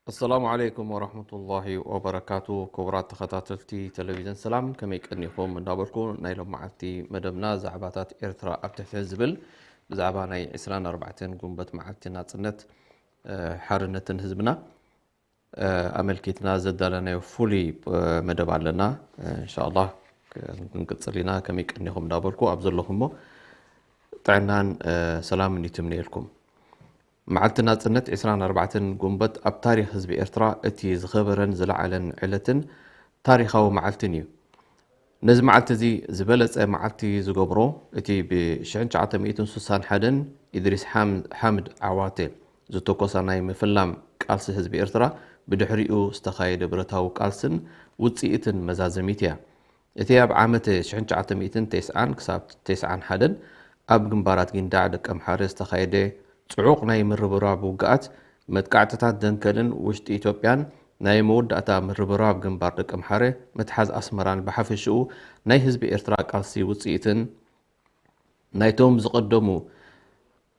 ኣሰላሙ ዓለይኩም ወራህመቱላሂ ወበረካቱ። ክቡራት ተኸታተልቲ ቴሌቪዥን ሰላም፣ ከመይ ቀኒኹም እንዳበልኩ፣ ናይ ሎም መዓልቲ መደብና ዛዕባታት ኤርትራ ኣብ ትሕቲ ዝብል፣ ብዛዕባ ናይ ዕስራን ኣርባዕተን ጉንበት መዓልቲ ናጽነት፣ እ፣ ሓርነትን ህዝብና፣ እ፣ ኣመልኪትና ዘዳለናዮ ፍሉይ፣ እ፣ መደብ ኣለና። እ፣ እንሻኣላህ፣ ክ-፣ ክንቅጽል ኢና። ከመይ ቀኒኹም እንዳበልኩ፣ ኣብ ዘለኹሞ ጥዕናን፣ እ፣ ሰላምን ይትምነየልኩም። መዓልቲ ናጽነት ዕስራን ኣርባዕተን ጉንበት ኣብ ታሪኽ ህዝቢ ኤርትራ እቲ ዝኸበረን ዝለዓለን ዕለትን ታሪኻዊ መዓልትን እዩ። ነዚ መዓልቲ እዚ ዝበለጸ መዓልቲ ዝገብሮ፣ እቲ ብ ሽሕን ትሽዓተ ሚእትን ስሳን ሓደን ኢድሪስ ሓም-፣ ሓምድ ዓዋተ ዝተኮሳ ናይ ምፍላም ቃልሲ ህዝቢ ኤርትራ፣ ብድሕሪኡ ዝተኻየደ ብረታዊ ቃልስን ውጽኢትን መዛዘሚት እያ። እቲ ኣብ ዓመት ሽሕን ትሽዓተ ሚእትን ተስዓን ክሳብ ተስዓን ሓደን ኣብ ግንባራት ጊንዳዕ ደቀምሓረ ዝተኻየደ ጽዑቕ ናይ ምርብራብ ውግኣት፣ መጥቃዕትታት ደንከልን ውሽጢ ኢትዮጵያን ናይ መወዳእታ ምርብራብ ግንባር ደቀምሓረ፣ ምትሓዝ ኣስመራን ብሓፈሽኡ ናይ ህዝቢ ኤርትራ ቃልሲ ውጽኢትን ናይቶም ዝቐደሙ፣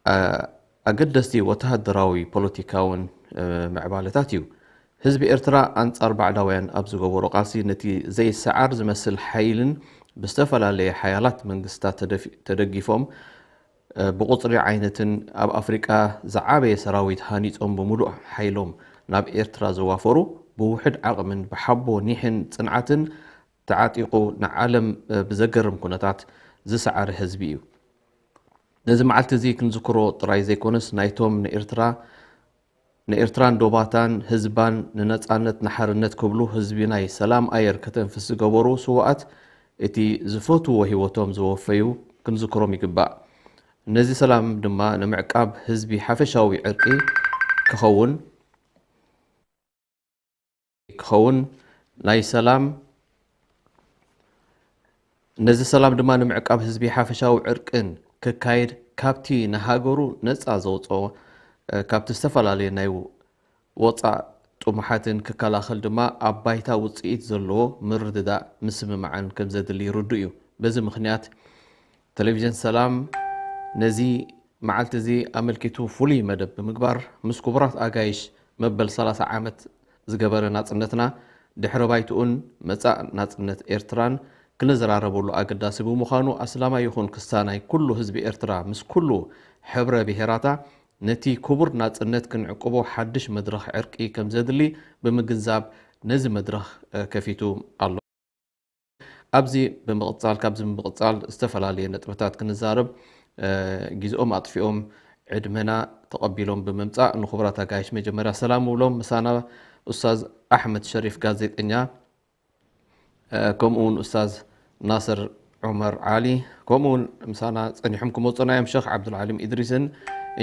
ኣ-፣ ኣገደስቲ ወተሃደራዊ ፖለቲካውን፣ እ፣ ምዕባለታት እዩ። ህዝቢ ኤርትራ ኣንጻር ባዕዳውያን ኣብ ዝገበሮ ቃልሲ ነቲ ዘይሰዓር ዝመስል ሓይልን ብዝተፈላለየ ሓያላት መንግስታት ተደፊ-፣ ተደጊፎም፣ እ፣ ብቁጽሪ ዓይነትን ኣብ ኣፍሪቃ ዝዓበየ ሰራዊት ሃኒጾም ብምሉእ ሓይሎም ናብ ኤርትራ ዘዋፈሩ ብውሑድ ዓቕምን ብሓቦ ኒሕን ጽንዓትን ተዓጢቑ ንዓለም፣ እ፣ ብዘገርም ኩነታት ዝሰዓረ ህዝቢ እዩ። ነዚ መዓልቲ እዚ ክንዝክሮ ጥራይ ዘይኮነስ ናይቶም ንኤርትራ ንኤርትራን ዶባታን ህዝባን ንነጻነት ንሓርነት ክብሉ ህዝቢ ናይ ሰላም ኣየር ከተንፍስ ዝገበሩ ስውኣት እቲ ዝፈትዎ ህይወቶም ዝወፈዩ ክንዝክሮም ይግባእ። ነዚ ሰላም ድማ ንምዕቃብ ህዝቢ ሓፈሻዊ ዕርቂ ክኸውን ክኸውን ናይ ሰላም ነዚ ሰላም ድማ ንምዕቃብ ህዝቢ ሓፈሻዊ ዕርቅን ክካየድ ካብቲ ንሃገሩ ነጻ ዘውጽኦ፣ እ፣ ካብቲ ዝተፈላለየ ናይ ወጻእ ጥሙሓትን ክከላኸል ድማ ኣብ ባይታ ውጽኢት ዘለዎ ምርድዳእ ምስምማዕን ከም ዘድሊ ርዱእ እዩ። በዚ ምኽንያት ቴሌቪዥን ሰላም ነዚ መዓልቲ እዚ ኣመልኪቱ ፍሉይ መደብ ብምግባር ምስ ክቡራት ኣጋይሽ መበል ሰላሳ ዓመት ዝገበረ ናጽነትና ድሕረ ባይትኡን መጻእ ናጽነት ኤርትራን ክንዘራረበሉ ኣገዳሲ ብምዃኑ ኣስላማይ ይኹን ክስታናይ ኩሉ ህዝቢ ኤርትራ ምስ ኩሉ ሕብረ ብሄራታ ነቲ ክቡር ናጽነት ክንዕቅቦ ሓድሽ መድረኽ ዕርቂ ከም ዘድሊ ብምግንዛብ ነዚ መድረኽ፣ እ፣ ከፊቱ ኣሎ። ኣብዚ ብምቕጻል፣ ካብዚ ብምቕጻል ዝተፈላለየ ነጥብታት ክንዛረብ፣ እ፣ ግዜኦም ኣጥፊኦም ዕድመና ተቐቢሎም ብምምጻእ ንኽቡራት ኣጋይሽ መጀመርያ ሰላም እብሎም። ምሳና ኡስታዝ ኣሕመድ ሸሪፍ ጋዜጠኛ፣ እ፣ ከምኡ እውን ኡስታዝ ናስር ዑመር ዓሊ፣ ከምኡ እውን ምሳና ጸኒሖም ክመጹና እዮም ሸኽ ዓብዱልዓሊም ኢድሪስን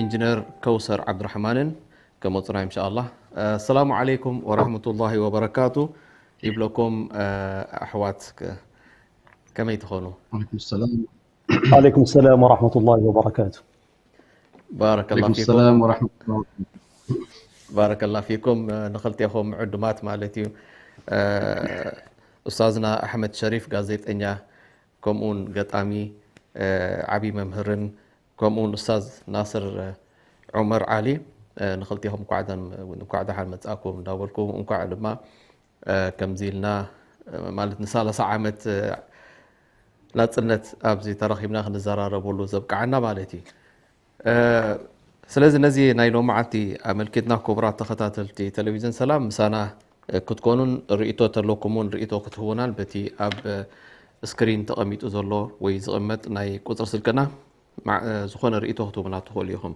ኢንጂነር ከውሰር ዓብዱራሕማንን ክመጹና እዮም፣ ኢንሻኣላህ። እ፣ ኣሰላሙ ዓለይኩም ወራህመቱላሂ ወበረካቱ ይብለኩም፣ እ፣ ኣሕዋት፣ ከ-፣ ከመይ ትኾኑ? عليكم السلام. عليكم السلام ورحمة الله وبركاته. ባረከላ عليكم ፊኩም። السلام ورحمة الله وبركاته. ባረከላ ፊኩም፣ እ፣ ንኽልቴኹም ዕዱማት ማለት እዩ። እ፣ ኡስታዝና ኣሕመድ ሸሪፍ ጋዜጠኛ፣ ከምኡውን ገጣሚ፣ እ፣ ዓብዪ መምህርን፣ ከምኡውን ኡስታዝ ናስር፣ እ፣ ዑመር ዓሊ፣ እ፣ ንኽልቴኹም እንኳዕ ደም-፣ እንኳዕ ደሓን መጻእኩም እንዳበልኩ፣ እንኳዕ ድማ፣ እ፣ ከምዚ ኢልና፣ እ፣ ማለት ንሳላሳ ዓመት፣ እ፣ ናጽነት ኣብዚ ተረኺብና ክንዘራረበሉ ዘብቅዓና ማለት እዩ። እ፣ ስለዚ ነዚ ናይ ሎማዓንቲ ኣመልኪትና ክቡራት ተኸታተልቲ ቴሌቪዥን ሰላም ምሳና፣ እ፣ ክትኮኑን ርእይቶ ተለኩም እውን ርእይቶ ክትህቡናን በቲ ኣብ፣ እ፣ ስክሪን ተቐሚጡ ዘሎ ወይ ዝቕመጥ ናይ ቁጽሪ ስልክና ዝኾነ ርእይቶ ክትህቡና ትኽእሉ ኢኹም።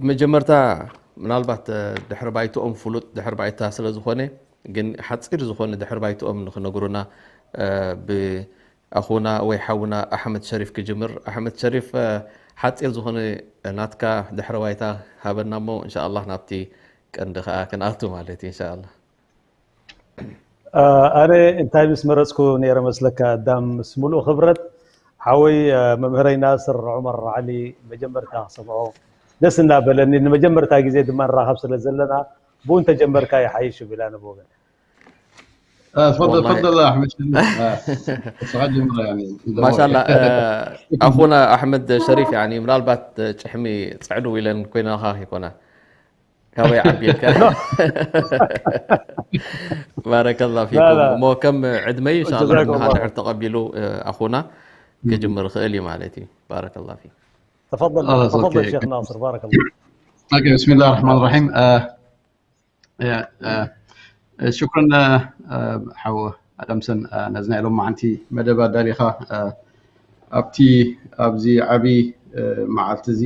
ብመጀመርታ ምናልባት ድሕሪ ባይትኦም ፍሉጥ ድሕሪ ባይታ ስለ ዝኾነ፣ ግን ሓፂር ዝኾነ ድሕሪ ባይትኦም ንክነግሩና ብኣኹና ወይ ሓውና ኣሕመድ ሸሪፍ ክጅምር። ኣሕመድ ሸሪፍ፣ ሓፂር ዝኾነ ናትካ ድሕሪ ባይታ ሃበና እሞ እንሻኣላ ናብቲ ቀንዲ ከዓ ክንኣቱ ማለት እዩ። እንሻኣላ። ኣነ እንታይ ምስ መረፅኩ ነይረ መስለካ ኣዳም? ምስ ሙሉእ ክብረት ሓወይ መምህረይ ናስር ዑመር ዓሊ መጀመርታ ክሰምዖ ደስ እናበለኒ፣ ንመጀመርታ ግዜ ድማ ንራኸብ ስለ ዘለና ብኡ እንተጀመርካ ይሓይሽ ይብል ኣነ ብወገን። تفضل تفضل احمد شريف. ማሻላ ኣኹና ኣሕመድ ሸሪፍ፣ ምናልባት ጭሕሚ ፅዕዱ ኢለን ኮይናካ ይኮና ካበይ ዓቢልካ። ባረከላ ፊኩም። እሞ ከም ዕድመይ እንሻላ ድሕር ተቐቢሉ ኣኹና ክጅምር ይኽእል እዩ ማለት እዩ። ባረከላ ፊክ። تفضل تفضل شيخ ناصر، بارك الله. بسم الله الرحمن الرحيم. ሽኩረን ሓው ኣዳምሰን፣ ነዚ ናይ ሎማዓንቲ መደብ ኣዳሊኻ ኣብቲ ኣብዚ ዓብዪ መዓልቲ እዚ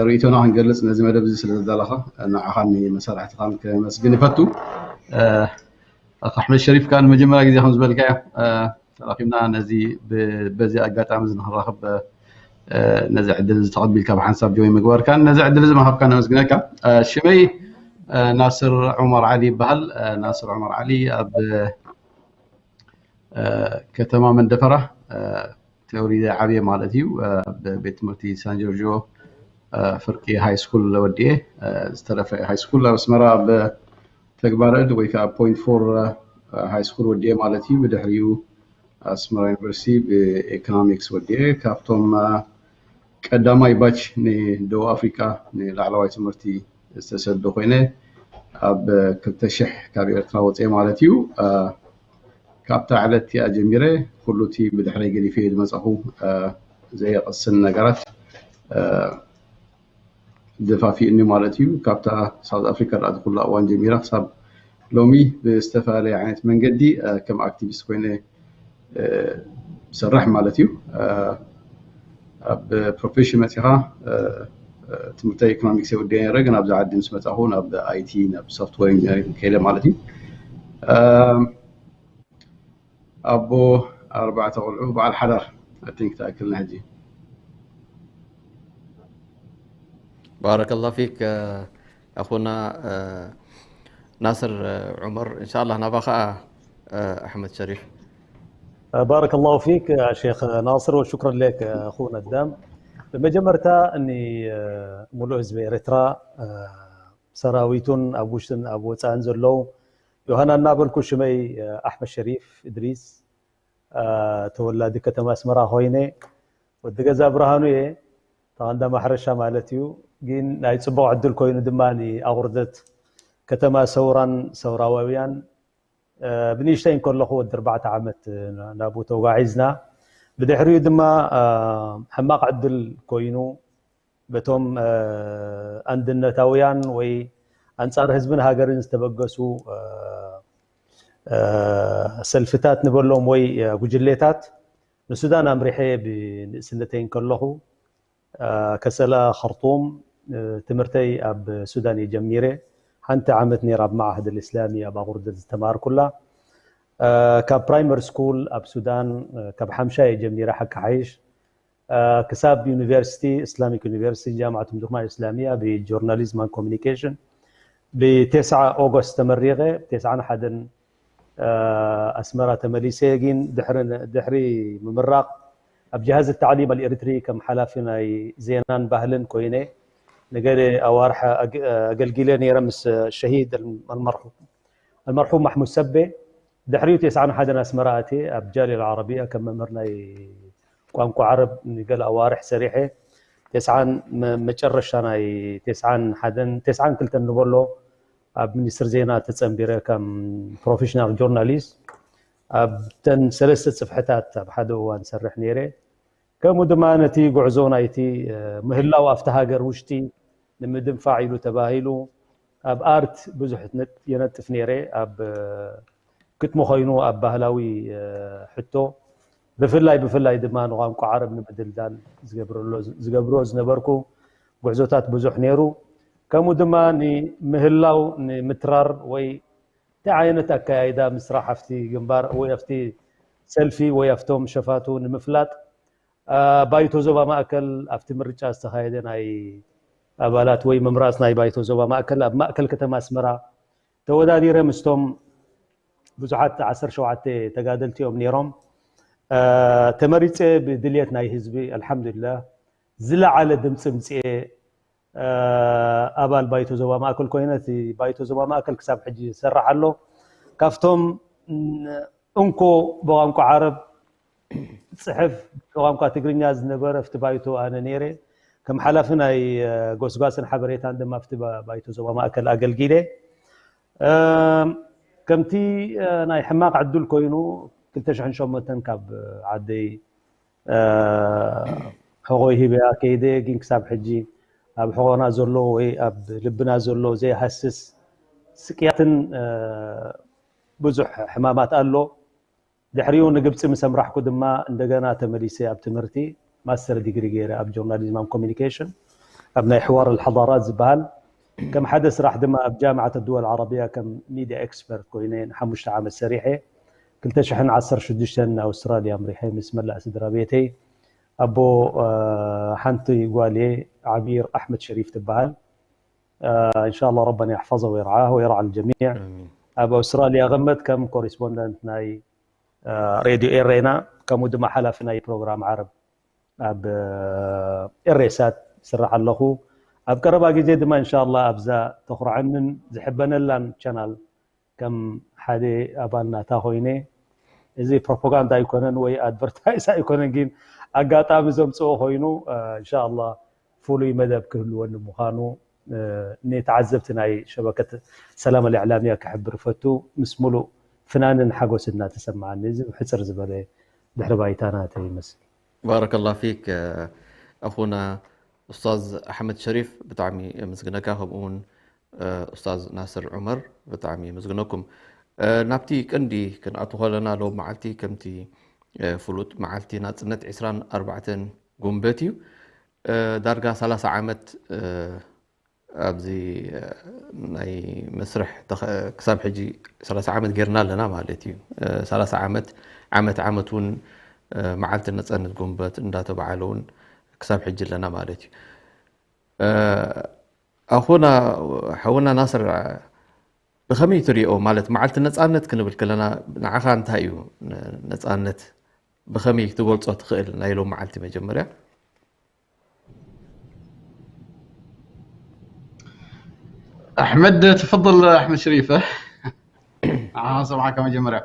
ርእይቶና ክንገልፅ ነዚ መደብ እዚ ስለ ዘዳለኻ ንዓኻን መሳርሕትኻን ከመስግን ይፈቱ። ኣቶ ኣሕመድ ሸሪፍ፣ ከዓ ንመጀመርያ ግዜ ከም ዝበልካዮ ተራኺብና ነዚ በዚ ኣጋጣሚ እዚ ንክንራኸብ ነዚ ዕድል እዚ ተቐቢልካ ብሓንሳብ ጆይ ምግባርካን ነዚ ዕድል እዚ ምሃብካ ነመስግነካ። ሽመይ ናስር ዑመር ዓሊ ይበሃል። ናስር ዑመር ዓሊ ኣብ ከተማ መንደፈራ ተወሊደ ዓብየ ማለት እዩ። ቤት ትምህርቲ ሳን ጆርጆ ፍርቂ ሃይ ስኩል ወዲኤ ዝተረፈ ሃይ ስኩል ኣብ ኣስመራ ኣብ ተግባረ እድ ወይ ከዓ ፖይንት ፎር ሃይ ስኩል ወዲኤ ማለት እዩ። ብድሕሪኡ ኣስመራ ዩኒቨርሲቲ ብኤኮኖሚክስ ወዲኤ ካብቶም ቀዳማይ ባች ንደቡብ ኣፍሪካ ንላዕለዋይ ትምህርቲ ዝተሰዶ ኮይነ ኣብ ክልተ ሽሕ ካብ ኤርትራ ወፅኤ ማለት እዩ። ካብታ ዕለት እቲኣ ጀሚረ ኩሉ እቲ ብድሕረይ ገዲፈ ዝመፃኹ ዘየቐስን ነገራት ደፋፊእኒ ማለት እዩ። ካብታ ሳውዝ ኣፍሪካ ዳኣ ኩላ እዋን ጀሚረ ክሳብ ሎሚ ብዝተፈላለየ ዓይነት መንገዲ ከም ኣክቲቪስት ኮይነ ዝሰርሕ ማለት እዩ። ኣብ ፕሮፌሽን መፂኻ ትምህርተ ኢኮኖሚክስ የወዲአ ነረ፣ ግን ኣብዚ ዓዲ ምስ መፃኹ ናብ ኣይቲ ናብ ሶፍትዌር ኢንጂነሪንግ ከይደ ማለት እዩ። ኣቦ ኣርባዕተ ቆልዑ በዓል ሓዳር ኣቲንክ ተኣክልና ሕጂ። ባረከላ ፊክ ኣኹና ናስር ዑመር። እንሻላ ናባ ከዓ ኣሕመድ ሸሪፍ። بارك الله فيك شيخ ناصر وشكرا لك أخونا الدام. ብመጀመርታ እኒ ሙሉእ ህዝቢ ኤርትራ ሰራዊቱን ኣብ ውሽጥን ኣብ ወፃእን ዘለዉ ዮሃና እናበልኩ ሽመይ ኣሕመድ ሸሪፍ እድሪስ ተወላዲ ከተማ ኣስመራ ኮይነ ወዲ ገዛ ብርሃኑ እየ። ተቐንዳ ማሕረሻ ማለት እዩ። ግን ናይ ፅቡቕ ዕድል ኮይኑ ድማ ኣቑርደት ከተማ ሰውራን ሰውራዋውያን ብንእሽተይ እንከለኹ ወዲ ኣርባዕተ ዓመት ናብኡ ተጓዒዝና። ብድሕሪኡ ድማ ሕማቕ ዕድል ኮይኑ በቶም ኣንድነታውያን ወይ ኣንጻር ህዝብን ሃገርን ዝተበገሱ ሰልፍታት ንበሎም ወይ ጉጅሌታት ንሱዳን ኣምሪሐ ብንእስነተይ እንከለኹ ከሰላ ኸርጡም ትምህርተይ ኣብ ሱዳን እየ ጀሚረ። ሓንቲ ዓመት ነይራ ኣብ መዓህድ ልእስላሚ ኣብ ኣቑርደት ዝተማሃርኩላ። ካብ ፕራይመሪ ስኩል ኣብ ሱዳን ካብ ሓምሻ እየ ጀሚረ ሓቂ ሓይሽ ክሳብ ዩኒቨርሲቲ እስላሚክ ዩኒቨርሲቲ ጃምዓት ምድክማ እስላሚያ ብጆርናሊዝም ን ኮሚኒኬሽን ብቴስዓ ኦገስት ተመሪቐ ብቴስዓን ሓደን ኣስመራ ተመሊሰ። ግን ድሕሪ ምምራቕ ኣብ ጅሃዝ ታዕሊም ኣልኤሪትሪ ከም ሓላፊ ናይ ዜናን ባህልን ኮይነ ንገለ ኣዋርሕ ኣገልጊለ ነይረ ምስ ሸሂድ ኣልመርሑም ማሕሙድ ሰቤ። ድሕሪኡ ቴስዓን ሓደን ኣስመራ ኣትየ ኣብ ጃልያ ኣልዓረብያ ከም መምህር ናይ ቋንቋ ዓረብ ንገለ ኣዋርሕ ሰሪሐ። ቴስዓን መጨረሻ ናይ ቴስዓን ሓደን ቴስዓን ክልተን ንበሎ ኣብ ሚኒስትር ዜና ተፀንቢረ ከም ፕሮፌሽናል ጆርናሊስት ኣብተን ሰለስተ ፅፍሕታት ኣብ ሓደ እዋን ሰርሕ ነይረ። ከምኡ ድማ ነቲ ጉዕዞ ናይቲ ምህላው ኣብቲ ሃገር ውሽጢ ንምድንፋዕ ኢሉ ተባሂሉ ኣብ ኣርት ብዙሕ የነጥፍ ነይረ። ኣብ ግጥሚ ኮይኑ ኣብ ባህላዊ ሕቶ ብፍላይ ብፍላይ ድማ ንቋንቋ ዓረብ ንምድልዳል ዝገብርሎ ዝገብርዎ ዝነበርኩ ጉዕዞታት ብዙሕ ነይሩ። ከምኡ ድማ ንምህላው ንምትራር ወይ እንታይ ዓይነት ኣከያይዳ ምስራሕ ኣብቲ ግንባር ወይ ኣብቲ ሰልፊ ወይ ኣብቶም ሸፋቱ ንምፍላጥ ባይቶ ዞባ ማእከል ኣብቲ ምርጫ ዝተኻየደ ናይ ኣባላት ወይ ምምራፅ ናይ ባይቶ ዞባ ማእከል ኣብ ማእከል ከተማ ኣስመራ ተወዳዲረ ምስቶም ብዙሓት ዓሰርተ ሸውዓተ ተጋደልቲ እዮም ነይሮም። ተመሪፀ ብድልየት ናይ ህዝቢ ኣልሓምዱሊላህ ዝለዓለ ድምፂ ምፅኤ ኣባል ባይቶ ዞባ ማእከል ኮይነ እቲ ባይቶ ዞባ ማእከል ክሳብ ሕጂ ይሰርሕ ኣሎ። ካብቶም እንኮ ብቋንቋ ዓረብ ዝፅሕፍ ብቋንቋ ትግርኛ ዝነበረ ኣብቲ ባይቶ ኣነ ነይረ። ከም ሓላፊ ናይ ጎስጓስን ሓበሬታን ድማ ኣብቲ ባይቶ ዞባ ማእከል ኣገልጊለ። ከምቲ ናይ ሕማቕ ዕድል ኮይኑ ክልተ ሽሕን ሸሞንተን ካብ ዓደይ ሕቆይ ሂበያ ከይደ ግን ክሳብ ሕጂ ኣብ ሕቆና ዘሎ ወይ ኣብ ልብና ዘሎ ዘይሃስስ ስቅያትን ብዙሕ ሕማማት ኣሎ። ድሕሪኡ ንግብፂ ምስ ኣምራሕኩ ድማ እንደገና ተመሊሰ ኣብ ትምህርቲ ማስተር ዲግሪ ገይረ ኣብ journalism and communication ኣብ ናይ ሕዋር ኣልሓዳራት ዝበሃል ከም ሓደ ስራሕ ድማ ኣብ ጃምዓት ኣድወል ዓረብያ ከም ሚድያ ኤክስፐርት ኮይነ ንሓሙሽተ ዓመት ሰሪሐ ክልተ ሽሕን ዓሰርተ ሽዱሽተን ንኣውስትራልያ ኣምሪሐ ምስ መላእ ስድራ ቤተይ ኣቦ ሓንቲ ጓልየ ዓቢር ኣሕመድ ሸሪፍ ትበሃል እንሻላ ረበና የሕፈظ ወይርዓ ወይርዓ ልጀሚዕ ኣብ ኣውስትራልያ ቀመጥ ከም ኮሪስፖንደንት ናይ ሬድዮ ኤሬና ከምኡ ድማ ሓላፊ ናይ ፕሮግራም ዓረብ ኣብ ኤሬሳት ስራሕ ኣለኹ ኣብ ቀረባ ግዜ ድማ እንሻላ ኣብዛ ተኩርዓንን ዝሕበነላን ቻናል ከም ሓደ ኣባል ናታ ኮይነ እዚ ፕሮፓጋንዳ ኣይኮነን ወይ ኣድቨርታይዝ ኣይኮነን ግን ኣጋጣሚ ዘምፅኦ ኮይኑ እንሻላ ፍሉይ መደብ ክህልወኒ ምዃኑ ንተዓዘብቲ ናይ ሸበከት ሰላም ኣልዕላምያ ክሕብር ፈቱ ምስ ሙሉእ ፍናንን ሓጎስ እናተሰማዓኒ እዚ ሕፅር ዝበለ ድሕሪ ባይታ ናተ ይመስል ባረከላ ፊክ ኣኹና ኡስታዝ ኣሕመድ ሸሪፍ ብጣዕሚ ምስግነካ ከምኡውን ኡስታዝ ናስር ዑመር ብጣዕሚ ምስግነኩም ናብቲ ቀንዲ ክንኣቱ ከለና ሎ መዓልቲ ከምቲ ፍሉጥ መዓልቲ ናፅነት ዕስራን ኣርባዕተን ጉንበት እዩ ዳርጋ ሰላሳ ዓመት ኣብዚ ናይ መስርሕ ክሳብ ሕጂ ሰላሳ ዓመት ጌርና ኣለና ማለት እዩ ሰላሳ ዓመት ዓመት ዓመት እውን መዓልቲ ነፃነት ጉንበት እንዳተባዓለ እውን ክሳብ ሕጂ ኣለና ማለት እዩ ኣኹና ሓውና ናስር ብኸመይ ትሪኦ ማለት መዓልቲ ነፃነት ክንብል ከለና ንዓኻ እንታይ እዩ ነፃነት ብኸመይ ክትገልፆ ትኽእል ናይ ሎም መዓልቲ መጀመርያ أحمد تفضل أحمد شريفة أنا سمعك مجمرة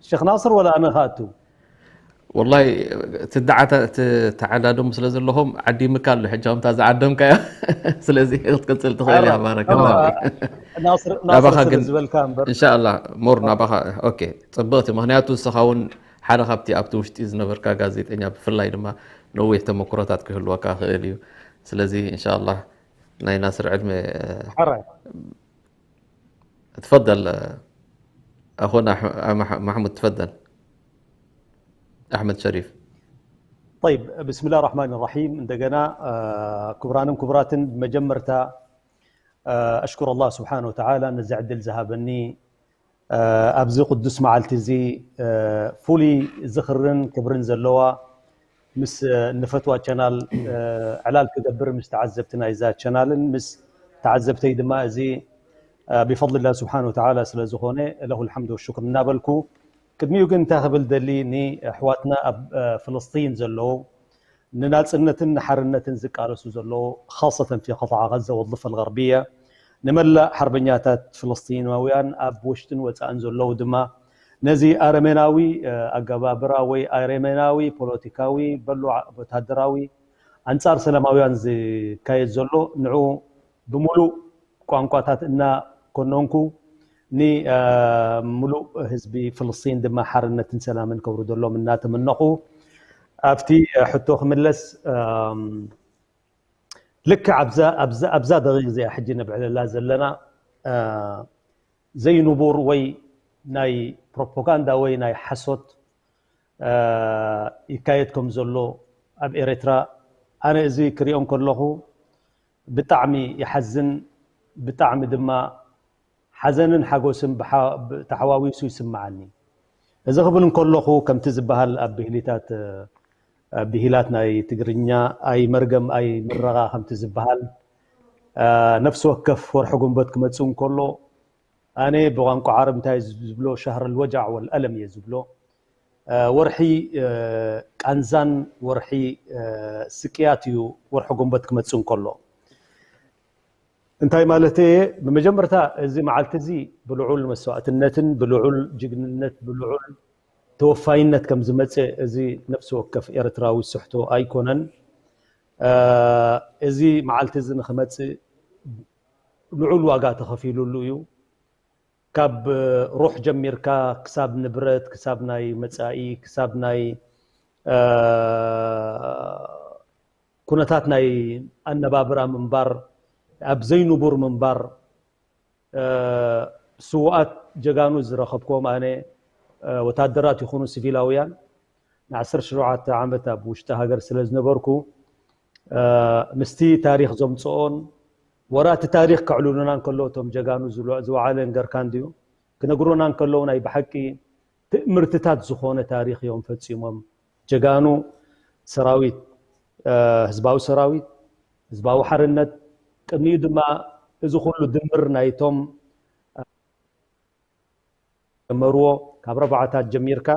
ሸክ ናስር ወላ ኣነ ክኣቱ ወላሂ ትዳዓታ ተዓዳዶም ስለ ዘለኹም ዓዲምካ ኣሎ ሕጂ ከምታ ዝዓደምካዮ ስለዚ ክትቅፅል ትኽእል እያ ባረከላ ናስር ናስር ዝበልካ እምበር እንሻላ ሞር ናባኻ ኦኬ ፅብቕቲ ምክንያቱ ንስኻ እውን ሓደ ካብቲ ኣብቲ ውሽጢ ዝነበርካ ጋዜጠኛ ብፍላይ ድማ ነዊሕ ተመክሮታት ክህልወካ ክእል እዩ ስለዚ እንሻላ ናይ ናስር ዕድመ ሕራይ تفضل أخونا أح- أح- محمود تفضل أحمد شريف طيب بسم الله الرحمن الرحيم እንደገና ክቡራንን ክቡራትን ብመጀመርታ ኣሽኩር ኣላህ ስብሓን ወተዓላ ነዚ ዕድል ዝሃበኒ ኣብዚ ቅዱስ መዓልቲ እዚ ፍሉይ ዝኽርን ክብርን ዘለዋ ምስ ንፈትዋ ቻናል ዕላል ክገብር ምስ ተዓዘብቲ ናይዛ ቻናልን ምስ ተዓዘብተይ ድማ እዚ ብፈضل الله سبحانه وتعالى ስለ ዝኾነ ለሁ الحمد والشكر እናበልኩ ቅድሚኡ ግን እንታይ ክብል ደሊ ንኣሕዋትና ኣብ ፍልስጢን ዘለዉ ንናፅነትን ንሓርነትን ዝቃለሱ ዘለዉ خاصة في قطاع غزة والضفة الغربية ንመላእ ሓርበኛታት ፍልስጢናውያን ኣብ ውሽጥን ወፃእን ዘለዉ ድማ ነዚ ኣረሜናዊ ኣገባብራ ወይ ኣረሜናዊ ፖለቲካዊ በሉ ወታደራዊ ኣንፃር ሰላማውያን ዝካየድ ዘሎ ንዑ ብምሉእ ቋንቋታት እናኮነንኩ ንምሉእ ህዝቢ ፍልስጢን ድማ ሓርነትን ሰላምን ከውርደሎም እናተመነኹ ኣብቲ ሕቶ ክምለስ ልክዕ ኣብዛ ደቂቕ እዚኣ ሕጂ ነብዕለላ ዘለና ዘይንቡር ወይ ናይ ፕሮፓጋንዳ ወይ ናይ ሓሶት ይካየድ ከም ዘሎ ኣብ ኤርትራ ኣነ እዚ ክሪኦ ከለኹ ብጣዕሚ ይሓዝን፣ ብጣዕሚ ድማ ሓዘንን ሓጎስን ተሓዋዊሱ ይስምዓኒ። እዚ ክብል እንከለኹ ከምቲ ዝበሃል ኣብ ብሂልታት ብሂላት ናይ ትግርኛ ኣይ መርገም ኣይ ምረቓ ከምቲ ዝበሃል ነፍሲ ወከፍ ወርሒ ጉንበት ክመጽእ እንከሎ ኣነ ብቋንቋ ዓረብ እንታይ ዝብሎ ሻህር ልወጃዕ ወልኣለም እየ ዝብሎ። ወርሒ ቃንዛን ወርሒ ስቅያት እዩ ወርሒ ጎንበት ክመጽእ እንከሎ። እንታይ ማለት እየ? ብመጀመርታ እዚ መዓልቲ እዚ ብልዑል መስዋእትነትን ብልዑል ጅግንነት ብልዑል ተወፋይነት ከም ዝመጽእ እዚ ነፍሲ ወከፍ ኤርትራዊ ስሕቶ ኣይኮነን። እዚ መዓልቲ እዚ ንክመጽእ ልዑል ዋጋ ተኸፊሉሉ እዩ። ካብ ሩሕ ጀሚርካ ክሳብ ንብረት፣ ክሳብ ናይ መጻኢ፣ ክሳብ ናይ ኩነታት ናይ ኣነባብራ ምንባር፣ ኣብ ዘይንቡር ምንባር ስዉኣት ጀጋኑ ዝረኸብክዎም ኣነ ወታደራት ይኹኑ ሲቪላውያን ንዓሰርተ ሸውዓተ ዓመት ኣብ ውሽጢ ሃገር ስለ ዝነበርኩ ምስቲ ታሪኽ ዘምፅኦን ወራ እቲ ታሪኽ ከዕልሉና እንከለዉ እቶም ጀጋኑ ዝወዓለ እንገርካ እንድዩ ክነግሩና እንከለዉ ናይ ብሓቂ ትእምርትታት ዝኾነ ታሪኽ እዮም ፈፂሞም ጀጋኑ ሰራዊት ህዝባዊ ሰራዊት ህዝባዊ ሓርነት ቅድሚኡ ድማ እዚ ኩሉ ድምር ናይቶም ጀመርዎ ካብ ረብዓታት ጀሚርካ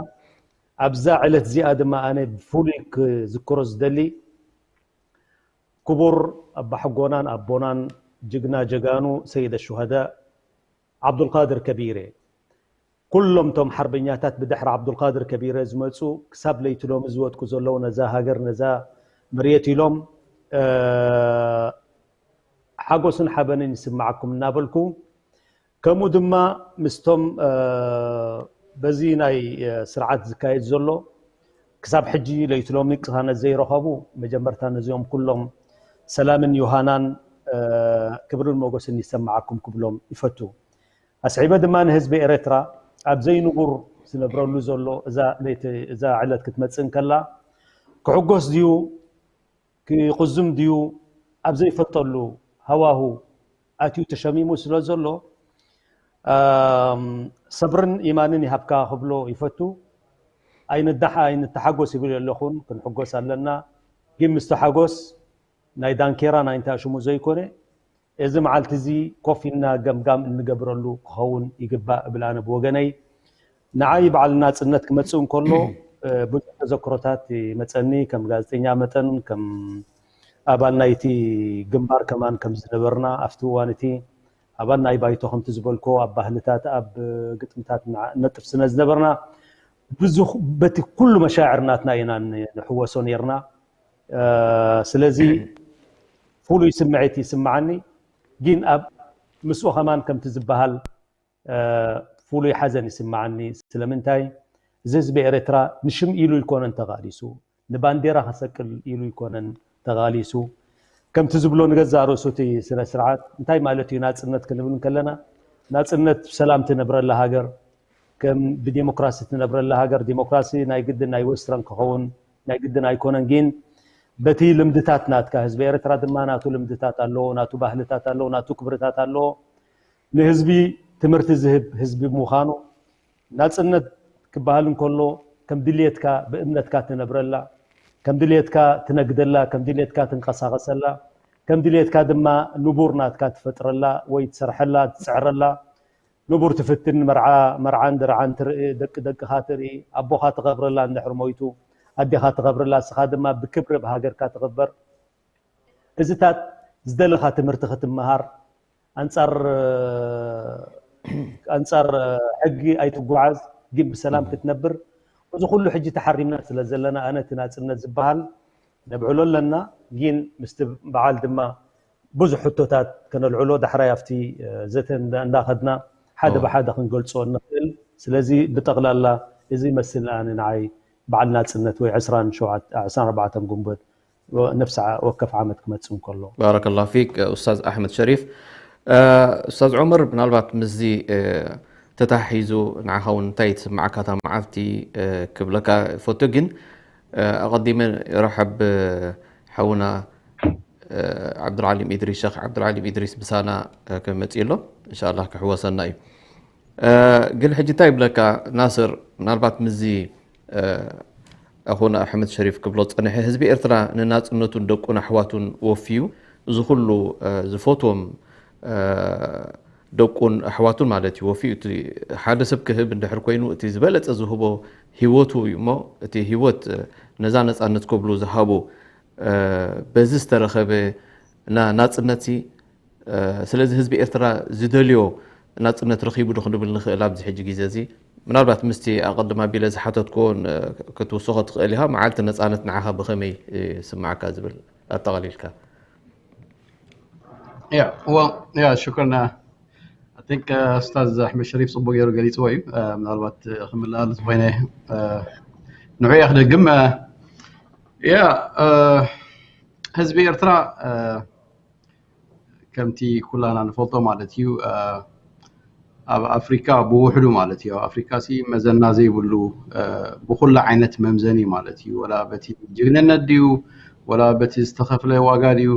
ኣብዛ ዕለት እዚኣ ድማ ኣነ ብፍሉይ ክዝክሮ ዝደሊ ክቡር ኣባሕጎናን ኣቦናን ጅግና ጀጋኑ ሰይደ ሹሃዳ ዓብዱልቃድር ከቢረ ኩሎም ቶም ሓርበኛታት ብድሕሪ ዓብዱልቃድር ከቢረ ዝመፁ ክሳብ ለይቲ ሎሚ ዝወድቁ ዘለዉ ነዛ ሃገር ነዛ መሬት ኢሎም ሓጎስን ሓበንን ይስምዓኩም እናበልኩ ከምኡ ድማ ምስቶም በዚ ናይ ስርዓት ዝካየድ ዘሎ ክሳብ ሕጂ ለይቲ ሎሚ ቅሳነት ዘይረኸቡ መጀመርታ ነዚኦም ኩሎም ሰላምን ዮሃናን ክብርን ሞገስን ይሰምዓኩም ክብሎም ይፈቱ። ኣስዒበ ድማ ንህዝቢ ኤረትራ ኣብ ዘይንቡር ዝነብረሉ ዘሎ እዛ ዕለት ክትመጽእ እንከላ ክሕጎስ ድዩ ክቕዝም ድዩ ኣብ ዘይፈልጠሉ ሃዋሁ ኣትዩ ተሸሚሙ ስለ ዘሎ ሰብርን ኢማንን ይሃብካ ክብሎ ይፈቱ። ኣይንዳሓ ኣይንተሓጎስ ይብል የለኹን፣ ክንሕጎስ ኣለና። ግን ምስቲ ሓጎስ ናይ ዳንኬራ ናይ እንታይ ሽሙ ዘይኮነ እዚ መዓልቲ እዚ ኮፍ ኢልና ገምጋም እንገብረሉ ክኸውን ይግባእ እብል ኣነ ብወገነይ። ንዓይ በዓል ናጽነት ክመጽእ እንከሎ ብዙሕ ተዘክሮታት ይመጸኒ ከም ጋዜጠኛ መጠን ከም ኣባል ናይቲ ግንባር ከማን ከም ዝነበርና ኣብቲ እዋን እቲ ኣባል ናይ ባይቶ ከምቲ ዝበልኮ ኣብ ባህልታት ኣብ ግጥምታት ነጥፍ ስነ ዝነበርና ብዙ በቲ ኩሉ መሻዕር ናትና ኢና ንሕወሶ ነርና ስለዚ ፍሉይ ስምዒት ይስምዓኒ ግን ኣብ ምስኡ ከማን ከምቲ ዝበሃል ፍሉይ ሓዘን ይስምዓኒ ስለምንታይ እዚ ህዝቢ ኤረትራ ንሽም ኢሉ ይኮነን ተቃሊሱ ንባንዴራ ከሰቅል ኢሉ ይኮነን ተቃሊሱ ከምቲ ዝብሎ ንገዛእ ርእሱ እቲ ስነ ስርዓት እንታይ ማለት እዩ ናጽነት ክንብል ከለና ናጽነት ብሰላም ትነብረላ ሃገር ከም ብዲሞክራሲ ትነብረላ ሃገር ዲሞክራሲ ናይ ግድን ናይ ወስትረን ክኸውን ናይ ግድን ኣይኮነን ግን በቲ ልምድታት ናትካ ህዝቢ ኤርትራ ድማ ናቱ ልምድታት ኣለዎ ናቱ ባህልታት ኣለዎ ናቱ ክብርታት ኣለዎ ንህዝቢ ትምህርቲ ዝህብ ህዝቢ ምዃኑ ናጽነት ክበሃል እንከሎ ከም ድልየትካ ብእምነትካ ትነብረላ ከም ድልየትካ ትነግደላ ከም ድልየትካ ትንቀሳቐሰላ ከም ድልየትካ ድማ ንቡር ናትካ ትፈጥረላ ወይ ትሰርሐላ ትጽዕረላ ንቡር ትፍትን መርዓ መርዓን ድርዓን ትርኢ ደቂ ደቅኻ ትርኢ ኣቦኻ ትቐብረላ እንድሕር ሞይቱ ኣዴኻ ትቐብረላ እስኻ ድማ ብክብሪ ብሃገርካ ትቕበር እዚታት ዝደለኻ ትምህርቲ ክትመሃር ኣንጻር ኣንጻር ሕጊ ኣይትጓዓዝ ግን ብሰላም ክትነብር እዚ ኩሉ ሕጂ ተሓሪምና ስለ ዘለና ኣነ እቲ ናጽነት ዝበሃል ነብዕሎ ኣለና ግን ምስቲ በዓል ድማ ብዙሕ ሕቶታት ከነልዕሎ ዳሕራይ ኣብቲ ዘተ እንዳኸድና ሓደ ብሓደ ክንገልጾ ንኽእል ስለዚ ብጠቕላላ እዚ ይመስል ኣነ ንዓይ በዓል ናጽነት ወይ ዕስራን ኣርባዕተን ጉንበት ነፍሲ ወከፍ ዓመት ክመጽእ እንከሎ። ባረከላሁ ፊክ ኡስታዝ ኣሕመድ ሸሪፍ። ኡስታዝ ዑመር ምናልባት ምስዚ ተታሒዙ ንዓኻ እውን እንታይ ትስምዓካ እታ መዓልቲ ክብለካ ፈቱ። ግን ኣቐዲመ ረሓብ ሓውና ዓብዱልዓሊም ኢድሪስ፣ ሸኽ ዓብዱልዓሊም ኢድሪስ ምሳና ክመጽእ ኣሎ። እንሻላ ክሕወሰና እዩ። ግን ሕጂ እንታይ ይብለካ ናስር፣ ምናልባት ምዚ ኣኹና ኣሕመድ ሸሪፍ ክብሎ ዝጸንሐ፣ ህዝቢ ኤርትራ ንናጽነቱን ደቁን ኣሕዋቱን ወፍዩ፣ እዚ ኩሉ ዝፈትዎም ደቁን ኣሕዋቱን ማለት እዩ ወፍዩ። እቲ ሓደ ሰብ ክህብ እንድሕር ኮይኑ እቲ ዝበለጸ ዝህቦ ህይወቱ እዩ እሞ፣ እቲ ህይወት ነዛ ነጻነት ክብሉ ዝሃቡ በዚ ዝተረኸበ ናጽነት፣ ስለዚ ህዝቢ ኤርትራ ዝደልዮ ናጽነት ረኺቡ ዶ ክንብል ንኽእል ኣብዚ ሕጂ ግዜ እዚ? ምናልባት ምስቲ ኣቐድም ኣቢለ ዝሓተትኩዎ ክትውስኾ ትኽእል ኢኻ። መዓልቲ ነጻነት ንዓኻ ብኸመይ ይስምዓካ ዝብል ኣጠቓሊልካ። ያ ሽክርና። I think ኡስታዝ ኣሕመድ ሸሪፍ ጽቡቅ ገይሩ ገሊጽዎ እዩ። ምናልባት ክምልኣሉ ዝኾይነ ንዑ እያ ክደግም። ያ ህዝቢ ኤርትራ ከምቲ ኩላና ንፈልጦ ማለት እዩ፣ ኣብ ኣፍሪካ ብውሕዱ ማለት እዩ፣ ኣብ ኣፍሪካ ሲ መዘና ዘይብሉ ብኩሉ ዓይነት መምዘኒ ማለት እዩ፣ ወላ በቲ ጅግንነት ድዩ፣ ወላ በቲ ዝተኸፍለ ዋጋ ድዩ፣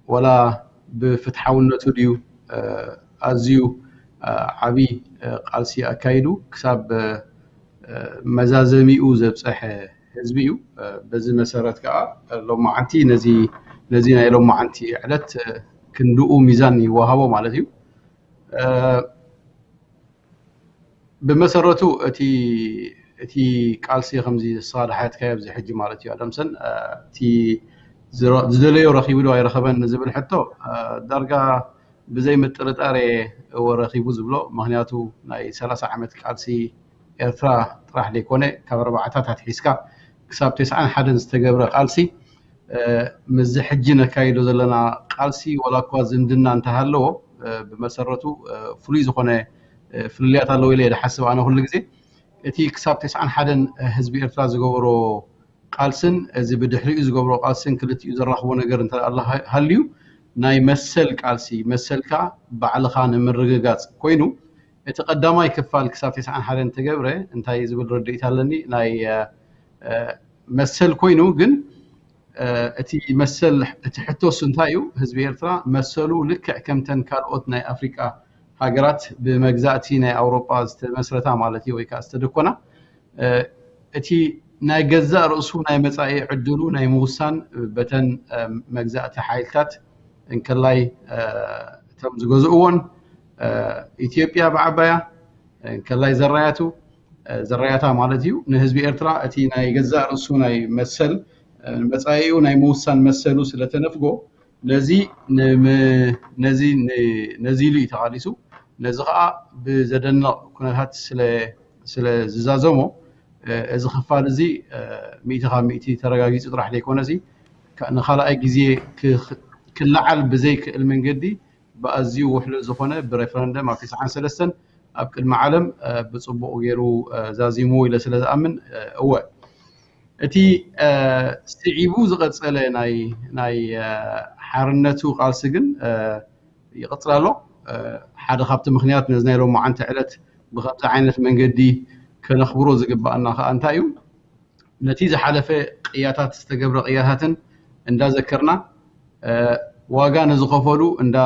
ወላ ብፍትሓውነቱ ድዩ፣ ኣዝዩ ዓብይ ቃልሲ ኣካይዱ ክሳብ መዛዘሚኡ ዘብፀሐ ህዝቢ እዩ። በዚ መሰረት ከዓ ሎማዓንቲ ነዚ ነዚ ናይ ሎማዓንቲ ዕለት ክንድኡ ሚዛን ይወሃቦ ማለት እዩ። ብመሰረቱ እቲ እቲ ቃልሲ ከምዚ ንስኻ ዝሓትካዮ ኣብዚ ሕጂ ማለት እዩ ኣደምሰን እቲ ዝደለዮ ረኺቡ ዶ ኣይረኸበን ንዝብል ሕቶ ዳርጋ ብዘይ ምጥርጣር እየ እወ ረኺቡ ዝብሎ። ምክንያቱ ናይ ሰላሳ ዓመት ቃልሲ ኤርትራ ጥራሕ ዘይኮነ ካብ ኣርባዓታት ኣትሒዝካ ክሳብ ተስዓን ሓደን ዝተገብረ ቃልሲ ምስዚ ሕጂ ነካይዶ ዘለና ቃልሲ ዋላ እኳ ዝምድና እንተሃለዎ ብመሰረቱ ፍሉይ ዝኾነ ፍልልያት ኣለዎ ኢለ እየ ዝሓስብ ኣነ ኩሉ ግዜ። እቲ ክሳብ ተስዓን ሓደን ህዝቢ ኤርትራ ዝገበሮ ቃልስን እዚ ብድሕሪኡ ዝገብሮ ቃልስን ክልቲኡ ዘራኽቦ ነገር እንተ ኣሎ ሃልዩ ናይ መሰል ቃልሲ መሰልካ ባዕልኻ ንምርግጋጽ ኮይኑ እቲ ቀዳማይ ክፋል ክሳብ ተስዓን ሓደን ተገብረ እንታይ ዝብል ርድኢት ኣለኒ ናይ መሰል ኮይኑ ግን እቲ መሰል እቲ ሕቶስ እንታይ እዩ ህዝቢ ኤርትራ መሰሉ ልክዕ ከምተን ካልኦት ናይ ኣፍሪቃ ሃገራት ብመግዛእቲ ናይ ኣውሮጳ ዝተመስረታ ማለት እዩ ወይ ከዓ ዝተደኮና እቲ ናይ ገዛእ ርእሱ ናይ መጻኢ ዕድሉ ናይ ምውሳን በተን መግዛእቲ ሓይልታት እንከላይ እቶም ዝገዝእዎን ኢትዮጵያ ብዓባያ እንከላይ ዘራያቱ ዘራያታ ማለት እዩ ንህዝቢ ኤርትራ እቲ ናይ ገዛእ ርእሱ ናይ መሰል መጻኢኡ ናይ ምውሳን መሰሉ ስለተነፍጎ ነዚ ነዚ ኢሉ እዩ ተቓሊሱ። ነዚ ከዓ ብዘደንቕ ኩነታት ስለ ዝዛዘሞ እዚ ክፋል እዚ ሚእቲ ካብ ሚእቲ ተረጋጊፁ ጥራሕ ዘይኮነሲ ንካልኣይ ግዜ ክለዓል ብዘይክእል መንገዲ ብኣዝዩ ውሕሉል ዝኾነ ብሬፈረንደም ኣብ ተስዓን ሰለስተን ኣብ ቅድሚ ዓለም ብፅቡቕ ገይሩ ዛዚሙ ኢለ ስለ ዝኣምን እወ እቲ ስዒቡ ዝቐፀለ ናይ ሓርነቱ ቃልሲ ግን ይቕፅል ኣሎ። ሓደ ካብቲ ምክንያት ነዚ ናይ ሎማዓንቲ ዕለት ብከምዚ ዓይነት መንገዲ ከነኽብሮ ዝግባኣና ከዓ እንታይ እዩ? ነቲ ዝሓለፈ ቅያታት ዝተገብረ ቅያታትን እንዳዘከርና ዋጋ ንዝኸፈሉ እንዳ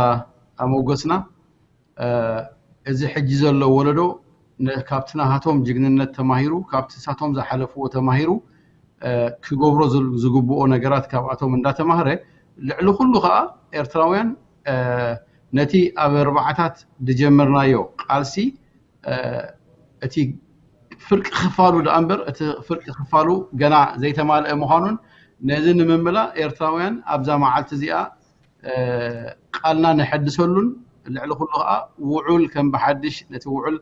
ኣሞገስና እዚ ሕጂ ዘሎ ወለዶ ካብቲ ናሃቶም ጅግንነት ተማሂሩ ካብቲ ሳቶም ዝሓለፍዎ ተማሂሩ ክገብሮ ዝግብኦ ነገራት ካብኣቶም እንዳተማህረ ልዕሊ ኩሉ ከዓ ኤርትራውያን ነቲ ኣብ ኣርባዓታት ዝጀመርናዮ ቃልሲ እቲ ፍርቂ ክፋሉ ደኣ እምበር እቲ ፍርቂ ክፋሉ ገና ዘይተማልአ ምዃኑን ነዚ ንምምላእ ኤርትራውያን ኣብዛ መዓልቲ እዚኣ ቃልና ነሐድሰሉን ልዕሊ ኩሉ ከዓ ውዑል ከም ብሓድሽ ነቲ ውዑል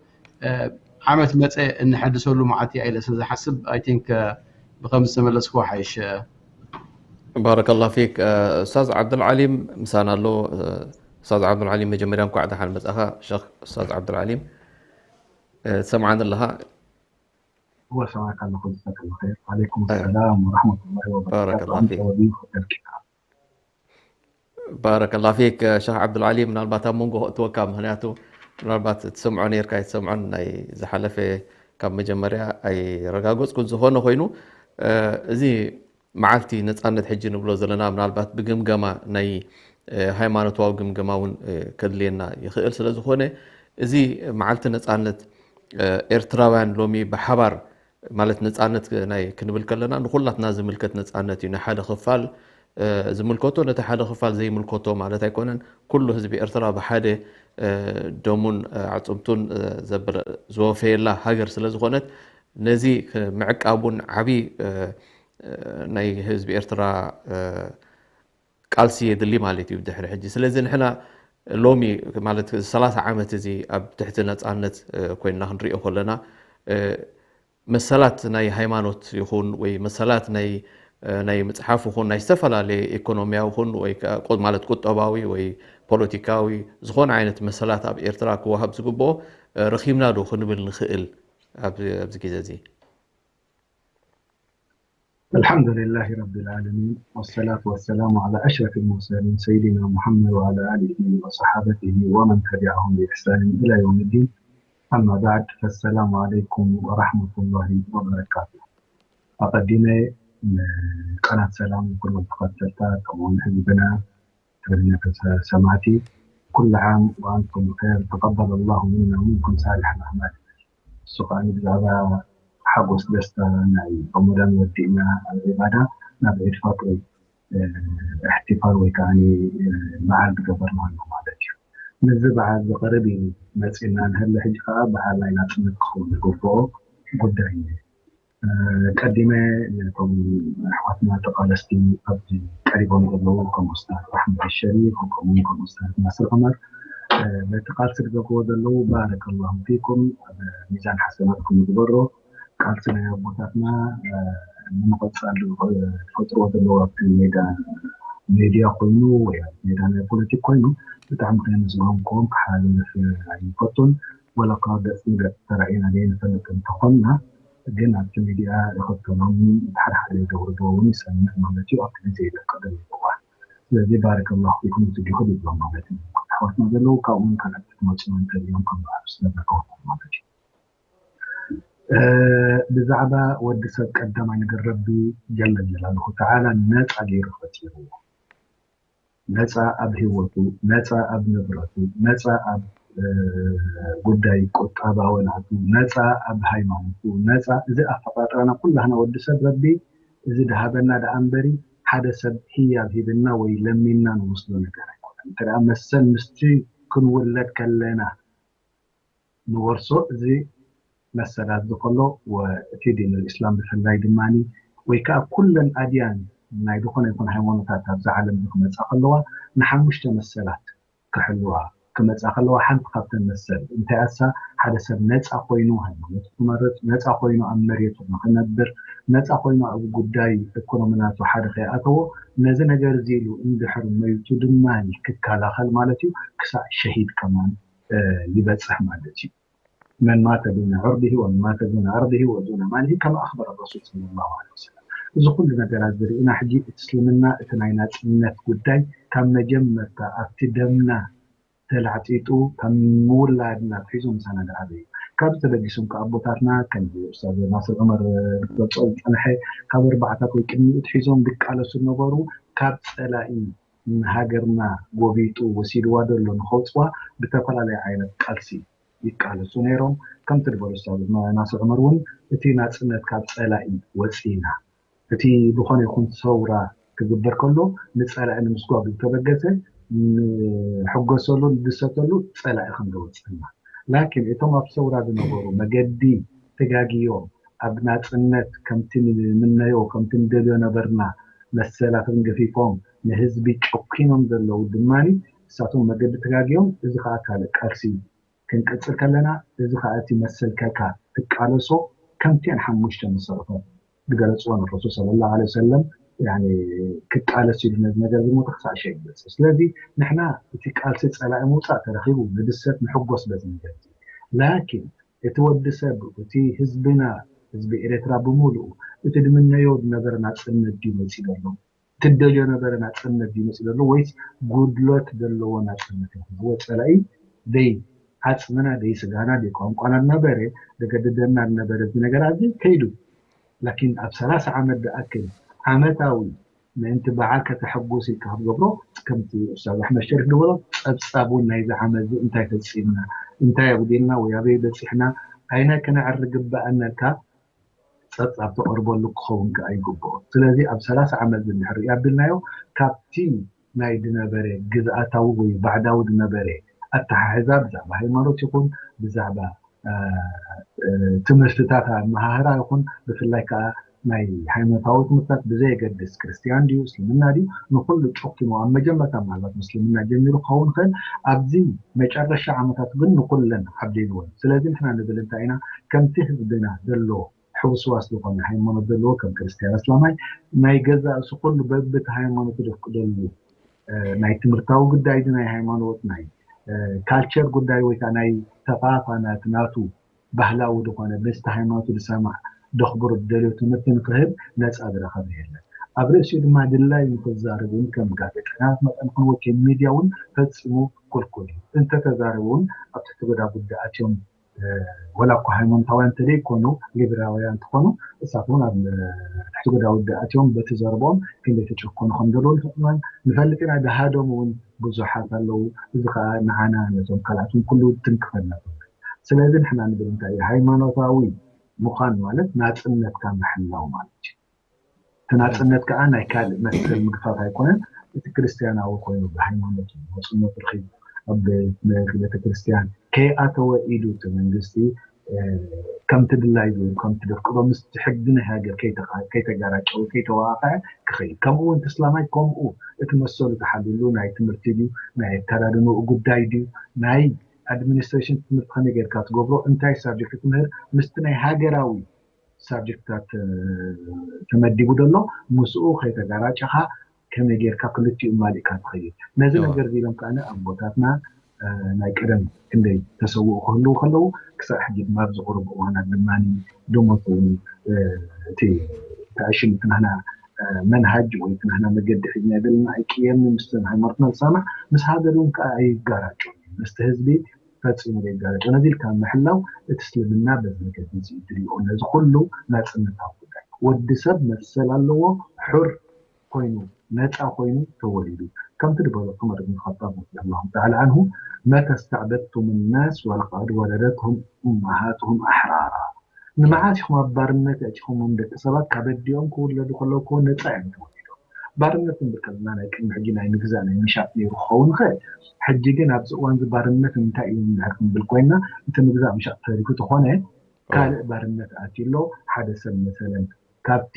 ዓመት መፀ እንሐድሰሉ መዓልቲ እያ ኢለ ስለ ዝሓስብ I think ብከም ዝተመለስኩ ሓይሽ ባረከላ ፊክ ኡስታዝ ዓብዱልዓሊም ምሳና ኣሎ። ኡስታዝ ዓብዱልዓሊም መጀመርያ እንኳዕ ደሓን መጻኻ ሸኽ ኡስታዝ ዓብዱልዓሊም ትሰምዓኒ ኣለኻ? እወ ሰማዕካ ኣለኹ። ጀዛከላ ኸይር። ዓለይኩም ሰላም ወራሕመቱላሂ ወበረካቱ። ባረከላ ፊክ ሸኽ ዓብዱልዓሊ ምናልባት ኣብ መንጎ ከእትወካ ምክንያቱ ምናልባት ትሰምዖ ነርካ ኣይትሰምዖን ናይ ዝሓለፈ ካብ መጀመርያ ኣይረጋገፅኩን። ዝኾነ ኮይኑ እዚ መዓልቲ ነፃነት ሕጂ ንብሎ ዘለና ምናልባት ብግምገማ ናይ ሃይማኖታዊ ግምገማ እውን ከድልየና ይኽእል። ስለዝኾነ እዚ መዓልቲ ነፃነት ኤርትራውያን ሎሚ ብሓባር ማለት ነፃነት ናይ ክንብል ከለና ንኩላትና ዝምልከት ነፃነት እዩ። ንሓደ ክፋል ዝምልከቶ ነቲ ሓደ ክፋል ዘይምልከቶ ማለት ኣይኮነን። ኩሉ ህዝቢ ኤርትራ ብሓደ ደሙን ኣዕፅምቱን ዘወፈየላ ሃገር ስለዝኾነት ነዚ ምዕቃቡን ዓብዪ ናይ ህዝቢ ኤርትራ ቃልሲ የድሊ ማለት እዩ ድሕሪ ሕጂ። ስለዚ ንሕና ሎሚ ማለት ሰላሳ ዓመት እዚ ኣብ ትሕቲ ነፃነት ኮይንና ክንሪኦ ከለና መሰላት ናይ ሃይማኖት ይኹን ወይ መሰላት ናይ ናይ ምፅሓፍ ይኹን ናይ ዝተፈላለየ ኢኮኖሚያዊ ይኹን ወይ ማለት ቁጠባዊ ወይ ፖለቲካዊ ዝኾነ ዓይነት መሰላት ኣብ ኤርትራ ክወሃብ ዝግብኦ ረኺብና ዶ ክንብል ንኽእል ኣብዚ ግዜ እዚ? الحمد لله رب العالمين، والصلاة والسلام على أشرف المرسلين سيدنا محمد وعلى آله وصحابته ومن تبعهم بإحسان إلى يوم الدين. أما بعد، فالسلام عليكم ورحمة الله وبركاته. ኣቐዲመ ቃላት ሰላም ንኩሎም ተኸተልታ ከምኡውን ህዝብና ትግርኛ ሰማዕቲ ኩሉ ዓም ወኣንቱም ብኸይር ተቀበለ ላሁ ሚና ወሚንኩም ሳሊሕ ኣልኣዕማል። እሱ ከዓ ብዛዕባ ሓጎስ ደስታ ናይ ረመዳን ወዲእና ኣብ ዒባዳ ናብ ዒድ ፈጥሪ እሕትፋል ወይ ከዓ በዓል ዝገበርናሉ ማለት እዩ። ነዚ በዓል ዝቐርብ እዩ መፂና ንህለ ሕጂ ከዓ በዓል ናይ ናፅነት ክኸውን ዝግብኦ ጉዳይ እዩ። ቀዲመ ነቶም ኣሕዋትና ተቃለስቲ ኣብዚ ቀሪቦም ዘለዉ ከም ኡስታዝ ኣሕመድ ሸሪፍ ከምኡ ከም ኡስታዝ ናስር ዑመር ነቲ ቃልሲ ዝገብርዎ ዘለዉ ባረከ ላሁ ፊኩም ኣብ ሚዛን ሓሰናትኩም ይግበሮ። ቃልሲ ናይ ኣቦታትና ንምቕፃል ዝፈጥርዎ ዘለዉ ኣብቲ ሜዳ ሜድያ ኮይኑ ወይ ኣብ ሜዳ ናይ ፖለቲክ ኮይኑ ብጣዕሚ ከነመስግኖም ክሓልፍ ኣይንፈቱን። ወላ እኳ ገፅ ንገፅ ተራኢና ዘይንፈልጥ እንተኾንና ግን ኣብቲ ሚድያ ንኽተሎም ሓደ ሓደ ዝገብርዎ እውን ይሰምዕ ማለት እዩ ኣብቲ ግዜ ይለቀ ዘሎ እዋን። ስለዚ ባረከ ላሁ ፊኩም እቲ ጅሁድ ይብሎም ማለት እዩ። ኣሕዋትና ዘለዉ ካብኡ ካልኣት ክትመፅኡ እንተልዮም ከም በዓል ዝተረከቡ ማለት እዩ። ብዛዕባ ወዲ ሰብ ቀዳማይ ነገር ረቢ ጀለ ጀላልሁ ተዓላ ነፃ ገይሩ ፈጢርዎ። ነፃ ኣብ ህይወቱ፣ ነፃ ኣብ ንብረቱ፣ ነፃ ኣብ ጉዳይ ቁጠባዊ ናቱ፣ ነፃ ኣብ ሃይማኖቱ፣ ነፃ እዚ ኣፈጣጥራና ኩላህና ወዲ ሰብ ረቢ እዚ ድሃበና ደኣ እምበሪ ሓደ ሰብ ህያብ ሂብና ወይ ለሚንና ንወስዶ ነገር ኣይኮነን። እንተ ደኣ መሰል ምስቲ ክንውለድ ከለና ንወርሶ እዚ መሰላት ዝከሎ እቲ ዲን ልእስላም ብፍላይ ድማ ወይ ከዓ ኩለን ኣድያን ናይ ዝኾነ ይኹን ሃይማኖታት ኣብዚ ዓለም እዚ ክመፃ ከለዋ ንሓሙሽተ መሰላት ክሕልዋ ክመፃ ከለዋ ሓንቲ ካብተን መሰል እንታይ ኣሳ ሓደ ሰብ ነፃ ኮይኑ ሃይማኖት ክመርፅ ነፃ ኮይኑ ኣብ መሬቱ ንክነብር ነፃ ኮይኑ ኣብ ጉዳይ ኢኮኖሚ ናቱ ሓደ ከይኣተዎ ነዚ ነገር እዚ ኢሉ እንድሕር መይቱ ድማ ክከላኸል ማለት እዩ ክሳዕ ሸሂድ ከማን ይበፅሕ ማለት እዩ። መን ማተ ዱነ ዕርዲሂ ወመን ማተ ዱነ ዕርዲሂ ወዱነ ማሊሂ ከማ ኣኽበረ ረሱል ሰለላሁ ዐለይሂ ወሰለም። እዚ ኩሉ ነገራት ዝርኢና ሕጂ እቲ እስልምና እቲ ናይ ናፅነት ጉዳይ ካብ መጀመርታ ኣብቲ ደምና ተላዕጢጡ ካብ ምውላድና ኣትሒዙ ምሳና ዝዓበ እዩ። ካብዚ ተበጊሶም ከኣቦታትና ከም ኡስታዝ ናስር ዑመር ዝገልፆ ዝፀንሐ ካብ ኣርባዕታት ወይ ቅድሚኡ ኣትሒዞም ዝቃለሱ ዝነበሩ ካብ ፀላኢ ንሃገርና ጎቢጡ ወሲድዋ ዘሎ ንኸውፅዋ ብተፈላለየ ዓይነት ቃልሲ ይቃለሱ ነይሮም። ከምቲ ዝበሉ ኡስታዝ ናስር ዑመር እውን እቲ ናፅነት ካብ ፀላኢ ወፂና እቲ ዝኾነ ይኹን ሰውራ ክግበር ከሎ ንፀላኢ ንምስጓግ ዝተበገሰ ንሕጎሰሉ ንድሰተሉ ፀላኢ ከም ዝወፅና ላኪን እቶም ኣብ ሰውራ ዝነበሩ መገዲ ተጋግዮም ኣብ ናፅነት ከምቲ ንምነዮ ከምቲ ንደልዮ ነበርና መሰላቶም ገፊፎም ንህዝቢ ጨኪኖም ዘለዉ ድማ ንሳቶም መገዲ ተጋግዮም እዚ ከዓ ካልእ ቃልሲ ክንቅፅል ከለና እዚ ከዓ እቲ መሰል ከካ ትቃለሶ ከምቲአን ሓሙሽተ መሰረታት ዝገለፅዎ ንረሱል ሰለላሁ ዐለይሂ ወሰለም ክቃለስ ኢሉ ነዚ ነገር ዝሞተ ክሳዕ ሸ ይበፅእ ስለዚ ንሕና እቲ ቃልሲ ፀላኢ ምውፃእ ተረኪቡ ንድሰት ንሕጎስ በዚ ነገር እዚ ላኪን እቲ ወዲ ሰብ እቲ ህዝብና ህዝቢ ኤርትራ ብምሉኡ እቲ ድምነዮ ዝነበረ ናፅነት ድዩ መፂኡ ዘሎ ትደልዮ ነበረ ናፅነት ድዩ መፂኡ ዘሎ ወይስ ጉድለት ዘለዎ ናፅነት ረኪብዎ ፀላኢ ዘይ ዓፅምና ደይ ስጋና ደይ ቋንቋና ዝነበረ ዘገድደና ዝነበረ እዚ ነገራት እዚ ከይዱ። ላኪን ኣብ ሰላሳ ዓመት ዝኣክል ዓመታዊ ምእንቲ በዓል ከተሐጉስ ኢልካ ክትገብሮ፣ ከምቲ ኡስታዝ ኣሕመድ ሸሪፍ ዝበሎ፣ ፀብፃብ እውን ናይዚ ዓመት እዚ እንታይ ፈፂምና፣ እንታይ ኣጉዲልና ወይ ኣበይ በፂሕና፣ ኣይናይ ከነዕሪ ግበኣና ኢልካ ፀብፃብ ተቐርበሉ ክኸውን ከኣ ይግብኦ። ስለዚ ኣብ ሰላሳ ዓመት ዝንድሕር ኣቢልናዮ ካብቲ ናይ ዝነበረ ግዝኣታዊ ወይ ባዕዳዊ ዝነበረ ኣተሓሕዛ ብዛዕባ ሃይማኖት ይኹን ብዛዕባ ትምህርትታት ኣመሃህራ ይኹን ብፍላይ ከዓ ናይ ሃይማኖታዊ ትምህርትታት ብዘየገድስ ክርስትያን ድዩ እስልምና ድዩ ንኩሉ ጨኪኑ ኣብ መጀመርታ ምናልባት ምስልምና ጀሚሩ ክኸውን ይኽእል ኣብዚ መጨረሻ ዓመታት ግን ንኩለን ዓብሊልወን ስለዚ ንሕና ንብል እንታይ ኢና ከምቲ ህዝብና ዘሎ ሕውስዋስ ዝኾነ ሃይማኖት ዘለዎ ከም ክርስትያን ኣስላማይ ናይ ገዛ እሱ ኩሉ በብቲ ሃይማኖት ዘፍቅደሉ ናይ ትምህርታዊ ጉዳይ ናይ ሃይማኖት ናይ ካልቸር ጉዳይ ወይ ከዓ ናይ ተፋፋናት ናቱ ባህላዊ ዝኾነ ምስቲ ሃይማኖቱ ዝሰማዕ ደኽብሮ ዝደልዮ ትምህርቲ ንክህብ ነፃ ዝረኸበ የለን ኣብ ርእሲኡ ድማ ድላዩ ንክዛረብ እውን ከም ጋዜጠኛታት መጠን ክንወ ከም ሚድያ እውን ፈፂሙ ክልኩል እዩ እንተተዛረቡ እውን ኣብ ትሕቲ ጎዳ ጉዳይ ኣትዮም ወላ እኳ ሃይማኖታውያን እንተዘይኮኑ ሊብራውያን እንትኾኑ እሳት እውን ኣብ ትሕቲ ጎዳ ውደ ኣትዮም በቲ ዘረቦም ክንደይ ተጨኮኑ ከም ዘለዉ ንፍፅማን ንፈልጥ ኢና ድሃዶም እውን ብዙሓት ኣለዉ እዚ ከዓ ንዓና ነቶም ካልኣት እውን ኩሉ ትንክፈልና ትብል ስለዚ ንሕና ንብል እንታይ እዩ ሃይማኖታዊ ምዃን ማለት ናፅነትካ ምሕላው ማለት እዩ እቲ ናፅነት ከዓ ናይ ካልእ መሰል ምግፋፍ ኣይኮነን እቲ ክርስትያናዊ ኮይኑ ብሃይማኖት ናፅነቱ ረኪቡ ኣብ ቤተክርስትያን ከይኣተወ ኢሉ እቲ መንግስቲ ከምቲ ድላዩ ከምቲ ዘፍቅዶ ምስቲ ሕጊ ናይ ሃገር ከይተጋራጨወ ከይተዋቃዐ ክኸይድ ከምኡ እውን እስላማይ ከምኡ እቲ መሰሉ ተሓልሉ ናይ ትምህርቲ ድዩ ናይ ኣከዳድንኡ ጉዳይ ድዩ ናይ ኣድሚኒስትሬሽን ትምህርቲ ከመይ ጌርካ ትገብሮ እንታይ ሳብጀክት ትምህር ምስቲ ናይ ሃገራዊ ሳብጀክትታት ተመዲቡ ዘሎ ምስኡ ከይተጋራጨኻ ከመይ ጌርካ ክልቲኡ ማሊእካ ትኸይድ ነዚ ነገር እዚ ኢሎም ከዓ ኣቦታትና ናይ ቀደም ክንደይ ተሰውኡ ክህልው ከለዉ ክሳብ ሕጂ ድማ ኣብዚ ቁሩብ እዋናት ድማ ደሞት እቲ ተኣሽም እቲ ናህና መንሃጅ ወይ እቲ ናህና መገዲ ሒዝና ዘለና ኣይቅየምን ምስቲ ሃይማኖትና ዝሰማዕ ምስ ሃገር እውን ከዓ ኣይጋራጮ ምስቲ ህዝቢ ፈፂሙ ዘይጋራጮ ነዚ ኢልካ ምሕላው እቲ እስልምና በዚ መገዲ እዚ ትሪኦ ነዚ ኩሉ ናፅነታዊ ጉዳይ ወዲ ሰብ መሰል ኣለዎ ሕር ኮይኑ ነፃ ኮይኑ ተወሊዱ ከምቲ ዝበሎ ዑመር ብን ኸጣብ ረዲየላሁ ተዓላ ዓንሁ መተ ስተዕበድቱም ናስ ወለቀድ ወለደትሁም ኡመሃትሁም ኣሕራራ ንመዓስ ኢኹም ኣብ ባርነት ኣእቲኹሞም ደቂ ሰባት ካብ ኣዲኦም ክውለዱ ከለዉ እኮ ነፃ እዮም ተወሊዶም ባርነት ክንብል ከለና ናይ ቅድሚ ሕጂ ናይ ምግዛእ ናይ ምሻጥ ነይሩ ክኸውን ይኽእል ሕጂ ግን ኣብዚ እዋን እዚ ባርነት እንታይ እዩ እንድሕር ክንብል ኮይና እቲ ምግዛእ ምሻጥ ተሪፉ ተኾነ ካልእ ባርነት ኣትዩ ኣሎ ሓደ ሰብ መሰለን ካብቲ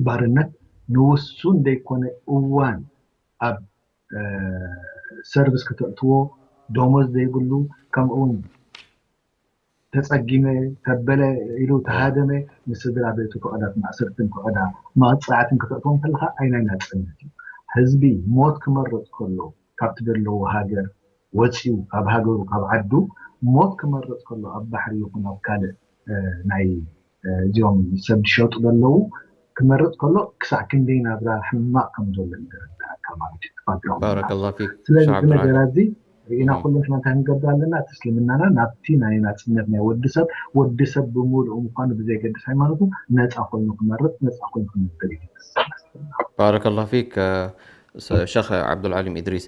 ባርነት ንውሱን ዘይኮነ እዋን ኣብ ሰርቪስ ከተእትዎ ደሞዝ ዘይብሉ ከምኡ እውን ተፀጊመ ተበለ ኢሉ ተሃደመ ንስድራ ቤቱ ፍቐዳት ማእሰርትን ፍቐዳ መቕፃዕትን ከተእትዎም ከለካ ኣይናይ ናፅነት እዩ ህዝቢ ሞት ክመርፅ ከሎ ካብቲ ዘለዎ ሃገር ወፂኡ ካብ ሃገሩ ካብ ዓዱ ሞት ክመርፅ ከሎ ኣብ ባሕሪ ይኹን ኣብ ካልእ ናይ እዚኦም ሰብ ዝሸጡ ዘለዉ ክመርፅ ከሎ ክሳዕ ክንደይ ናብራ ሕማቕ ከም ዘሎ ይረዳእካ ማለት እዩ ባክግራውንድ ባረከላ ፊክ ስለዚ ሸኽ እቲ ነገራ ዓብዱልዓዚዝ እዚ ርኢና ኩሉ ንሕና እንታይ ክንገብር ኣለና እቲ እስልምናና ናብቲ ናይ ናፅነት ናይ ወዲ ሰብ ወዲ ሰብ ብምሉኡ ምኳኑ ብዘየገድስ ሃይማኖቱ ነፃ ኮይኑ ክመርፅ ነፃ ኮይኑ ክነብር እዩ ዝመስል ባረከላ ፊክ ሸኽ ዓብዱልዓሊም ኢድሪስ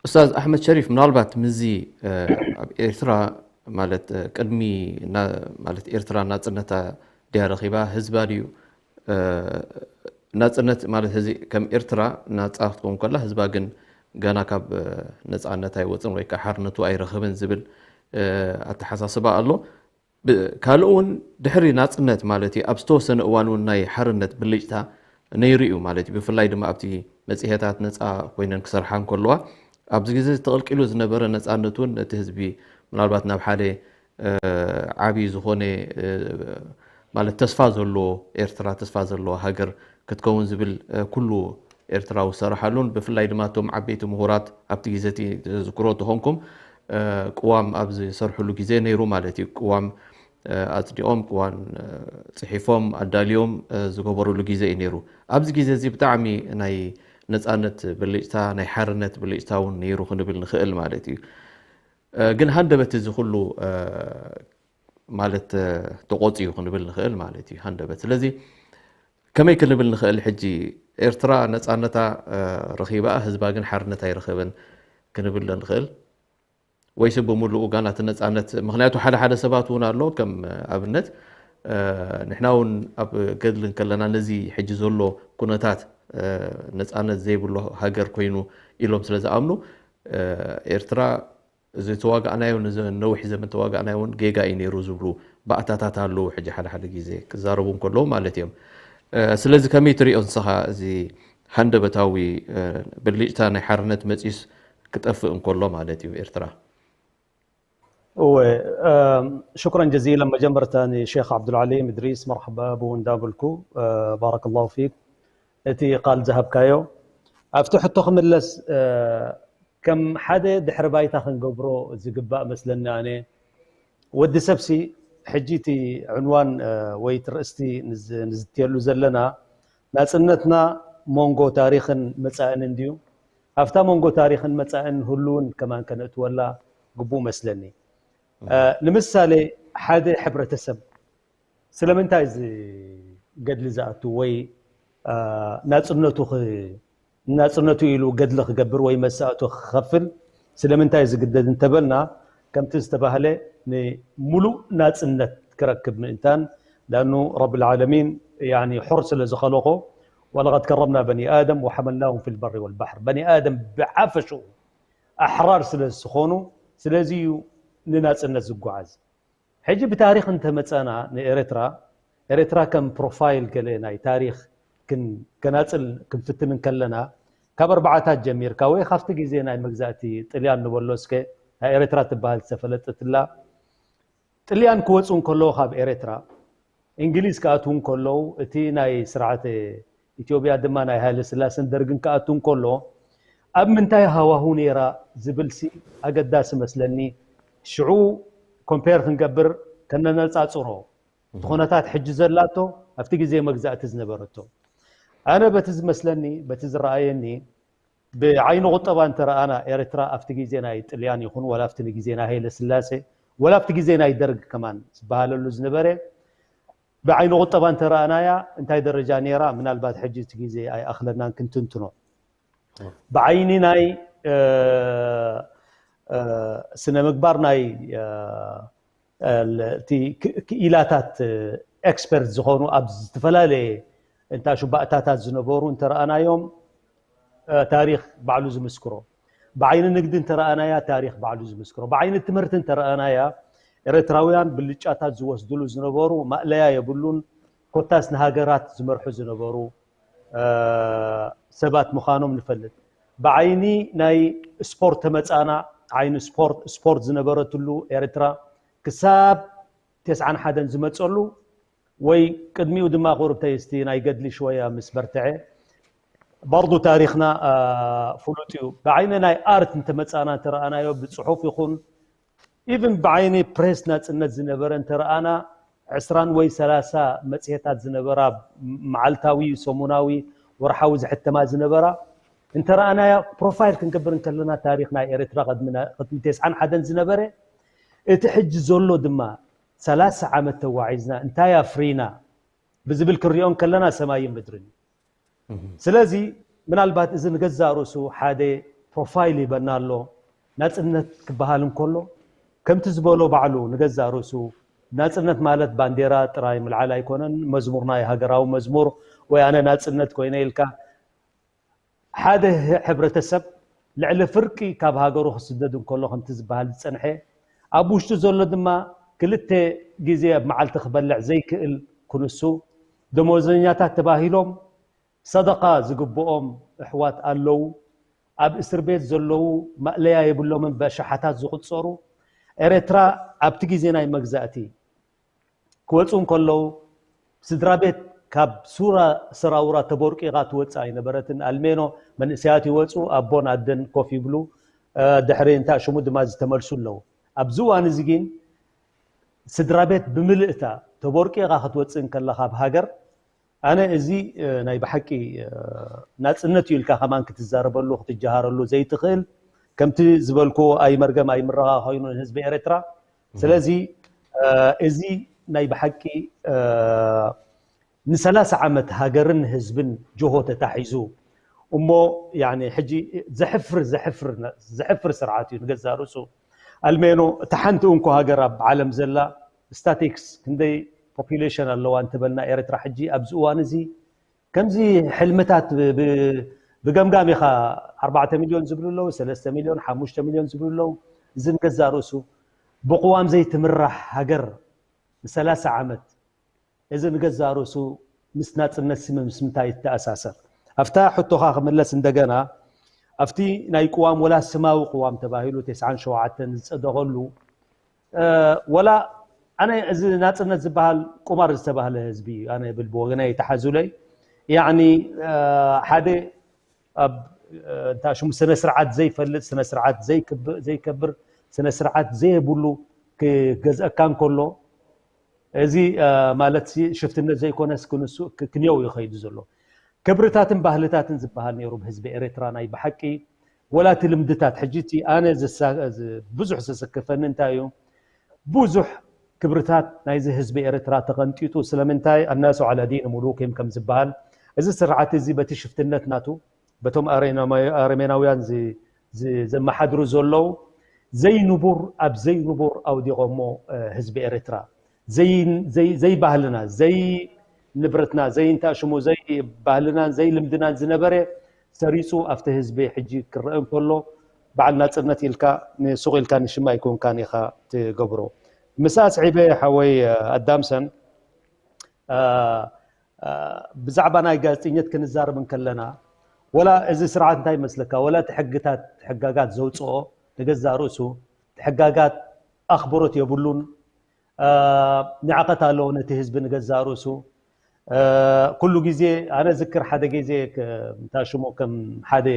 ኡስታዝ ኣሕመድ ሸሪፍ ምናልባት ምዚ ኣብ ኤርትራ ማለት ቅድሚ ማለት ኤርትራ ናፅነታ ድያ ረኺባ ህዝባ ድዩ ናፅነት ማለት ህዚ ከም ኤርትራ ናፃ ክትከውን ከላ ህዝባ ግን ገና ካብ ነፃነት ኣይወፅን ወይ ከዓ ሓርነቱ ኣይረኸብን ዝብል ኣተሓሳስባ ኣሎ ካልእ እውን ድሕሪ ናፅነት ማለት እዩ ኣብ ዝተወሰነ እዋን እውን ናይ ሓርነት ብልጭታ ነይሩ እዩ ማለት እዩ ብፍላይ ድማ ኣብቲ መፅሄታት ነፃ ኮይነን ክሰርሓ እንከለዋ ኣብዚ ግዜ ተቐልቂሉ ዝነበረ ነፃነት እውን ነቲ ህዝቢ ምናልባት ናብ ሓደ ዓብዪ ዝኾነ ማለት ተስፋ ዘለዎ ኤርትራ ተስፋ ዘለዎ ሃገር ክትከውን ዝብል ኩሉ ኤርትራዊ ዝሰርሓሉን ብፍላይ ድማ እቶም ዓበይቲ ምሁራት ኣብቲ ግዜ እቲ ዝዝክሮ ተኾንኩም ቅዋም ኣብ ዝሰርሕሉ ግዜ ነይሩ ማለት እዩ። ቅዋም ኣፅዲቖም፣ ቅዋም ፅሒፎም፣ ኣዳልዮም ዝገበሩሉ ግዜ እዩ ነይሩ። ኣብዚ ግዜ እዚ ብጣዕሚ ናይ ነፃነት ብልጭታ፣ ናይ ሓርነት ብልጭታ እውን ነይሩ ክንብል ንኽእል ማለት እዩ። ግን ሃንደበት እዚ ኩሉ ማለት ተቆፅዩ ክንብል ንኽእል ማለት እዩ። ሃንደበት ስለዚ ከመይ ክንብል ንኽእል? ሕጂ ኤርትራ ነፃነታ ረኺባ ህዝባ ግን ሓርነት ኣይረኸበን ክንብል ንኽእል? ወይስ ብምሉኡ ጋና እቲ ነፃነት? ምክንያቱ ሓደ ሓደ ሰባት እውን ኣሎ፣ ከም ኣብነት ንሕና እውን ኣብ ገድሊ እንከለና ነዚ ሕጂ ዘሎ ኩነታት ነፃነት ዘይብሉ ሃገር ኮይኑ ኢሎም ስለ ዝኣምኑ ኤርትራ እዚ ተዋጋእናዮ ነዊሕ ዘመን ተዋጋእናዮ እውን ጌጋ እዩ ነይሩ ዝብሉ ባእታታት ኣለዉ። ሕጂ ሓደ ሓደ ግዜ ክዛረቡ እንከለዉ ማለት እዮም። ስለዚ ከመይ ትሪኦ ንስኻ እዚ ሃንደበታዊ ብልጭታ ናይ ሓርነት መፂስ ክጠፍእ እንከሎ ማለት እዩ ኤርትራ? እወ ሽኩረን ጀዚለን። መጀመርታ ንሼክ ዓብዱልዓሊም እድሪስ መርሓባ ብኡ እንዳበልኩ ባረከላሁ ፊክ እቲ ቃል ዝሃብካዮ። ኣብቲ ሕቶ ክምለስ ከም ሓደ ድሕሪ ባይታ ክንገብሮ ዝግባእ መስለኒ ኣነ ወዲ ሰብሲ ሕጂ እቲ ዕንዋን ወይ እቲ ርእስቲ ንዝትየሉ ዘለና ናፅነትና መንጎ ታሪኽን መፃእን እንድዩ። ኣብታ መንጎ ታሪኽን መፃእን ህሉውን ከማን ከነእትወላ ግቡእ መስለኒ። ንምሳሌ ሓደ ሕብረተሰብ ስለምንታይ እዚ ገድሊ ዝኣቱ ወይ ናፅነቱ ናፅነቱ ኢሉ ገድሊ ክገብር ወይ መሳእቱ ክኸፍል ስለምንታይ ዝግደድ እንተበልና ከምቲ ዝተባህለ ንሙሉእ ናፅነት ክረክብ ምእንታን ዳኑ ረብ ልዓለሚን ሑር ስለ ዝኸለቆ ولقد كرمنا بني آدم وحملناهم في البر والبحر በኒ ኣደም ብዓፈሽኡ ኣሕራር ስለ ዝኾኑ ስለዚ እዩ ንናፅነት ዝጓዓዝ። ሕጂ ብታሪኽ እንተመፀና ንኤረትራ ኤረትራ ከም ፕሮፋይል ገለ ናይ ታሪኽ ከናፅል ክንፍትን እንከለና ካብ ኣርባዓታት ጀሚርካ ወይ ካብቲ ግዜ ናይ መግዛእቲ ጥልያን ንበሎ እስከ ናይ ኤረትራ ትበሃል ዝተፈለጠትላ ጥልያን ክወፁ እንከለዉ ካብ ኤረትራ እንግሊዝ ክኣትዉ እንከለዉ እቲ ናይ ስርዓተ ኢትዮጵያ ድማ ናይ ሃይለ ስላሰን ደርግን ክኣቱ እንከሎ ኣብ ምንታይ ሃዋሁ ነይራ ዝብልሲ ኣገዳሲ መስለኒ። ሽዑ ኮምፔር ክንገብር ከነነፃፅሮ እቲ ኩነታት ሕጂ ዘላቶ ኣብቲ ግዜ መግዛእቲ ዝነበረቶ ኣነ በቲ ዝመስለኒ በቲ ዝረኣየኒ ብዓይኒ ቁጠባ እንተረኣና ኤርትራ ኣብቲ ግዜ ናይ ጥልያን ይኹን ወላ ኣብቲ ግዜ ናይ ሃይለ ስላሴ ወላ ኣብቲ ግዜ ናይ ደርግ ከማን ዝበሃለሉ ዝነበረ ብዓይኒ ቁጠባ እንተረኣናያ እንታይ ደረጃ ነይራ ምናልባት ሕጂ እቲ ግዜ ኣይኣኽለናን ክንትንትኖ ብዓይኒ ናይ ስነ ምግባር ናይ ክኢላታት ኤክስፐርት ዝኾኑ ኣብ ዝተፈላለየ እንታ ሹባእታታት ዝነበሩ እንተረኣናዮም ታሪኽ ባዕሉ ዝምስክሮ ብዓይኒ ንግዲ እንተረኣናያ ታሪኽ ባዕሉ ዝምስክሮ ብዓይኒ ትምህርቲ እንተረኣናያ ኤረትራውያን ብልጫታት ዝወስድሉ ዝነበሩ ማእለያ የብሉን ኮታስ ንሃገራት ዝመርሑ ዝነበሩ ሰባት ምዃኖም ንፈልጥ ብዓይኒ ናይ ስፖርት ተመፃና ዓይኒ ስፖርት ስፖርት ዝነበረትሉ ኤርትራ ክሳብ ተስዓን ሓደን ዝመፀሉ ወይ ቅድሚኡ ድማ ቁሩብ ተይስቲ ናይ ገድሊ ሽወያ ምስ በርትዐ በርዱ ታሪኽና ፍሉጥ እዩ ብዓይኒ ናይ ኣርት እንተመፃና እንተረኣናዮ ብፅሑፍ ይኹን ኢቭን ብዓይኒ ፕሬስ ናፅነት ዝነበረ እንተረኣና ዕስራን ወይ ሰላሳ መፅሄታት ዝነበራ መዓልታዊ ሰሙናዊ ወርሓዊ ዝሕተማ ዝነበራ እንተረኣናያ ፕሮፋይል ክንገብር እንከለና ታሪኽ ናይ ኤርትራ ቅድሚ ተስዓን ሓደን ዝነበረ እቲ ሕጂ ዘሎ ድማ ሰላሳ ዓመት ተዋዒዝና እንታይ ኣፍሪና ብዝብል ክንሪኦ እንከለና ሰማይን ምድርን እዩ ስለዚ ምናልባት እዚ ንገዛእ ርእሱ ሓደ ፕሮፋይል ይበና ኣሎ ናፅነት ክበሃል እንከሎ ከምቲ ዝበሎ ባዕሉ ንገዛእ ርእሱ ናፅነት ማለት ባንዴራ ጥራይ ምልዓል ኣይኮነን መዝሙር ናይ ሃገራዊ መዝሙር ወይ ኣነ ናፅነት ኮይነ ኢልካ ሓደ ሕብረተሰብ ልዕሊ ፍርቂ ካብ ሃገሩ ክስደድ እንከሎ ከምቲ ዝበሃል ዝፀንሐ ኣብ ውሽጡ ዘሎ ድማ ክልተ ግዜ ኣብ መዓልቲ ክበልዕ ዘይክእል ክንሱ ደሞዘኛታት ተባሂሎም ሰደቃ ዝግብኦም ኣሕዋት ኣለዉ ኣብ እስር ቤት ዘለዉ ማእለያ የብሎምን በሽሓታት ዝቁፀሩ ኤረትራ ኣብቲ ግዜ ናይ መግዛእቲ ክወፁ እንከለዉ ስድራ ቤት ካብ ሱራ ሰራውራ ተቦርቂቓ ትወፅእ ኣይነበረትን ኣልሜኖ መንእሰያት ይወፁ ኣቦን ኣደን ኮፍ ይብሉ ድሕሪ እንታይ ሽሙ ድማ ዝተመልሱ ኣለዉ ኣብዚ እዋን እዚ ግን ስድራ ቤት ብምልእታ ተቦርቂቓ ክትወፅእ እንከላ ካብ ሃገር ኣነ እዚ ናይ ብሓቂ ናፅነት እዩ ኢልካ ከማን ክትዛረበሉ ክትጀሃረሉ ዘይትኽእል፣ ከምቲ ዝበልኩዎ ኣይመርገም ኣይምረኻ ኮይኑ ንህዝቢ ኤርትራ። ስለዚ እዚ ናይ ብሓቂ ንሰላሳ ዓመት ሃገርን ህዝብን ጅሆ ተታሒዙ እሞ ሕጂ ዘሕፍር ዘሕፍር ስርዓት እዩ ንገዛ ርእሱ። ኣልሜኖ እታ ሓንቲ እንኮ ሃገር ኣብ ዓለም ዘላ ስታቲክስ ክንደይ ፖፑሌሽን ኣለዋ እንተበልና ኤርትራ ሕጂ ኣብዚ እዋን እዚ ከምዚ ሕልምታት ብገምጋም ኢኻ ኣርባዕተ ሚልዮን ዝብሉ ኣለዉ፣ ሰለስተ ሚልዮን፣ ሓሙሽተ ሚልዮን ዝብሉ ኣለዉ። እዚ ንገዛ ርእሱ ብቅዋም ዘይትምራሕ ሃገር ንሰላሳ ዓመት እዚ ንገዛ ርእሱ ምስ ናፅነት ስም ምስ ምንታይ ይተኣሳሰር? ኣብታ ሕቶኻ ክምለስ እንደገና ኣብቲ ናይ ቅዋም ወላ ስማዊ ቅዋም ተባሂሉ ተስዓን ሸውዓተን ዝፀደቐሉ ወላ ኣነ እዚ ናፅነት ዝበሃል ቁማር ዝተባህለ ህዝቢ እዩ። ኣነ ብል ብወገናይ ይተሓዙለይ ያኒ ሓደ ኣብ እንታይ ሽሙ ስነ ስርዓት ዘይፈልጥ ስነ ስርዓት ዘይከብር ስነ ስርዓት ዘይብሉ ክገዝአካ እንከሎ እዚ ማለት ሽፍትነት ዘይኮነስ ክንሱ ክንየው ይኸይዱ ዘሎ ክብርታትን ባህልታትን ዝበሃል ነይሩ ብህዝቢ ኤርትራ ናይ ብሓቂ ወላ እቲ ልምድታት ሕጂ እቲ ኣነ ብዙሕ ዘሰክፈኒ እንታይ እዩ ብዙሕ ክብርታት ናይዚ ህዝቢ ኤርትራ ተቐንጢጡ ስለምንታይ ኣናሱ ዓላ ዲን ሙሉክም ከም ዝበሃል እዚ ስርዓት እዚ በቲ ሽፍትነት ናቱ በቶም ኣረሜናውያን ዘመሓድሩ ዘለዉ ዘይንቡር ኣብ ዘይንቡር ኣውዲቖሞ ህዝቢ ኤርትራ ዘይባህልና ዘይንብረትና ዘይንታሽሙ ዘይባህልናን ዘይልምድናን ዝነበረ ሰሪፁ ኣብቲ ህዝቢ ሕጂ ክረአ እንከሎ በዓል ናፅነት ኢልካ ንሱቕ ኢልካ ንሽማ ኣይኮንካን ኢኻ ትገብሮ። ምስ ኣስዒበ ሓወይ ኣዳምሰን ብዛዕባ ናይ ጋዜጠኝነት ክንዛረብ እንከለና ወላ እዚ ስርዓት እንታይ ይመስለካ ወላ እቲ ሕግታት ሕጋጋት ዘውፅኦ ንገዛ ርእሱ እቲ ሕጋጋት ኣኽብሮት የብሉን ንዕቐት ኣለዎ ነቲ ህዝቢ ንገዛ ርእሱ ኩሉ ግዜ ኣነ ዝክር ሓደ ግዜ እንታይ ሽሙ ከም ሓደ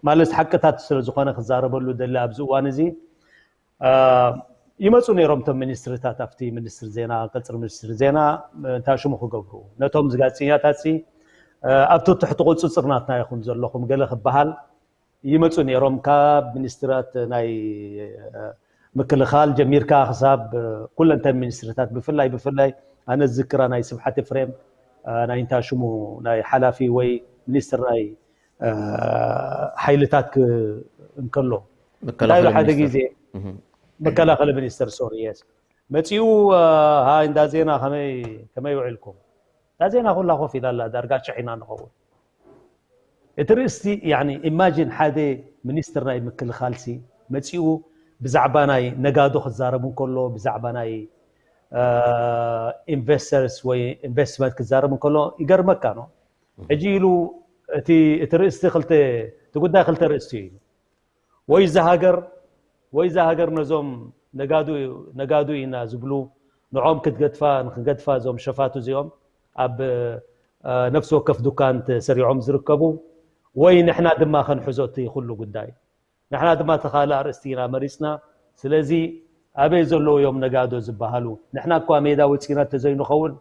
ማለት ሓቅታት ስለ ዝኾነ ክዛረበሉ ደሊ ኣብዚ እዋን እዚ ይመፁ ነይሮም እቶም ሚኒስትርታት ኣብቲ ሚኒስትር ዜና ቀፅሪ ሚኒስትር ዜና እንታይ ሽሙ ክገብሩ ነቶም ጋዜጠኛታት ኣብቲ ትሕቲ ቁፅፅር ናትና ኢኹም ዘለኹም ገለ ክበሃል ይመፁ ነይሮም ካብ ሚኒስትራት ናይ ምክልኻል ጀሚርካ ክሳብ ኩለንተን ሚኒስትርታት ብፍላይ ብፍላይ ኣነ ዝዝክራ ናይ ስብሓት ኤፍሬም ናይ እንታይ ሽሙ ናይ ሓላፊ ወይ ሚኒስትር ናይ ሓይልታት እንከሎ እንታይ ሓደ ግዜ መከላኸሊ ሚኒስትር ሶሪ የስ መፂኡ ሃይ እንዳ ዜና ከመይ ውዒልኩም እንዳ ዜና ኩላ ኮፍ ኢላ ኣላ ዳርጋ ጭሒና ንኸውን እቲ ርእስቲ ኢማጂን ሓደ ሚኒስትር ናይ ምክልኻልሲ መፂኡ ብዛዕባ ናይ ነጋዶ ክዛረብ እንከሎ ብዛዕባ ናይ ኢንቨስተርስ ወይ ኢንቨስትመንት ክዛረብ እንከሎ ይገርመካ ነው ሕጂ ኢሉ እቲ እቲ ርእስቲ ክልተ እቲ ጉዳይ ክልተ ርእስቲ እዩ ኢሉ ወይ እዚ ሃገር ወይ እዚ ሃገር ነዞም ነጋዱ ነጋዱ ኢና ዝብሉ ንዖም ክትገድፋ ንክገድፋ እዞም ሸፋቱ እዚኦም ኣብ ነፍሲ ወከፍ ዱካን ተሰሪዖም ዝርከቡ ወይ ንሕና ድማ ከንሕዞ እቲ ኩሉ ጉዳይ ንሕና ድማ ተኻለ ኣርእስቲ ኢና መሪፅና ስለዚ ኣበይ ዘለዉ እዮም ነጋዶ ዝበሃሉ ንሕና እኳ ሜዳ ወፂና ተዘይንኸውን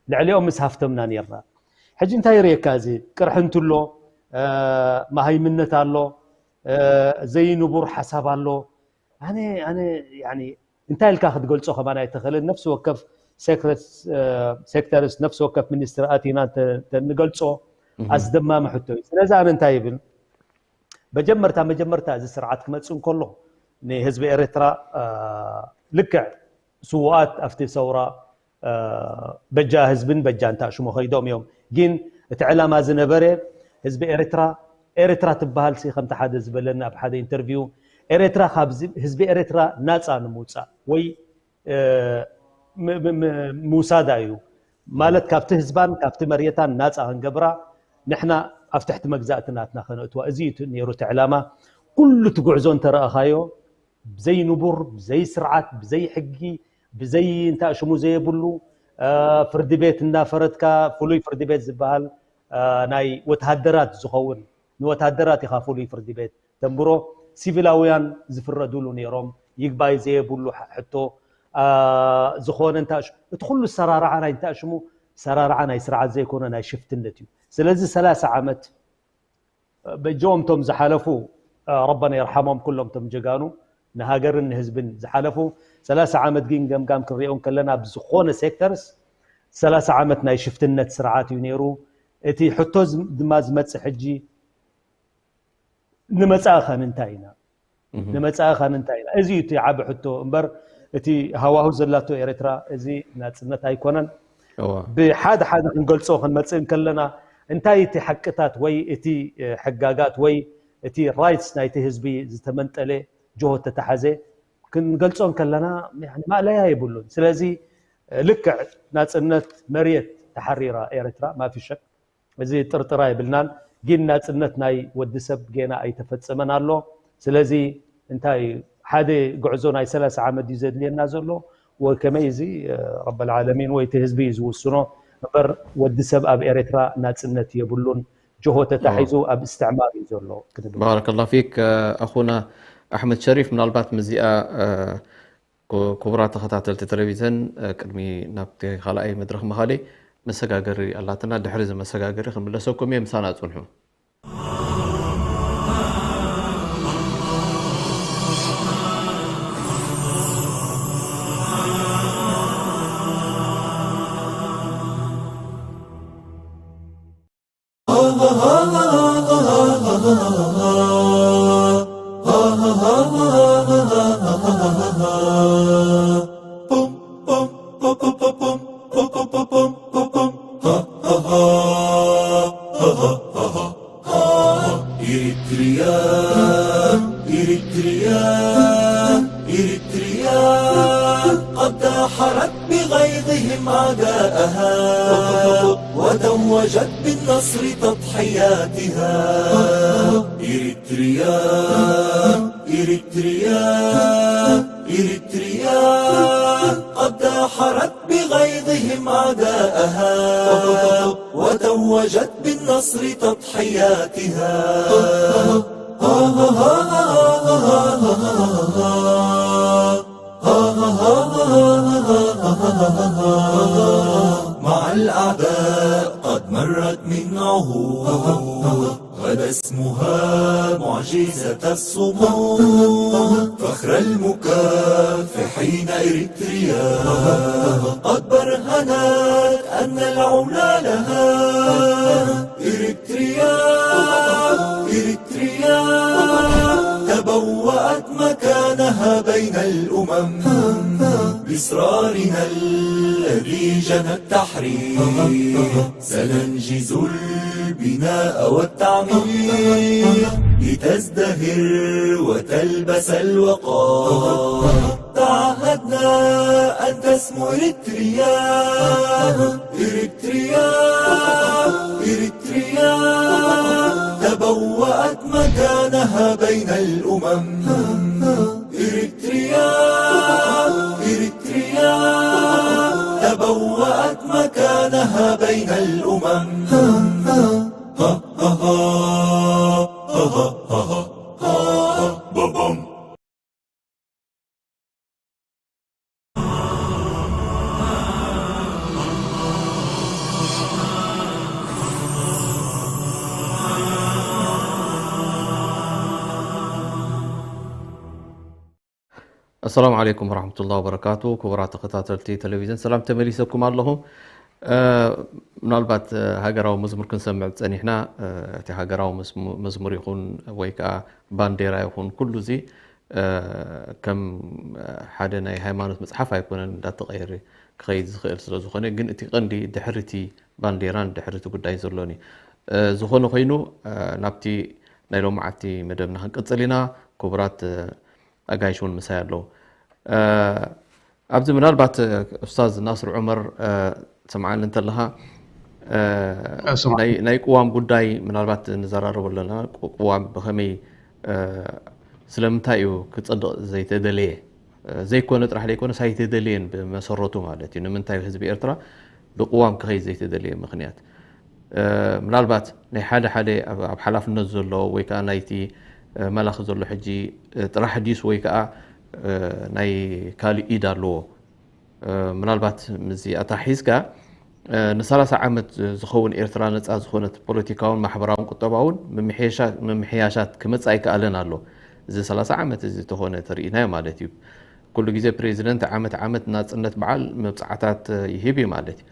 ልዕሊኦም ምስ ሃፍተምና ነርና ሕጂ እንታይ ይርእየካ እዚ ቅርሒ እንትሎ መሃይምነት ኣሎ ዘይንቡር ሓሳብ ኣሎ ኣነ ኣነ እንታይ ኢልካ ክትገልፆ ከማን ኣይትኽእልን ነፍሲ ወከፍ ሴክተርስ ነፍሲ ወከፍ ሚኒስትር ኣቲና ንገልፆ ኣስደማሚ ሕቶ እዩ ስለዚ ኣነ እንታይ ይብል መጀመርታ መጀመርታ እዚ ስርዓት ክመፅእ እንከሎ ንህዝቢ ኤርትራ ልክዕ ስውኣት ኣብቲ ሰውራ በጃ ህዝብን በጃ እንታ ሽሙ ከይዶም እዮም ግን እቲ ዕላማ ዝነበረ ህዝቢ ኤርትራ ኤርትራ ትበሃል ሲ ከምቲ ሓደ ዝበለና ኣብ ሓደ ኢንተርቪው ኤርትራ ካብ ህዝቢ ኤርትራ ናፃ ንምውፃእ ወይ ምውሳዳ እዩ ማለት ካብቲ ህዝባን ካብቲ መሬታን ናፃ ክንገብራ ንሕና ኣብ ትሕቲ መግዛእቲ ናትና ከነእትዋ እዚ እዩ ነይሩ እቲ ዕላማ ኩሉ እቲ ጉዕዞ እንተረእኻዮ ብዘይ ንቡር ብዘይ ስርዓት ብዘይ ሕጊ ብዘይ እንታይ ሽሙ ዘየብሉ ፍርዲ ቤት እናፈረድካ ፍሉይ ፍርዲ ቤት ዝበሃል ናይ ወተሃደራት ዝኸውን ንወተሃደራት ኢኻ ፍሉይ ፍርዲ ቤት ተንብሮ ሲቪላውያን ዝፍረዱሉ ነይሮም ይግባይ ዘየብሉ ሕቶ ዝኾነ እንታይ እቲ ኩሉ ሰራርዓ ናይ እንታይ ሽሙ ሰራርዓ ናይ ስርዓት ዘይኮነ ናይ ሽፍትነት እዩ። ስለዚ ሰላሳ ዓመት በጆም ቶም ዝሓለፉ ረበና የርሓሞም ኩሎም ቶም ጀጋኑ ንሃገርን ንህዝብን ዝሓለፉ ሰላሳ ዓመት ግን ገምጋም ክንሪኦ ከለና ብዝኾነ ሴክተርስ ሰላሳ ዓመት ናይ ሽፍትነት ስርዓት እዩ ነይሩ። እቲ ሕቶ ድማ ዝመፅእ ሕጂ ንመፃእኸ እንታይ ኢና ንመፃእኸ እንታይ ኢና? እዚ እቲ ዓቢ ሕቶ እምበር እቲ ሃዋሁ ዘላቶ ኤርትራ እዚ ናፅነት ኣይኮነን። ብሓደ ሓደ ክንገልፆ ክንመፅእ እንከለና እንታይ እቲ ሓቅታት ወይ እቲ ሕጋጋት ወይ እቲ ራይትስ ናይቲ ህዝቢ ዝተመንጠለ ጆሆ ተተሓዘ ክንገልፆ እንከለና ማእለያ የብሉን። ስለዚ ልክዕ ናፅነት መሬት ተሓሪራ ኤርትራ ማፊ ሸክ እዚ ጥርጥር ኣይብልናን። ግን ናፅነት ናይ ወዲ ሰብ ጌና ኣይተፈፀመን ኣሎ። ስለዚ እንታይ ሓደ ጉዕዞ ናይ ሰላሳ ዓመት እዩ ዘድልየና ዘሎ ወይ ከመይ እዚ ረበል ዓለሚን ወይ እቲ ህዝቢ እዩ ዝውስኖ እምበር ወዲ ሰብ ኣብ ኤርትራ ናፅነት የብሉን። ጅሆ ተታሒዙ ኣብ እስትዕማር እዩ ዘሎ ክንብል። ባረከላ ፊክ። ኣኹና ኣሕመድ ሸሪፍ ምናልባት ምዚኣ ክቡራት ተኸታተልቲ ቴሌቪዝን ቅድሚ ናብቲ ካልኣይ መድረኽ ምኻደይ መሰጋገሪ ኣላትና ድሕሪ እዚ መሰጋገሪ ክምለሰኩም እየ ምሳና ጽንሑ። ኣሰላሙ ዓለይኩም ወራህመቱላሂ ወበረካቱ። ክቡራት ተኸታተልቲ ቴሌቪዝን ሰላም ተመሊሰኩም ኣለኹ። ምናልባት ሃገራዊ መዝሙር ክንሰምዕ ጸኒሕና፣ እቲ ሃገራዊ መዝሙር ይኹን ወይ ከዓ ባንዴራ ይኹን ኩሉ እዚ ከም ሓደ ናይ ሃይማኖት መጽሓፍ ኣይኮነን እንዳተቐየረ ክኸይድ ዝኽእል ስለ ዝኾነ፣ ግን እቲ ቀንዲ ድሕሪ እቲ ባንዴራን ድሕሪ እቲ ጉዳይ ዘሎን እዩ። ዝኾነ ኮይኑ ናብቲ ናይ ሎማዓቲ መደብና ክንቅጽል ኢና። ክቡራት ኣጋይሽ እውን ምሳይ ኣለዉ። ኣብዚ ምናልባት ኡስታዝ ናስር ዑመር ትሰምዓኒ እንተለኻ ናይ ቅዋም ጉዳይ ምናልባት ንዘራረቦ ኣለና። ቅዋም ብኸመይ ስለምንታይ እዩ ክጸድቕ ዘይተደለየ? ዘይኮነ ጥራሕ ዘይኮነስ ኣይተደለየን ብመሰረቱ ማለት እዩ። ንምንታይ ህዝቢ ኤርትራ ብቅዋም ክኸይድ ዘይተደለየ ምኽንያት? ምናልባት ናይ ሓደ ሓደ ኣብ ሓላፍነት ዘሎ ወይ ከዓ ናይቲ መላኺ ዘሎ ሕጂ ጥራሕ ድዩስ ወይ ከዓ ናይ ካሊእ ኢድ ኣለዎ? ምናልባት ምስዚ ኣታሒዝካ ንሰላሳ ዓመት ዝኸውን ኤርትራ ነፃ ዝኾነት ፖለቲካውን ማሕበራውን ቁጠባውን ምምሕያሻት ክመፅእ ኣይከኣለን ኣሎ። እዚ ሰላሳ ዓመት እዚ ተኾነ ተርኢናዮ ማለት እዩ። ኩሉ ግዜ ፕሬዚደንት ዓመት ዓመት ናፅነት በዓል መብፃዕታት ይህብ እዩ ማለት እዩ።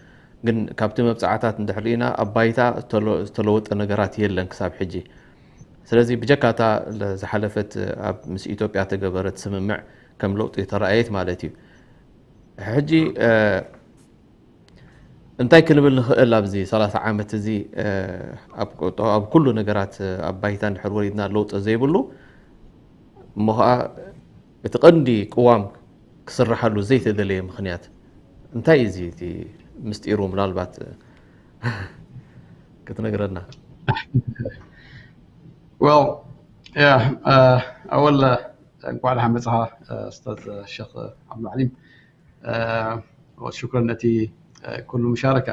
ግን ካብቲ መብፃዕታት እንድሕር ርኢና ኣብ ባይታ ዝተለወጠ ነገራት የለን ክሳብ ሕጂ። ስለዚ ብጀካታ ዝሓለፈት ኣብ ምስ ኢትዮጵያ ተገበረት ስምምዕ ከም ለውጢ ተረኣየት ማለት እዩ። ሕጂ እንታይ ክንብል ንኽእል ኣብዚ ሰላሳ ዓመት እዚ ኣብ ኩሉ ነገራት ኣብ ባይታ እንድሕር ወሪድና ለውጢ ዘይብሉ እሞ ከዓ እቲ ቀንዲ ቅዋም ክስርሓሉ ዘይተደለየ ምኽንያት እንታይ እዩ? እዚ እቲ ምስጢሩ ምናልባት ክትነግረና። Well, yeah, ኣወል እንኳዕ ደሓን መፅኻ ኡስታዝ ሸኽ ዓብዱልዓሊም። ሽኩረን ነቲ ኩሉ ሙሻረካ።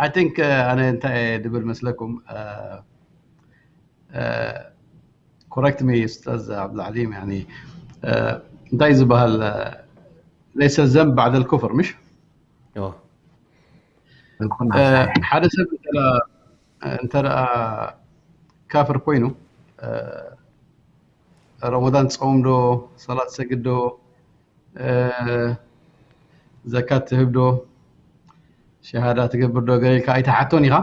I think ኣነ እንታይ ድብል መስለኩም፣ correct me ኡስታዝ ዓብዱልዓሊም፣ يعني እንታይ ዝበሃል፣ ليس الذنب بعد الكفر، مش ሓደ ሰብ እንተ ደኣ ካፍር ኮይኑ ረመዳን ትፀውም ዶ፣ ሰላት ትሰግድ ዶ፣ ዘካት ትህብ ዶ፣ ሸሃዳ ትገብር ዶ ገለ ኢልካ ኣይትሓቶን ኢኻ።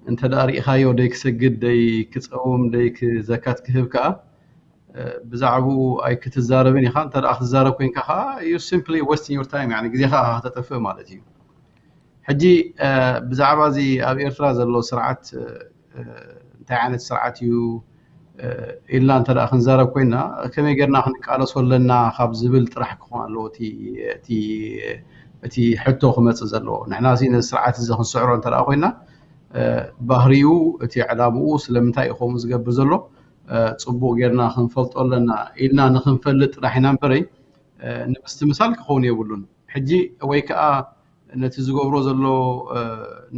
እንተ ደኣ ርኢኻዮ ደይ ክሰግድ፣ ደይ ክፀውም፣ ደይ ዘካት ክህብ ከኣ ብዛዕባኡ ኣይክትዛረብን ኢኻ። እንተ ደኣ ክትዛረብ ኮይንካ ከኣ you simply wasting your time፣ ግዜኻ ከተጥፍእ ማለት እዩ። ሕጂ ብዛዕባ እዚ ኣብ ኤርትራ ዘሎ ስርዓት እንታይ ዓይነት ስርዓት እዩ ኢልና እንተ ደኣ ክንዛረብ ኮይና፣ ከመይ ጌርና ክንቃለሶ ኣለና ካብ ዝብል ጥራሕ ክኾን ኣለዎ እቲ ሕቶ ክመጽእ ዘለዎ። ንሕና ሲ ነዚ ስርዓት እዚ ክንስዕሮ እንተ ደኣ ኮይና፣ ባህሪኡ፣ እቲ ዕላምኡ፣ ስለምንታይ እዩ ከምኡ ዝገብር ዘሎ፣ ጽቡቕ ጌርና ክንፈልጦ ኣለና ኢልና ንክንፈልጥ ጥራሕ ኢና እምበረይ፣ ንምስትምሳል ክኸውን የብሉን። ሕጂ ወይ ከኣ ነቲ ዝገብሮ ዘሎ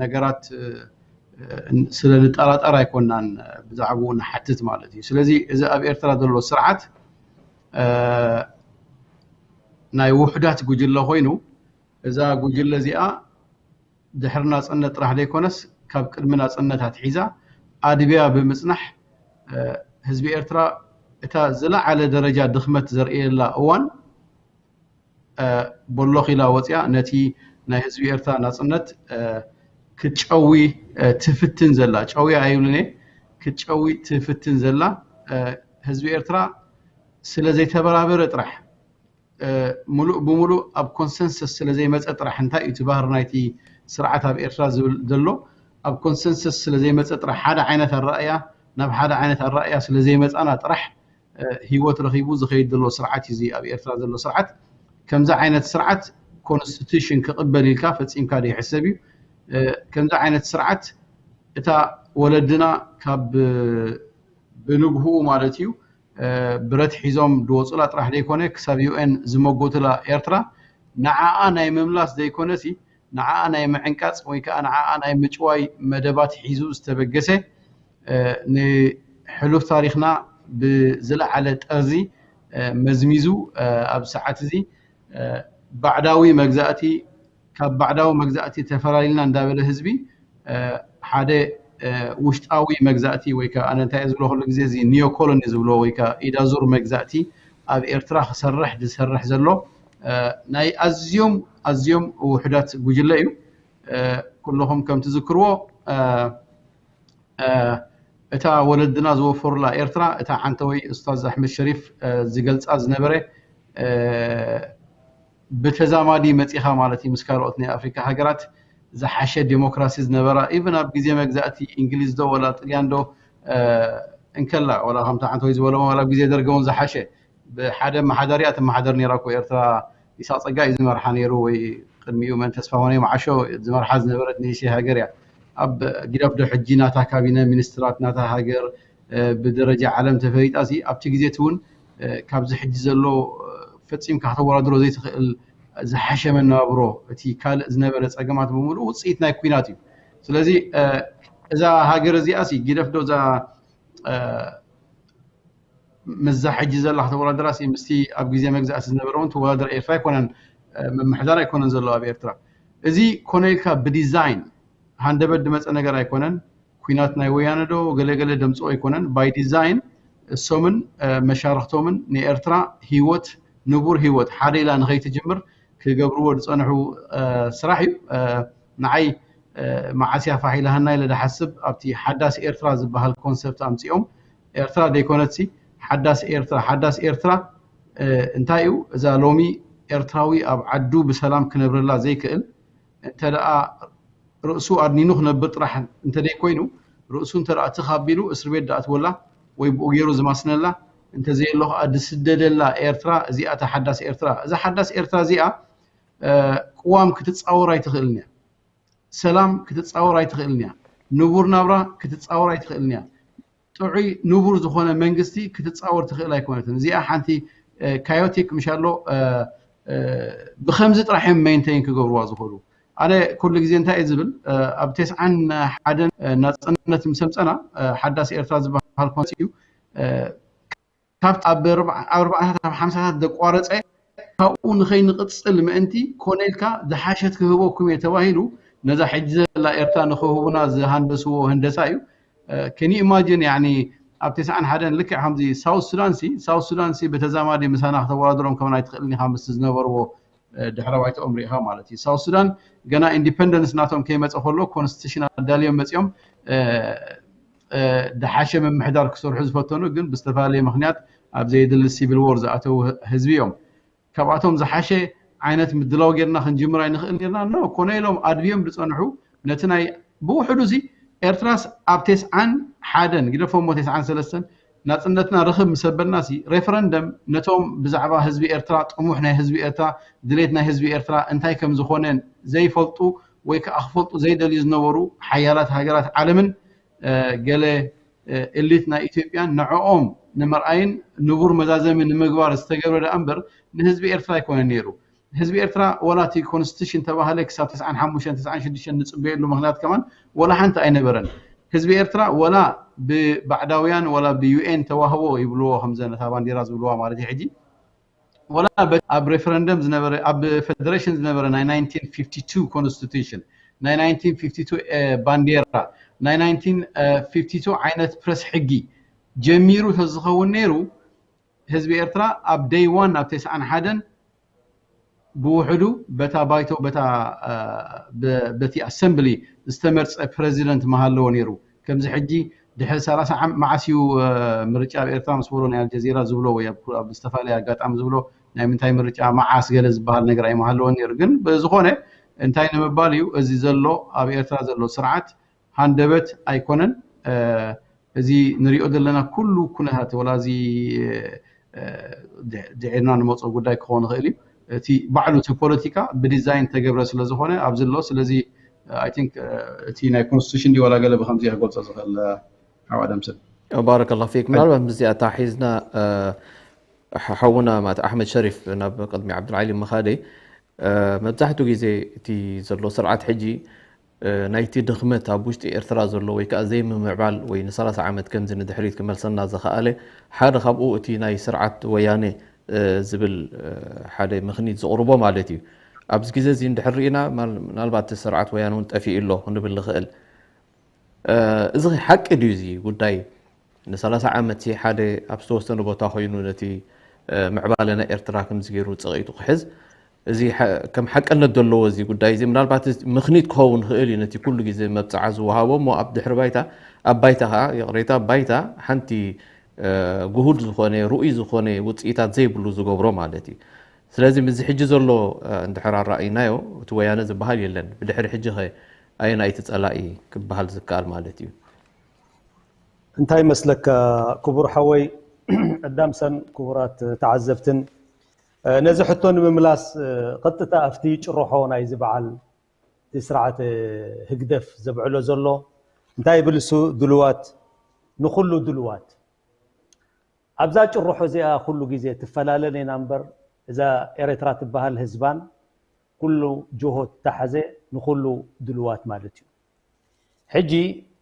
ነገራት ስለ ንጠራጠር ኣይኮናን ብዛዕባኡ ንሓትት ማለት እዩ። ስለዚ እዚ ኣብ ኤርትራ ዘሎ ስርዓት ናይ ውሑዳት ጉጅለ ኮይኑ፣ እዛ ጉጅለ እዚኣ ድሕሪ ናጽነት ጥራሕ ዘይኮነስ ካብ ቅድሚ ናጽነት ኣትሒዛ ኣድብያ ብምጽናሕ ህዝቢ ኤርትራ እታ ዝለዓለ ደረጃ ድኽመት ዘርእየላ እዋን በሎኽ ኢላ ወፂኣ ነቲ ናይ ህዝቢ ኤርትራ ናፅነት ክትጨዊ ትፍትን ዘላ፣ ጨዊ ኣይብልን እየ፣ ክትጨዊ ትፍትን ዘላ ህዝቢ ኤርትራ ስለ ዘይተበራበረ ጥራሕ፣ ሙሉእ ብሙሉእ ኣብ ኮንሰንሰስ ስለ ዘይመፀ ጥራሕ፣ እንታይ እዩ እቲ ባህሪ ናይቲ ስርዓት ኣብ ኤርትራ ዝብል ዘሎ፣ ኣብ ኮንሰንሰስ ስለ ዘይመፀ ጥራሕ፣ ሓደ ዓይነት ኣረኣእያ ናብ ሓደ ዓይነት ኣረኣእያ ስለ ዘይመፃና ጥራሕ ህይወት ረኺቡ ዝኸይድ ዘሎ ስርዓት እዩ። እዚ ኣብ ኤርትራ ዘሎ ስርዓት ከምዚ ዓይነት ስርዓት ኮንስቲቱሽን ክቕበል ኢልካ ፈጺምካ ዘይሕሰብ እዩ። ከምዚ ዓይነት ስርዓት እታ ወለድና ካብ ብንግህኡ ማለት እዩ ብረት ሒዞም ድወፁላ ጥራሕ ዘይኮነ ክሳብ ዩ ኤን ዝመጎትላ ኤርትራ ንዓኣ ናይ ምምላስ ዘይኮነሲ ንዓኣ ናይ ምዕንቃፅ ወይ ከዓ ንዓኣ ናይ ምጭዋይ መደባት ሒዙ ዝተበገሰ ንሕሉፍ ታሪኽና ብዝለዓለ ጠርዚ መዝሚዙ ኣብዚ ሰዓት እዚ ባዕዳዊ መግዛእቲ ካብ ባዕዳዊ መግዛእቲ ተፈላሊልና እንዳበለ ህዝቢ ሓደ ውሽጣዊ መግዛእቲ ወይ ከዓ ኣነ እንታይ ዝብሎ ኩሉ ግዜ እዚ ኒዮ ኮሎኒ ዝብሎ ወይ ከዓ ኢዳዙር መግዛእቲ ኣብ ኤርትራ ክሰርሕ ዝሰርሕ ዘሎ ናይ ኣዝዮም ኣዝዮም ውሑዳት ጉጅለ እዩ። ኩልኹም ከም ትዝክርዎ እታ ወለድና ዝወፈሩላ ኤርትራ እታ ዓንተወይ ኡስታዝ ኣሕመድ ሸሪፍ ዝገልፃ ዝነበረ ብተዛማዲ መፂኻ ማለት እዩ ምስ ካልኦት ናይ ኣፍሪካ ሃገራት ዝሓሸ ዴሞክራሲ ዝነበራ ኢቨን ኣብ ግዜ መግዛእቲ እንግሊዝ ዶ ወላ ጥልያን ዶ እንከላ ወላ ከምታ ዓንተወይ ዝበሎ ወላ ኣብ ግዜ ደርገ እውን ዝሓሸ ብሓደ ኣመሓዳሪያ ትመሓደር ነይራ እኮ ኤርትራ። ኢሳቅ ጸጋ እዩ ዝመርሓ ነይሩ ወይ ቅድሚኡ መን ተስፋሁን መዓሾ ዝመርሓ ዝነበረት ንእሽተይ ሃገር እያ። ኣብ ጊዳፍ ዶ ሕጂ ናታ ካቢነ ሚኒስትራት ናታ ሃገር ብደረጃ ዓለም ተፈሊጣ ሲ ኣብቲ ግዜ እቲ እውን ካብዚ ሕጂ ዘሎ ፈጺምካ ከተወዳድሮ ዘይትኽእል ዝሓሸ መነባብሮ እቲ ካልእ ዝነበረ ጸገማት ብምሉእ ውጽኢት ናይ ኩናት እዩ። ስለዚ እዛ ሃገር እዚኣ ሲ ጊደፍ ዶ እዛ ምዛ ሕጂ ዘላ ከተወዳደራሲ ምስቲ ኣብ ግዜ መግዛእቲ ዝነበረ እውን ትወዳደር ኤርትራ ኣይኮነን። ምምሕዳር ኣይኮነን ዘሎ ኣብ ኤርትራ። እዚ ኮነ ኢልካ ብዲዛይን ሃንደበት ድመፀ ነገር ኣይኮነን። ኩናት ናይ ወያነ ዶ ገለገለ ደምፅኦ ኣይኮነን። ባይ ዲዛይን እሶምን መሻርክቶምን ንኤርትራ ህይወት፣ ንቡር ህይወት ሓደ ኢላ ንኸይትጅምር ክገብርዎ ዝፀንሑ ስራሕ እዩ። ንዓይ መዓስ እያ ፋሕ ኢላሃና ኢለ ዝሓስብ ኣብቲ ሓዳስ ኤርትራ ዝበሃል ኮንሰፕት ኣምፂኦም። ኤርትራ ዘይኮነትሲ ሓዳስ ኤርትራ፣ ሓዳስ ኤርትራ እንታይ እዩ? እዛ ሎሚ ኤርትራዊ ኣብ ዓዱ ብሰላም ክነብረላ ዘይክእል፣ እንተ ደኣ ርእሱ ኣድኒኑ ክነብር ጥራሕ እንተ ደይኮይኑ፣ ርእሱ እንተ ደኣ ትኽ ኣቢሉ እስር ቤት ዝኣትወላ ወይ ብኡ ገይሩ ዝማስነላ፣ እንተ ዘየሎ ከኣ ዝስደደላ ኤርትራ፣ እዚኣ እታ ሓዳስ ኤርትራ። እዛ ሓዳስ ኤርትራ እዚኣ ቅዋም ክትጻወር ኣይትኽእልን እያ። ሰላም ክትጻወር ኣይትኽእልን እያ። ንቡር ናብራ ክትጻወር ኣይትኽእልን እያ። ጥዑይ ንቡር ዝኾነ መንግስቲ ክትጻወር ትኽእል ኣይኮነትን። እዚኣ ሓንቲ ካዮቲክ ምሻሎ ብከምዚ ጥራሕ እዮም ሜንቴን ክገብርዋ ዝኽእሉ። ኣነ ኩሉ ግዜ እንታይ እየ ዝብል፣ ኣብ ተስዓን ሓደን ናጽነት ምስ ኣምጸና ሓዳስ ኤርትራ ዝበሃል ኮንስ እዩ። ካብቲ ኣብ ኣርባዓታት ኣብ ሓምሳታት ዘቋረጸ ካብኡ ንኸይንቕጽል ምእንቲ ኮነ ኢልካ ዝሓሸት ክህበኩም እየ ተባሂሉ ነዛ ሕጂ ዘላ ኤርትራ ንኽህቡና ዝሃንደስዎ ህንደሳ እዩ። ከኒ ኢማጂን ያኒ ኣብ ተስዓን ሓደን ልክዕ ከምዚ ሳውት ሱዳን ሲ ሳውት ሱዳን ሲ ብተዛማዲ ምሳና ከተወዳድሮም ከመን ኣይትኽእልን ኢኻ ምስ ዝነበርዎ ድሕረ ባይታኦም ሪኢኻ ማለት እዩ። ሳውት ሱዳን ገና ኢንዲፐንደንስ ናቶም ከይመፀ ከሎ ኮንስቲቱሽን ኣዳልዮም መፂኦም ድሓሸ ምምሕዳር ክሰርሑ ዝፈተኑ ግን ብዝተፈላለየ ምክንያት ኣብ ዘየድሊ ሲቪል ዎር ዝኣተዉ ህዝቢ እዮም። ካብኣቶም ዝሓሸ ዓይነት ምድላው ጌርና ክንጅምር ኣይንኽእል ኔርና ኖ ኮነ ኢሎም ኣድብዮም ዝፀንሑ ነቲ ናይ ብውሕዱ እዚ ኤርትራስ ኣብ ተስዓን ሓደን ግደፎሞ ተስዓን ሰለስተን ናፅነትና ርኽብ ምስ ኣበልና ሲ ሬፈረንደም ነቶም ብዛዕባ ህዝቢ ኤርትራ ጥሙሕ ናይ ህዝቢ ኤርትራ ድሌት ናይ ህዝቢ ኤርትራ እንታይ ከም ዝኾነ ዘይፈልጡ ወይ ከዓ ክፈልጡ ዘይደልዩ ዝነበሩ ሓያላት ሃገራት ዓለምን ገለ ኤሊት ናይ ኢትዮጵያን ንዕኦም ንምርኣይን ንቡር መዛዘሚ ንምግባር ዝተገብረ ደኣ እምበር ንህዝቢ ኤርትራ ኣይኮነን ነይሩ። ህዝቢ ኤርትራ ወላ እቲ ኮንስቲቱሽን ተባህለ ክሳብ ተስዓን ሓሙሽተን ተስዓን ሽዱሽተን ንፅበየሉ ምክንያት ከማን ወላ ሓንቲ ኣይነበረን። ህዝቢ ኤርትራ ወላ ብባዕዳውያን ወላ ብዩኤን ተዋህቦ ይብልዎ ከምዘን እታ ባንዲራ ዝብልዋ ማለት እዩ ሕጂ ወላ ኣብ ሬፈረንደም ዝነበረ ኣብ ፌደሬሽን ዝነበረ ናይ ናይንቲን ፊፍቲ ቱ ኮንስቲቱሽን ናይ ናይንቲን ፊፍቲ ቱ ባንዴራ ናይ ናይንቲን ፊፍቲ ቱ ዓይነት ፕረስ ሕጊ ጀሚሩ ተዝኸውን ነይሩ ህዝቢ ኤርትራ ኣብ ደይ ዋን ኣብ ተስዓን ሓደን ብውሕዱ በታ ባይቶ በታ በቲ ኣሰምብሊ ዝተመርፀ ፕረዚደንት መሃለዎ ነይሩ። ከምዚ ሕጂ ድሕሪ ሰላሳ ዓም መዓስ እዩ ምርጫ ኣብ ኤርትራ ምስ በሎ ናይ ኣልጀዚራ ዝብሎ ወይ ኣብ ዝተፈላለየ ኣጋጣሚ ዝብሎ ናይ ምንታይ ምርጫ መዓስ ገለ ዝበሃል ነገር ኣይመሃለዎን ነይሩ። ግን ብዝኾነ እንታይ ንምባል እዩ እዚ ዘሎ ኣብ ኤርትራ ዘሎ ስርዓት ሃንደበት ኣይኮነን። እዚ ንሪኦ ዘለና ኩሉ ኩነታት ወላ እዚ ድዒርና ንመፅኦ ጉዳይ ክኸውን ይኽእል እዩ። እቲ ባዕሉ እቲ ፖለቲካ ብዲዛይን ተገብረ ስለ ዝኾነ ኣብዚ ኣሎ። ስለዚ ኣይ ቲንክ እቲ ናይ ኮንስቲቱሽን ድዩ ዋላ ገለ ብከምዚ ክገልፆ ዝኽእል ሓው ኣደምስን። ባረከላ ፊክ። ምናልባት ምስዚኣ ኣተሓሒዝና ሓውና ማለት ኣሕመድ ሸሪፍ ናብ ቅድሚ ዓብዱልዓሊ ምኻደይ መብዛሕትኡ ግዜ እቲ ዘሎ ስርዓት ሕጂ ናይቲ ድኽመት ኣብ ውሽጢ ኤርትራ ዘሎ ወይ ከዓ ዘይምምዕባል ወይ ንሰላሳ ዓመት ከምዚ ንድሕሪት ክመልሰና ዝኸኣለ ሓደ ካብኡ እቲ ናይ ስርዓት ወያነ ዝብል ሓደ ምኽኒት ዘቕርቦ ማለት እዩ። ኣብዚ ግዜ እዚ እንድሕር ርኢና ምናልባት እቲ ስርዓት ወያነ እውን ጠፊኡ ኣሎ ክንብል ንኽእል። እዚ ሓቂ ድዩ እዚ ጉዳይ? ንሰላሳ ዓመት ሓደ ኣብ ዝተወሰነ ቦታ ኮይኑ ነቲ ምዕባለ ናይ ኤርትራ ከምዚ ገይሩ ፀቒጡ ክሕዝ እዚ ከም ሓቅነት ዘለዎ እዚ ጉዳይ እዚ ምናልባት ምኽኒት ክኸውን ይኽእል እዩ ነቲ ኩሉ ግዜ መብፅዓ ዝወሃቦ እሞ ኣብ ድሕሪ ባይታ ኣብ ባይታ ከዓ ይቕሬታ ባይታ ሓንቲ ግሁድ ዝኾነ ርኡይ ዝኾነ ውፅኢታት ዘይብሉ ዝገብሮ ማለት እዩ። ስለዚ ምስዚ ሕጂ ዘሎ እንድሕር ኣረኣይናዮ እቲ ወያነ ዝበሃል የለን ብድሕሪ ሕጂ ኸ ኣየናይ እቲ ፀላኢ ክበሃል ዝከኣል ማለት እዩ? እንታይ መስለካ ክቡር ሓወይ ኣዳምሰን ክቡራት ተዓዘብትን ነዚ ሕቶ ንምምላስ ቀጥታ ኣብቲ ጭርሖ ናይዚ በዓል እቲ ስርዓት ህግደፍ ዘብዕሎ ዘሎ እንታይ ይብል እሱ ድልዋት ንኩሉ ድልዋት ኣብዛ ጭርሖ እዚኣ ኩሉ ግዜ ትፈላለን ኢና እምበር እዛ ኤረትራ ትበሃል ህዝባን ኩሉ ጅሆ ተታሓዘ ንኩሉ ድልዋት ማለት እዩ። ሕጂ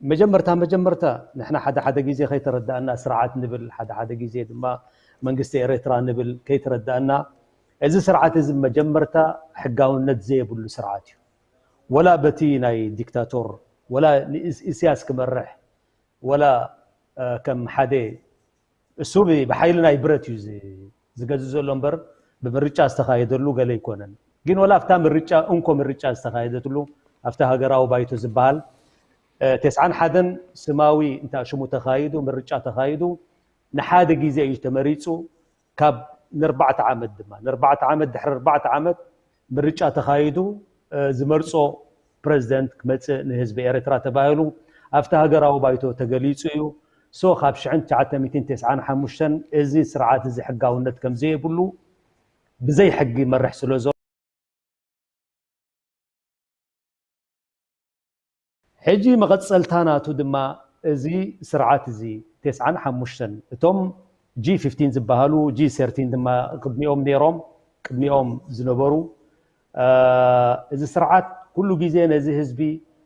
መጀመርታ መጀመርታ ንሕና ሓደ ሓደ ግዜ ከይተረዳእና ስርዓት ንብል፣ ሓደ ሓደ ግዜ ድማ መንግስቲ ኤርትራ ንብል ከይተረዳእና፣ እዚ ስርዓት እዚ መጀመርታ ሕጋውነት ዘየብሉ ስርዓት እዩ። ወላ በቲ ናይ ዲክታቶር፣ ወላ ንእስ- ኢሳያስ ክመርሕ፣ ወላ ከም ሓደ እሱ ብሓይሊ ናይ ብረት እዩ ዝገዝእ ዘሎ እምበር ብምርጫ ዝተኻየደሉ ገለ ኣይኮነን። ግን ወላ ኣብታ ምርጫ እንኮ ምርጫ ዝተኻየደትሉ ኣብታ ሃገራዊ ባይቶ ዝበሃል ተስዓን ሓደን ስማዊ እንታ ሽሙ ተኻይዱ፣ ምርጫ ተኻይዱ፣ ንሓደ ግዜ እዩ ተመሪፁ። ካብ ንርባዕተ ዓመት ድማ ንርባዕተ ዓመት ድሕሪ ኣርባዕተ ዓመት ምርጫ ተኻይዱ ዝመርፆ ፕረዚደንት ክመፅእ ንህዝቢ ኤርትራ ተባሂሉ ኣብቲ ሃገራዊ ባይቶ ተገሊፁ እዩ። ሶ ካብ ሽሕን ትሽዓተ ሚእትን ተስዓን ሓሙሽተን እዚ ስርዓት እዚ ሕጋውነት ከም ዘየብሉ ብዘይ ሕጊ ይመርሕ ስለ ዘሎ ሕጂ መቐፀልታ ናቱ ድማ እዚ ስርዓት እዚ ተስዓን ሓሙሽተን እቶም ጂ ፊፍቲን ዝበሃሉ ጂ ሰርቲን ድማ ቅድሚኦም ነይሮም ቅድሚኦም ዝነበሩ እዚ ስርዓት ኩሉ ግዜ ነዚ ህዝቢ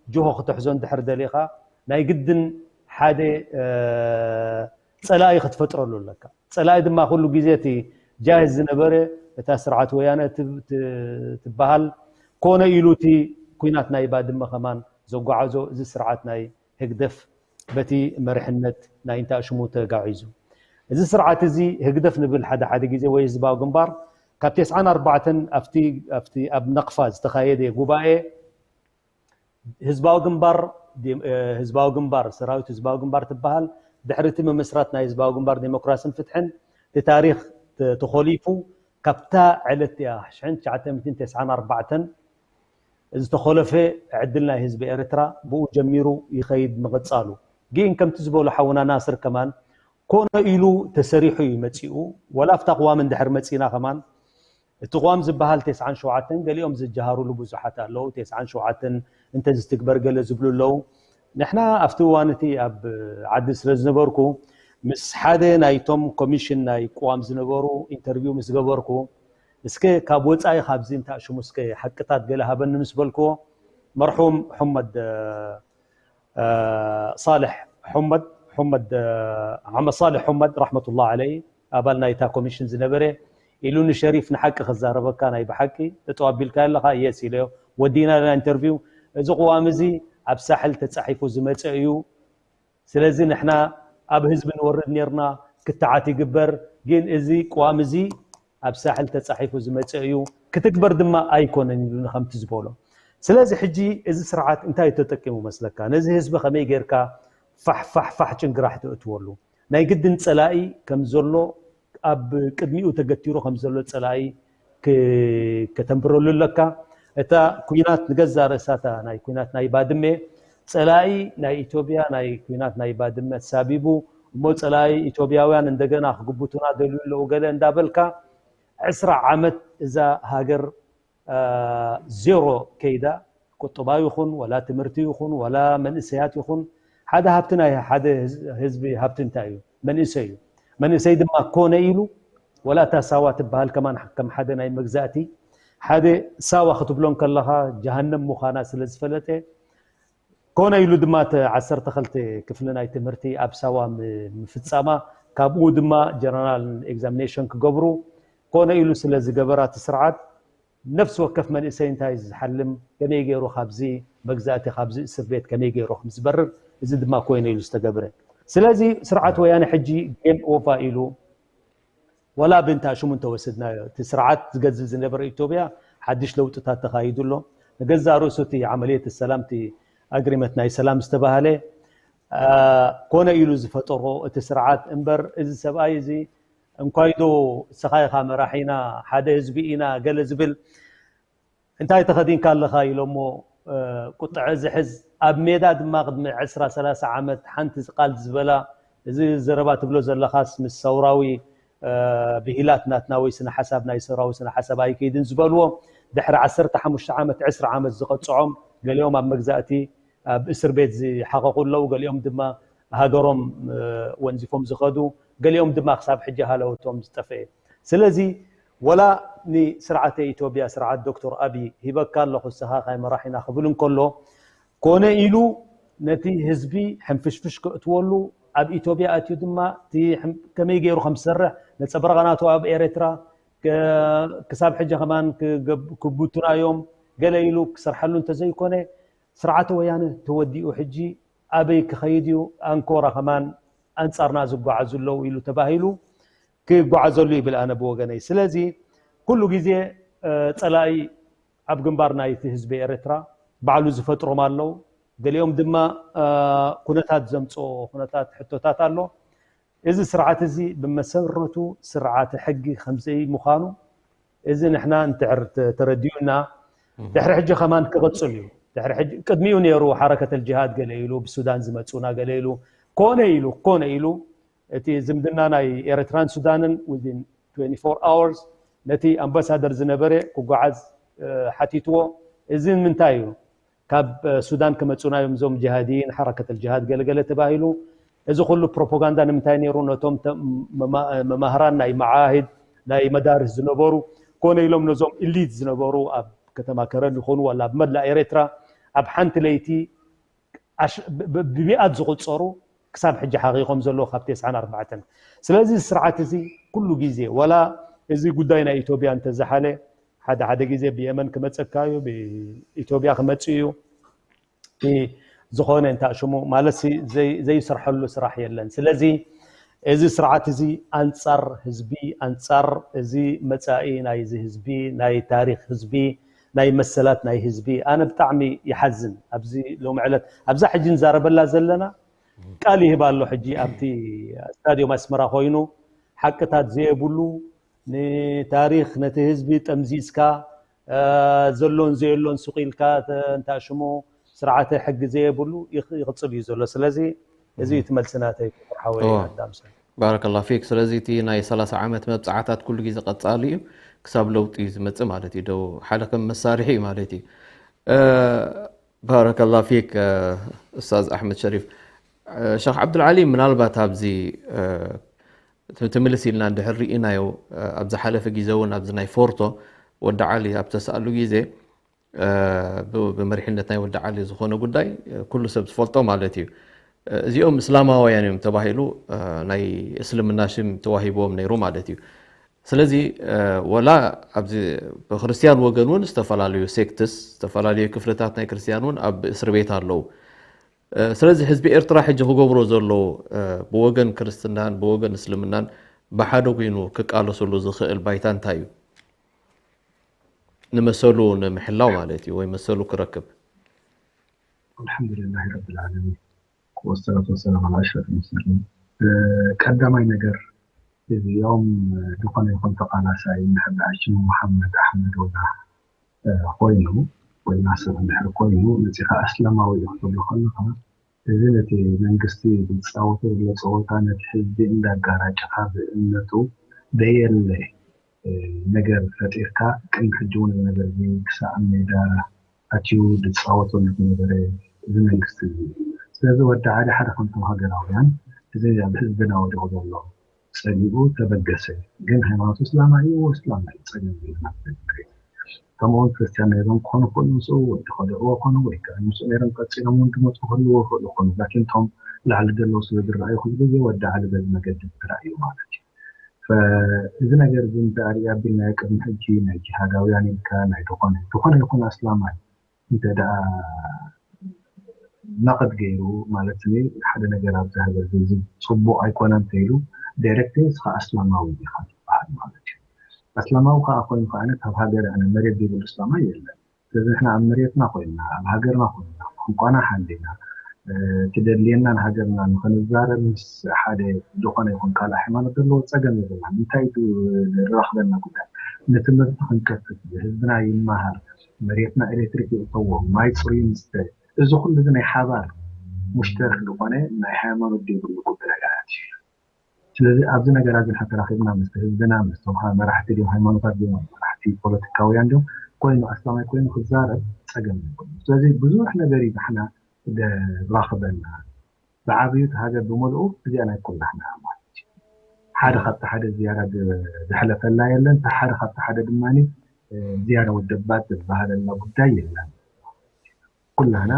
ጅሆ ክትሕዞ እንድሕር ደሊኻ ናይ ግድን ሓደ ፀላኢ ክትፈጥረሉ ኣለካ። ፀላኢ ድማ ኩሉ ግዜ እቲ ጃህዝ ዝነበረ እታ ስርዓት ወያነ ትበሃል ኮነ ኢሉ እቲ ኩናት ናይ ባድመ ከማን ዘጓዓዞ እዚ ስርዓት ናይ ህግደፍ በቲ መርሕነት ናይ እንታ ሽሙ ተጋዒዙ። እዚ ስርዓት እዚ ህግደፍ ንብል ሓደ ሓደ ግዜ ወይ ህዝባዊ ግንባር ካብ ተስዓን ኣርባዕተን ኣብቲ ኣብቲ ኣብ ነቕፋ ዝተኻየደ ጉባኤ ህዝባዊ ግንባር ህዝባዊ ግንባር ሰራዊት ህዝባዊ ግንባር ትበሃል ድሕሪ እቲ ምምስራት ናይ ህዝባዊ ግንባር ዴሞክራሲን ፍትሕን እቲ ታሪኽ ተኾሊፉ ካብታ ዕለት እያ ሽሕን ትሽዓተ ሚእትን ተስዓን ኣርባዕተን ዝተኾለፈ ዕድል ናይ ህዝቢ ኤርትራ ብኡ ጀሚሩ ይኸይድ ምቕጻሉ። ግን ከምቲ ዝበሎ ሓውና ናስር ከማን ኮነ ኢሉ ተሰሪሑ እዩ መጺኡ። ወላ ኣብታ ቅዋም እንድሕር መጺና ከማን እቲ ቅዋም ዝበሃል ተስዓን ሸውዓተን ገሊኦም ዝጀሃሩሉ ብዙሓት ኣለዉ። ተስዓን ሸውዓተን እንተዝትግበር ገለ ዝብሉ ኣለዉ። ንሕና ኣብቲ እዋን እቲ ኣብ ዓዲ ስለ ዝነበርኩ ምስ ሓደ ናይቶም ኮሚሽን ናይ ቅዋም ዝነበሩ ኢንተርቪው ምስ ገበርኩ እስከ ካብ ወፃኢ ካብዚ እንታ ሽሙ እስከ ሓቅታት ገለ ሃበኒ ምስ በልክዎ መርሑም ሑመድ ሳልሕ ሑመድ ሑመድ ዓመ ሳልሕ ሑመድ ረሕመቱላ ዓለይ ኣባል ናይታ ኮሚሽን ዝነበረ ኢሉ ንሸሪፍ ንሓቂ ክዛረበካ ናይ ብሓቂ ጠጠው ኣቢልካ ኣለኻ የስ ኢለዮ ወዲና ና ኢንተርቪው እዚ ቅዋም እዚ ኣብ ሳሕል ተፃሒፉ ዝመፀ እዩ ስለዚ ንሕና ኣብ ህዝቢ ንወርድ ነርና ክትዓት ይግበር ግን እዚ ቅዋም እዚ ኣብ ሳሕል ተፃሒፉ ዝመፀ እዩ ክትግበር ድማ ኣይኮነን ኢሉ ንከምቲ ዝበሎ ስለዚ ሕጂ እዚ ስርዓት እንታይ ተጠቂሙ መስለካ ነዚ ህዝቢ ከመይ ጌርካ ፋሕ ፋሕ ፋሕ ጭንግራሕ ተእትወሉ ናይ ግድን ፀላኢ ከም ዘሎ ኣብ ቅድሚኡ ተገቲሩ ከም ዘሎ ፀላኢ ከተንብረሉ ኣለካ እታ ኩናት ንገዛ ርእሳታ ናይ ኩናት ናይ ባድመ ፀላኢ ናይ ኢትዮጵያ ናይ ኩናት ናይ ባድመ ተሳቢቡ እሞ ፀላኢ ኢትዮጵያውያን እንደገና ክግብቱና ደልዩ ኣለዉ ገለ እንዳበልካ ዕስራ ዓመት እዛ ሃገር ዜሮ ከይዳ ቁጠባ ይኹን ወላ ትምህርቲ ይኹን ወላ መንእሰያት ይኹን ሓደ ሃብቲ ናይ ሓደ ህዝቢ ሃብቲ እንታይ እዩ መንእሰይ እዩ መንእሰይ ድማ ኮነ ኢሉ ወላ እታ ሳዋ ትበሃል ከማን ከም ሓደ ናይ መግዛእቲ ሓደ ሳዋ ክትብሎ ከለኻ ጀሃነም ምዃና ስለ ዝፈለጠ ኮነ ኢሉ ድማ እቲ ዓሰርተ ክልተ ክፍሊ ናይ ትምህርቲ ኣብ ሳዋ ምፍፃማ ካብኡ ድማ ጀነራል ኤግዛሚኔሽን ክገብሩ ኮነ ኢሉ ስለ ዝገበራ እቲ ስርዓት ነፍሲ ወከፍ መንእሰይ እንታይ ዝሓልም ከመይ ገይሩ ካብዚ መግዛእቲ ካብዚ እስር ቤት ከመይ ገይሩ ከም ዝበርር እዚ ድማ ኮይነ ኢሉ ዝተገብረ ስለዚ ስርዓት ወያነ ሕጂ ጌም ኦቫ ኢሉ ወላ ብእንታ ሽሙ እንተወሰድናዮ እቲ ስርዓት ዝገዝእ ዝነበረ ኢትዮጵያ ሓድሽ ለውጥታት ተኻይዱ ኣሎ ንገዛእ ርእሱ እቲ ዓመልየት ሰላም እቲ ኣግሪመት ናይ ሰላም ዝተባህለ ኮነ ኢሉ ዝፈጠሮ እቲ ስርዓት እምበር እዚ ሰብኣይ እዚ እንኳይዶ እስኻ ኢኻ መራሒና ሓደ ህዝቢ ኢና ገለ ዝብል እንታይ ተኸዲንካ ኣለኻ ኢሎሞ ቁጥዐ ዝሕዝ ኣብ ሜዳ ድማ ቅድሚ ዕስራ ሰላሳ ዓመት ሓንቲ ቃል ዝበላ እዚ ዘረባ ትብሎ ዘለኻስ ምስ ሰውራዊ ብሂላት ናትና ወይ ስነ ሓሳብ ናይ ሰውራዊ ስነ ሓሳብ ኣይከይድን ዝበልዎ ድሕሪ ዓሰርተ ሓሙሽተ ዓመት ዕስራ ዓመት ዝቐፅዖም ገሊኦም ኣብ መግዛእቲ ኣብ እስር ቤት ዝሓቐቑ ኣለዉ ገሊኦም ድማ ሃገሮም ወንዚፎም ዝኸዱ ገሊኦም ድማ ክሳብ ሕጂ ሃለወቶም ዝጠፍአ ስለዚ ወላ ንስርዓተ ኢትዮጵያ ስርዓት ዶክተር ኣብይ ሂበካ ኣለኹ ንስኻ ካይ መራሒና ክብል እንከሎ ኮነ ኢሉ ነቲ ህዝቢ ሕንፍሽፍሽ ከእትወሉ፣ ኣብ ኢትዮጵያ ኣትዩ ድማ እቲ ሕም- ከመይ ገይሩ ከም ዝሰርሕ ነፀብረቐ ናቱ ኣብ ኤርትራ ከ- ክሳብ ሕጂ ከማን ክገብ- ክብትናዮም ገለ ኢሉ ክሰርሐሉ እንተዘይኮነ፣ ስርዓተ ወያነ ተወዲኡ ሕጂ ኣበይ ክኸይድ እዩ? ኣንኮራ ከማን ኣንጻርና ዝጓዓዙ ኣለዉ ኢሉ ተባሂሉ ክጓዓዘሉ ይብል ኣነ ብወገነይ። ስለዚ ኩሉ ግዜ ጸላኢ ኣብ ግንባር ናይቲ ህዝቢ ኤርትራ ባዕሉ ዝፈጥሮም ኣለዉ። ገሊኦም ድማ ኩነታት ዘምጽኦ ኩነታት ሕቶታት ኣሎ። እዚ ስርዓት እዚ ብመሰረቱ ስርዓተ ሕጊ ከምዘይ ምዃኑ እዚ ንሕና እንትዕር ተረዲኡና ድሕሪ ሕጂ ከማን ክቕጽል እዩ። ድሕሪ ሕጂ ቅድሚኡ ነይሩ ሓረከተል ጅሃድ ገለ ኢሉ ብሱዳን ዝመጹና ገለ ኢሉ ኮነ ኢሉ ኮነ ኢሉ እቲ ዝምድና ናይ ኤርትራን ሱዳንን within twenty-four hours ነቲ ኣምባሳደር ዝነበረ ክጓዓዝ ሓቲትዎ። እዚ ንምንታይ እዩ? ካብ ሱዳን ክመፁና እዮም እዞም ጅሃድይን ሓረከተል ጅሃድ ገለገለ ተባሂሉ። እዚ ኩሉ ፕሮፓጋንዳ ንምንታይ ነይሩ? ነቶም መማህራን ናይ መዓሂድ ናይ መዳርስ ዝነበሩ ኮነ ኢሎም ነዞም ኢሊት ዝነበሩ ኣብ ከተማ ከረን ይኾኑ ዋላ ኣብ መላእ ኤርትራ ኣብ ሓንቲ ለይቲ ብሚኣት ዝቁፀሩ ክሳብ ሕጂ ሓቂቆም ዘለዉ ካብ ተስዓን ኣርባዕተን። ስለዚ ስርዓት እዚ ኩሉ ግዜ ዋላ እዚ ጉዳይ ናይ ኢትዮጵያ እንተዝሓለ ሓደ ሓደ ግዜ ብየመን ክመፀካ እዩ፣ ብኢትዮጵያ ክመፅእ እዩ። ዝኾነ እንታ ሽሙ ማለት ዘይሰርሐሉ ስራሕ የለን። ስለዚ እዚ ስርዓት እዚ ኣንፃር ህዝቢ ኣንፃር እዚ መፃኢ ናይዚ ህዝቢ ናይ ታሪክ ህዝቢ ናይ መሰላት ናይ ህዝቢ ኣነ ብጣዕሚ ይሓዝን። ኣብዚ ሎሚ ዕለት ኣብዛ ሕጂ ንዛረበላ ዘለና ቃል ይህብ ኣሎ። ሕጂ ኣብቲ ስታዲዮም ኣስመራ ኮይኑ ሓቅታት ዘየብሉ ንታሪክ ነቲ ህዝቢ ጠምዚዝካ ዘሎን ዘየሎን ስቕ ኢልካ እንታ ሽሙ ስርዓተ ሕጊ ዘየብሉ ይቕፅል እዩ ዘሎ። ስለዚ እዚ እዩ እቲ መልሲ ናተይ ክቡር ሓወይ ኣዳምሰን። ባረከላ ፊክ። ስለዚ እቲ ናይ ሰላሳ ዓመት መብፅዓታት ኩሉ ግዜ ቀፃሊ እዩ፣ ክሳብ ለውጢ እዩ ዝመፅእ ማለት እዩ። ደው ሓደ ከም መሳርሒ እዩ ማለት እዩ። ባረከላ ፊክ ኡስታዝ ኣሕመድ ሸሪፍ። ሸኽ ዓብዱልዓሊ፣ ምናልባት ኣብዚ ትምልስ ኢልና እንድሕር ርኢናዮ ኣብ ዝሓለፈ ግዜ እውን ኣብዚ ናይ ፎርቶ ወዲ ዓሊ ኣብ ተሰኣሉ ግዜ ብመሪሕነት ናይ ወዲ ዓሊ ዝኾነ ጉዳይ ኩሉ ሰብ ዝፈልጦ ማለት እዩ። እዚኦም እስላማውያን እዮም ተባሂሉ ናይ እስልምና ሽም ተዋሂብዎም ነይሩ ማለት እዩ። ስለዚ ወላ ኣብዚ ብክርስትያን ወገን እውን ዝተፈላለዩ ሴክትስ ዝተፈላለዩ ክፍልታት ናይ ክርስትያን እውን ኣብ እስር ቤት ኣለዉ። ስለዚ ህዝቢ ኤርትራ ሕጂ ክገብሮ ዘሎ ብወገን ክርስትናን ብወገን እስልምናን ብሓደ ኮይኑ ክቃለሰሉ ዝኽእል ባይታ እንታይ እዩ? ንመሰሉ ንምሕላው ማለት እዩ ወይ መሰሉ ክረክብ። الحمد لله رب العالمين والصلاة والسلام على أشرف المرسلين። ቀዳማይ ነገር እዚኦም ዝኾነ ይኹን ተቃላሳይ ንሕና ሽሙ መሓመድ ኣሕመድ ወላ ኮይኑ ወይ ናስር እንድሕር ኮይኑ መፂኻ ኣስላማዊ እዩ ክትብሎ ከለኻ እዚ ነቲ መንግስቲ ዝፃወቶ ዘሎ ፀወታ ነቲ ህዝቢ እንዳጋራጨኻ ብእምነቱ ደየለ ነገር ፈጢርካ ቅድሚ ሕጂ እውን እዚ ነገር እዚ ክሳዕ ሜዳ ኣትዩ ዝፃወተሉ ዝነበረ እዚ መንግስቲ እዚ እዩ። ስለዚ ወዲ ዓሊ ሓደ ከምቶም ሃገራውያን እዚ ኣብ ህዝብና ወዲቑ ዘሎ ፀሊኡ ተበገሰ። ግን ሃይማኖት እስላም እዩ እስላም እዩ ፀገም የለን። ከምኡውን ክርስትያን ነይሮም ክኾኑ ክኽእሉ ምስኡ ወይ ተኸድዕዎ ኮኑ ወይ ከዓ ምስኡ ነይሮም ቀፂሎም እውን ድመፁ ክህልዎ ይኽእሉ ኮኑ ላኪን እቶም ላዕሊ ዘለዉ ስለ ዝረኣዩ ኩሉ ግዜ ወዲ ዓሊ በዚ መገዲ ዝረኣዩ ማለት እዩ። እዚ ነገር እዚ እንተ ኣሪእ ኣቢልናዮ ቅድሚ ሕጂ ናይ ጅሃዳውያን ኢልካ ናይ ዝኾነ ዝኾነ ይኹን ኣስላማይ እንተ ደኣ ናቕድ ገይሩ ማለት ኒ ሓደ ነገር ኣብዚ ሃገር እዚ ጽቡቕ ኣይኮነን ተይሉ ዳይሬክት ንስኻ ኣስላማዊ ኢኻ ትበሃል ማለት እዩ። ኣስላማዊ ከኣ ኮይኑ ከኣ ካብ ሃገር ኣነ መሬት ዘይብሉ እስላማይ የለን። ስለዚ ንሕና ኣብ መሬትና ኮይንና ኣብ ሃገርና ኮይንና ቋንቋና ሓሊና እቲ ደድልየና ንሃገርና ንኽንዛረብ ምስ ሓደ ዝኾነ ይኹን ካልእ ሃይማኖት ዘለዎ ጸገም የብልናን። እንታይ እዩ ዘራኽበና ጉዳይ? ንትምህርቲ ክንከፍት፣ ህዝብና ይመሃር፣ መሬትና ኤሌክትሪክ ይእተዎ፣ ማይ ጽሩይ ይስተ፣ እዚ ኩሉ እዚ ናይ ሓባር ሙሽተረክ ዝኾነ ናይ ሃይማኖት ዘይብሉ ጉዳይ ኣትዩ። ስለዚ ኣብዚ ነገር እዚ ንሕና ተራኺብና ምስቲ ህዝብና ምስቶም መራሕቲ ድዮም ሃይማኖታት ድዮም መራሕቲ ፖለቲካውያን ድዮም ኮይኑ ኣስላማይ ኮይኑ ክዛረብ ጸገም የብሉን። ስለዚ ብዙሕ ነገር እዩ ንሕና ዘራኽበና። ብዓብዩ እቲ ሃገር ብምልኡ እዚኣ ናይ ኩላህና ማለት እዩ። ሓደ ካብቲ ሓደ ዝያዳ ዘሕለፈላ የለን፣ ሓደ ካብቲ ሓደ ድማ ዝያዳ ወደባት ዝበሃለላ ጉዳይ የለን። ኩላህና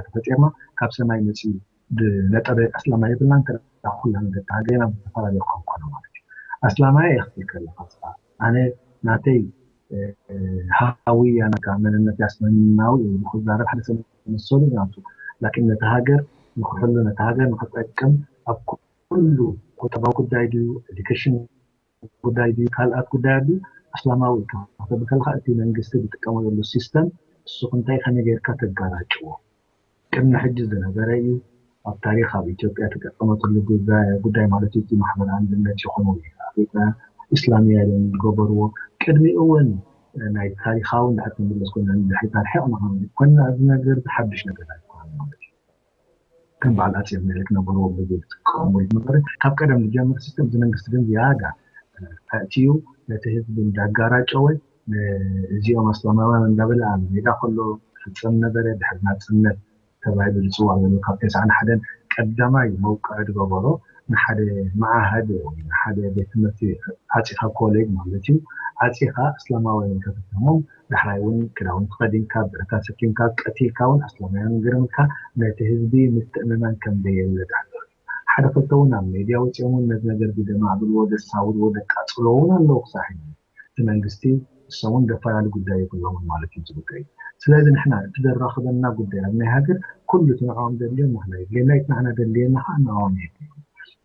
ተፈጢርና ካብ ሰማይ መፅኡ ዝነጠበ ኣስላማይ የብልናን። ኩላና ደቂ ሃገርና ብዝተፈላለየ ቋንቋና ማለት እዩ። ኣስላማይ እየ ክትብል ከለካ ኣነ ናተይ ሃውያ ናካ መንነት ኣስላማዊ ክዛረብ ሓደ ሰብ መሰሉ ናቱ ላኪን ነቲ ሃገር ንክሕሉ ነቲ ሃገር ንክጠቅም ኣብ ኩሉ ቁጠባዊ ጉዳይ ድዩ፣ ኤዱኬሽን ጉዳይ ድዩ፣ ካልኣት ጉዳያት ድዩ፣ ኣስላማዊ እዩ ተብል ከለካ እቲ መንግስቲ ዝጥቀመሉ ሲስተም ንሱ እንታይ ከመይ ጌርካ ተጋራጭዎ ቅድሚ ሕጂ ዝነበረ እዩ። ኣብ ታሪክ ኣብ ኢትዮጵያ ተጠቀመትሉ ጉዳይ ማለት እዩ። ማሕበር ኣንድነት ይኹን ወይ ኣፍሪቃ ኢስላሚያ ኢሎም ዝገበርዎ ቅድሚኡ እውን ናይ ታሪካዊ እንድሕር ተመለስ ኮይና ንድሕሪት ኣርሒቕና ኮና እዚ ነገር ዝሓድሽ ነገር ኣይኮነን ማለት እዩ። ከም በዓል ኣጼ ምኒልክ ነበርዎ በዚ ዝጥቀሙ ዝነበረ ካብ ቀደም ዝጀምር ሲስተም እዚ መንግስቲ ግን ዝያዳ ኣእትዩ ነቲ ህዝቢ እንዳጋራጨወ እዚኦም ኣስላማውያን እንዳበለ ኣብ ሜዳ ከሎ ፍፀም ነበረ ድሕሪ ናፅነት ተባሂሉ ዝፅዋዕ ዘሎ ካብ ተስዓን ሓደን ቀዳማይ መውቅዒ ዝገበሮ ንሓደ መዓሃድ ወይ ንሓደ ቤት ትምህርቲ ዓፂኻ ኮሌጅ ማለት እዩ ዓፂኻ እስላማውያን ከፍተሞም ዳሕራይ እውን ክዳውንቲ ከዲንካ ብረታ ሰኪምካ ቀቲልካ እውን ኣስላማውያን ገርምካ ነቲ ህዝቢ ምትእምማን ከም ዘየለ ዳሕራይ ሓደ ክልተ እውን ኣብ ሜድያ ወፂኦም እውን ነዚ ነገር ብደማዕብልዎ ደሳውርዎ ደቃፅሎ እውን ኣለዉ ክሳብ ሕጂ እቲ መንግስቲ እሶም እውን ደፋላሊ ጉዳይ የብሎምን ማለት እዩ ዝጉዳይ ስለዚ ንሕና እቲ ዘራኽበና ጉዳይ ኣብ ናይ ሃገር ኩሉ እቲ ንዕኦም ዘድልዮም ንሕና የድልየና እቲ ንሕና ዘድልየና ከዓ ንዕኦም የድልዮም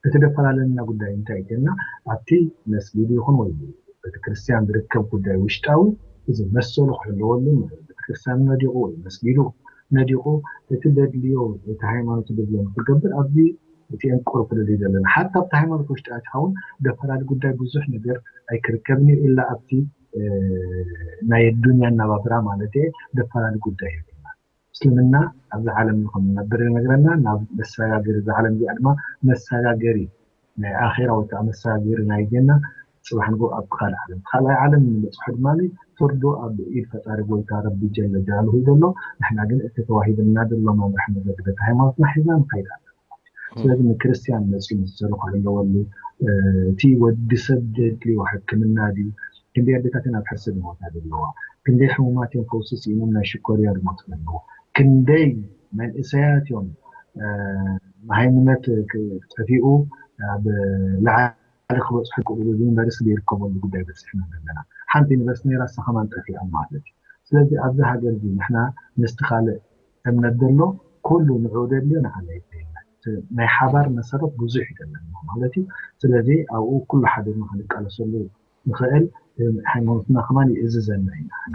እቲ ዘፈላለና ጉዳይ እንታይ እዩ ኢልና ኣብቲ መስጊድ ይኹን ወይ ቤተክርስትያን ዝርከብ ጉዳይ ውሽጣዊ እዚ መሰሉ ክሕለወሉ ቤተክርስትያኑ ነዲቑ ወይ መስጊዱ ነዲቑ እቲ ዘድልዮ እቲ ሃይማኖቱ ዘድልዮ ንክገብር ኣብዚ እቲአን ቁሩብ ክልል ዘለና ሓታ ኣብቲ ሃይማኖት ውሽጢ ኣትኻ እውን ደፈራሊ ጉዳይ ብዙሕ ነገር ኣይክርከብን እዩ ኢላ ኣብቲ ናይ ኣዱንያ ኣናባብራ ማለት እየ ደፈራሊ ጉዳይ የብልና እስልምና ኣብዚ ዓለም ንክንነብር ይነግረና ናብ መሰጋገሪ እዚ ዓለም እዚኣ ድማ መሰጋገሪ ናይ ኣኼራ ወይ ከዓ መሰጋገሪ ናይ ጀና ፅባሕ ንጎ ኣብ ካልእ ዓለም ካልኣይ ዓለም ንበፅሖ ድማ ፍርዱ ኣብ ኢድ ፈጣሪ ጎይታ ረቢ ጀለ ጀላሉሁ እዩ ዘሎ ንሕና ግን እቲ ተዋሂብና ዘሎ መምርሒ መገዲ በቲ ሃይማኖትና ሒዝና ንኸይድ ኣለና ስለዚ ንክርስትያን መፅኡ መሰሉ ክሕለወሉ እቲ ወዲ ሰብ ዘድልዮ ሕክምና ድዩ ክንደይ ኣዴታት እየን ኣብ ሕርሲ ዝሞታ ዘለዋ ክንደይ ሕሙማት እዮም ፈውሲ ስኢኖም ናይ ሽኮርያ ዝሞቱ ዘለዉ ክንደይ መንእሰያት እዮም ሃይምነት ጠፊኡ ኣብ ላዕሊ ክበፅሑ ክእሉ ዩኒቨርሲቲ ዘይርከበሉ ጉዳይ በፂሕና ዘለና ሓንቲ ዩኒቨርሲቲ ነይራ እሳ ከማን ጠፊኣ ማለት እዩ ስለዚ ኣብዚ ሃገር እዚ ንሕና ምስቲ ካልእ እምነት ዘሎ ኩሉ ንዑ ደልዮ ንዓና የድልየና ናይ ሓባር መሰረት ብዙሕ እዩ ዘለና ማለት እዩ ስለዚ ኣብኡ ኩሉ ሓቢርና ክንቃለሰሉ ንኽእል ሃይማኖትና ከማን ይእዝዘና እዩ ንዓና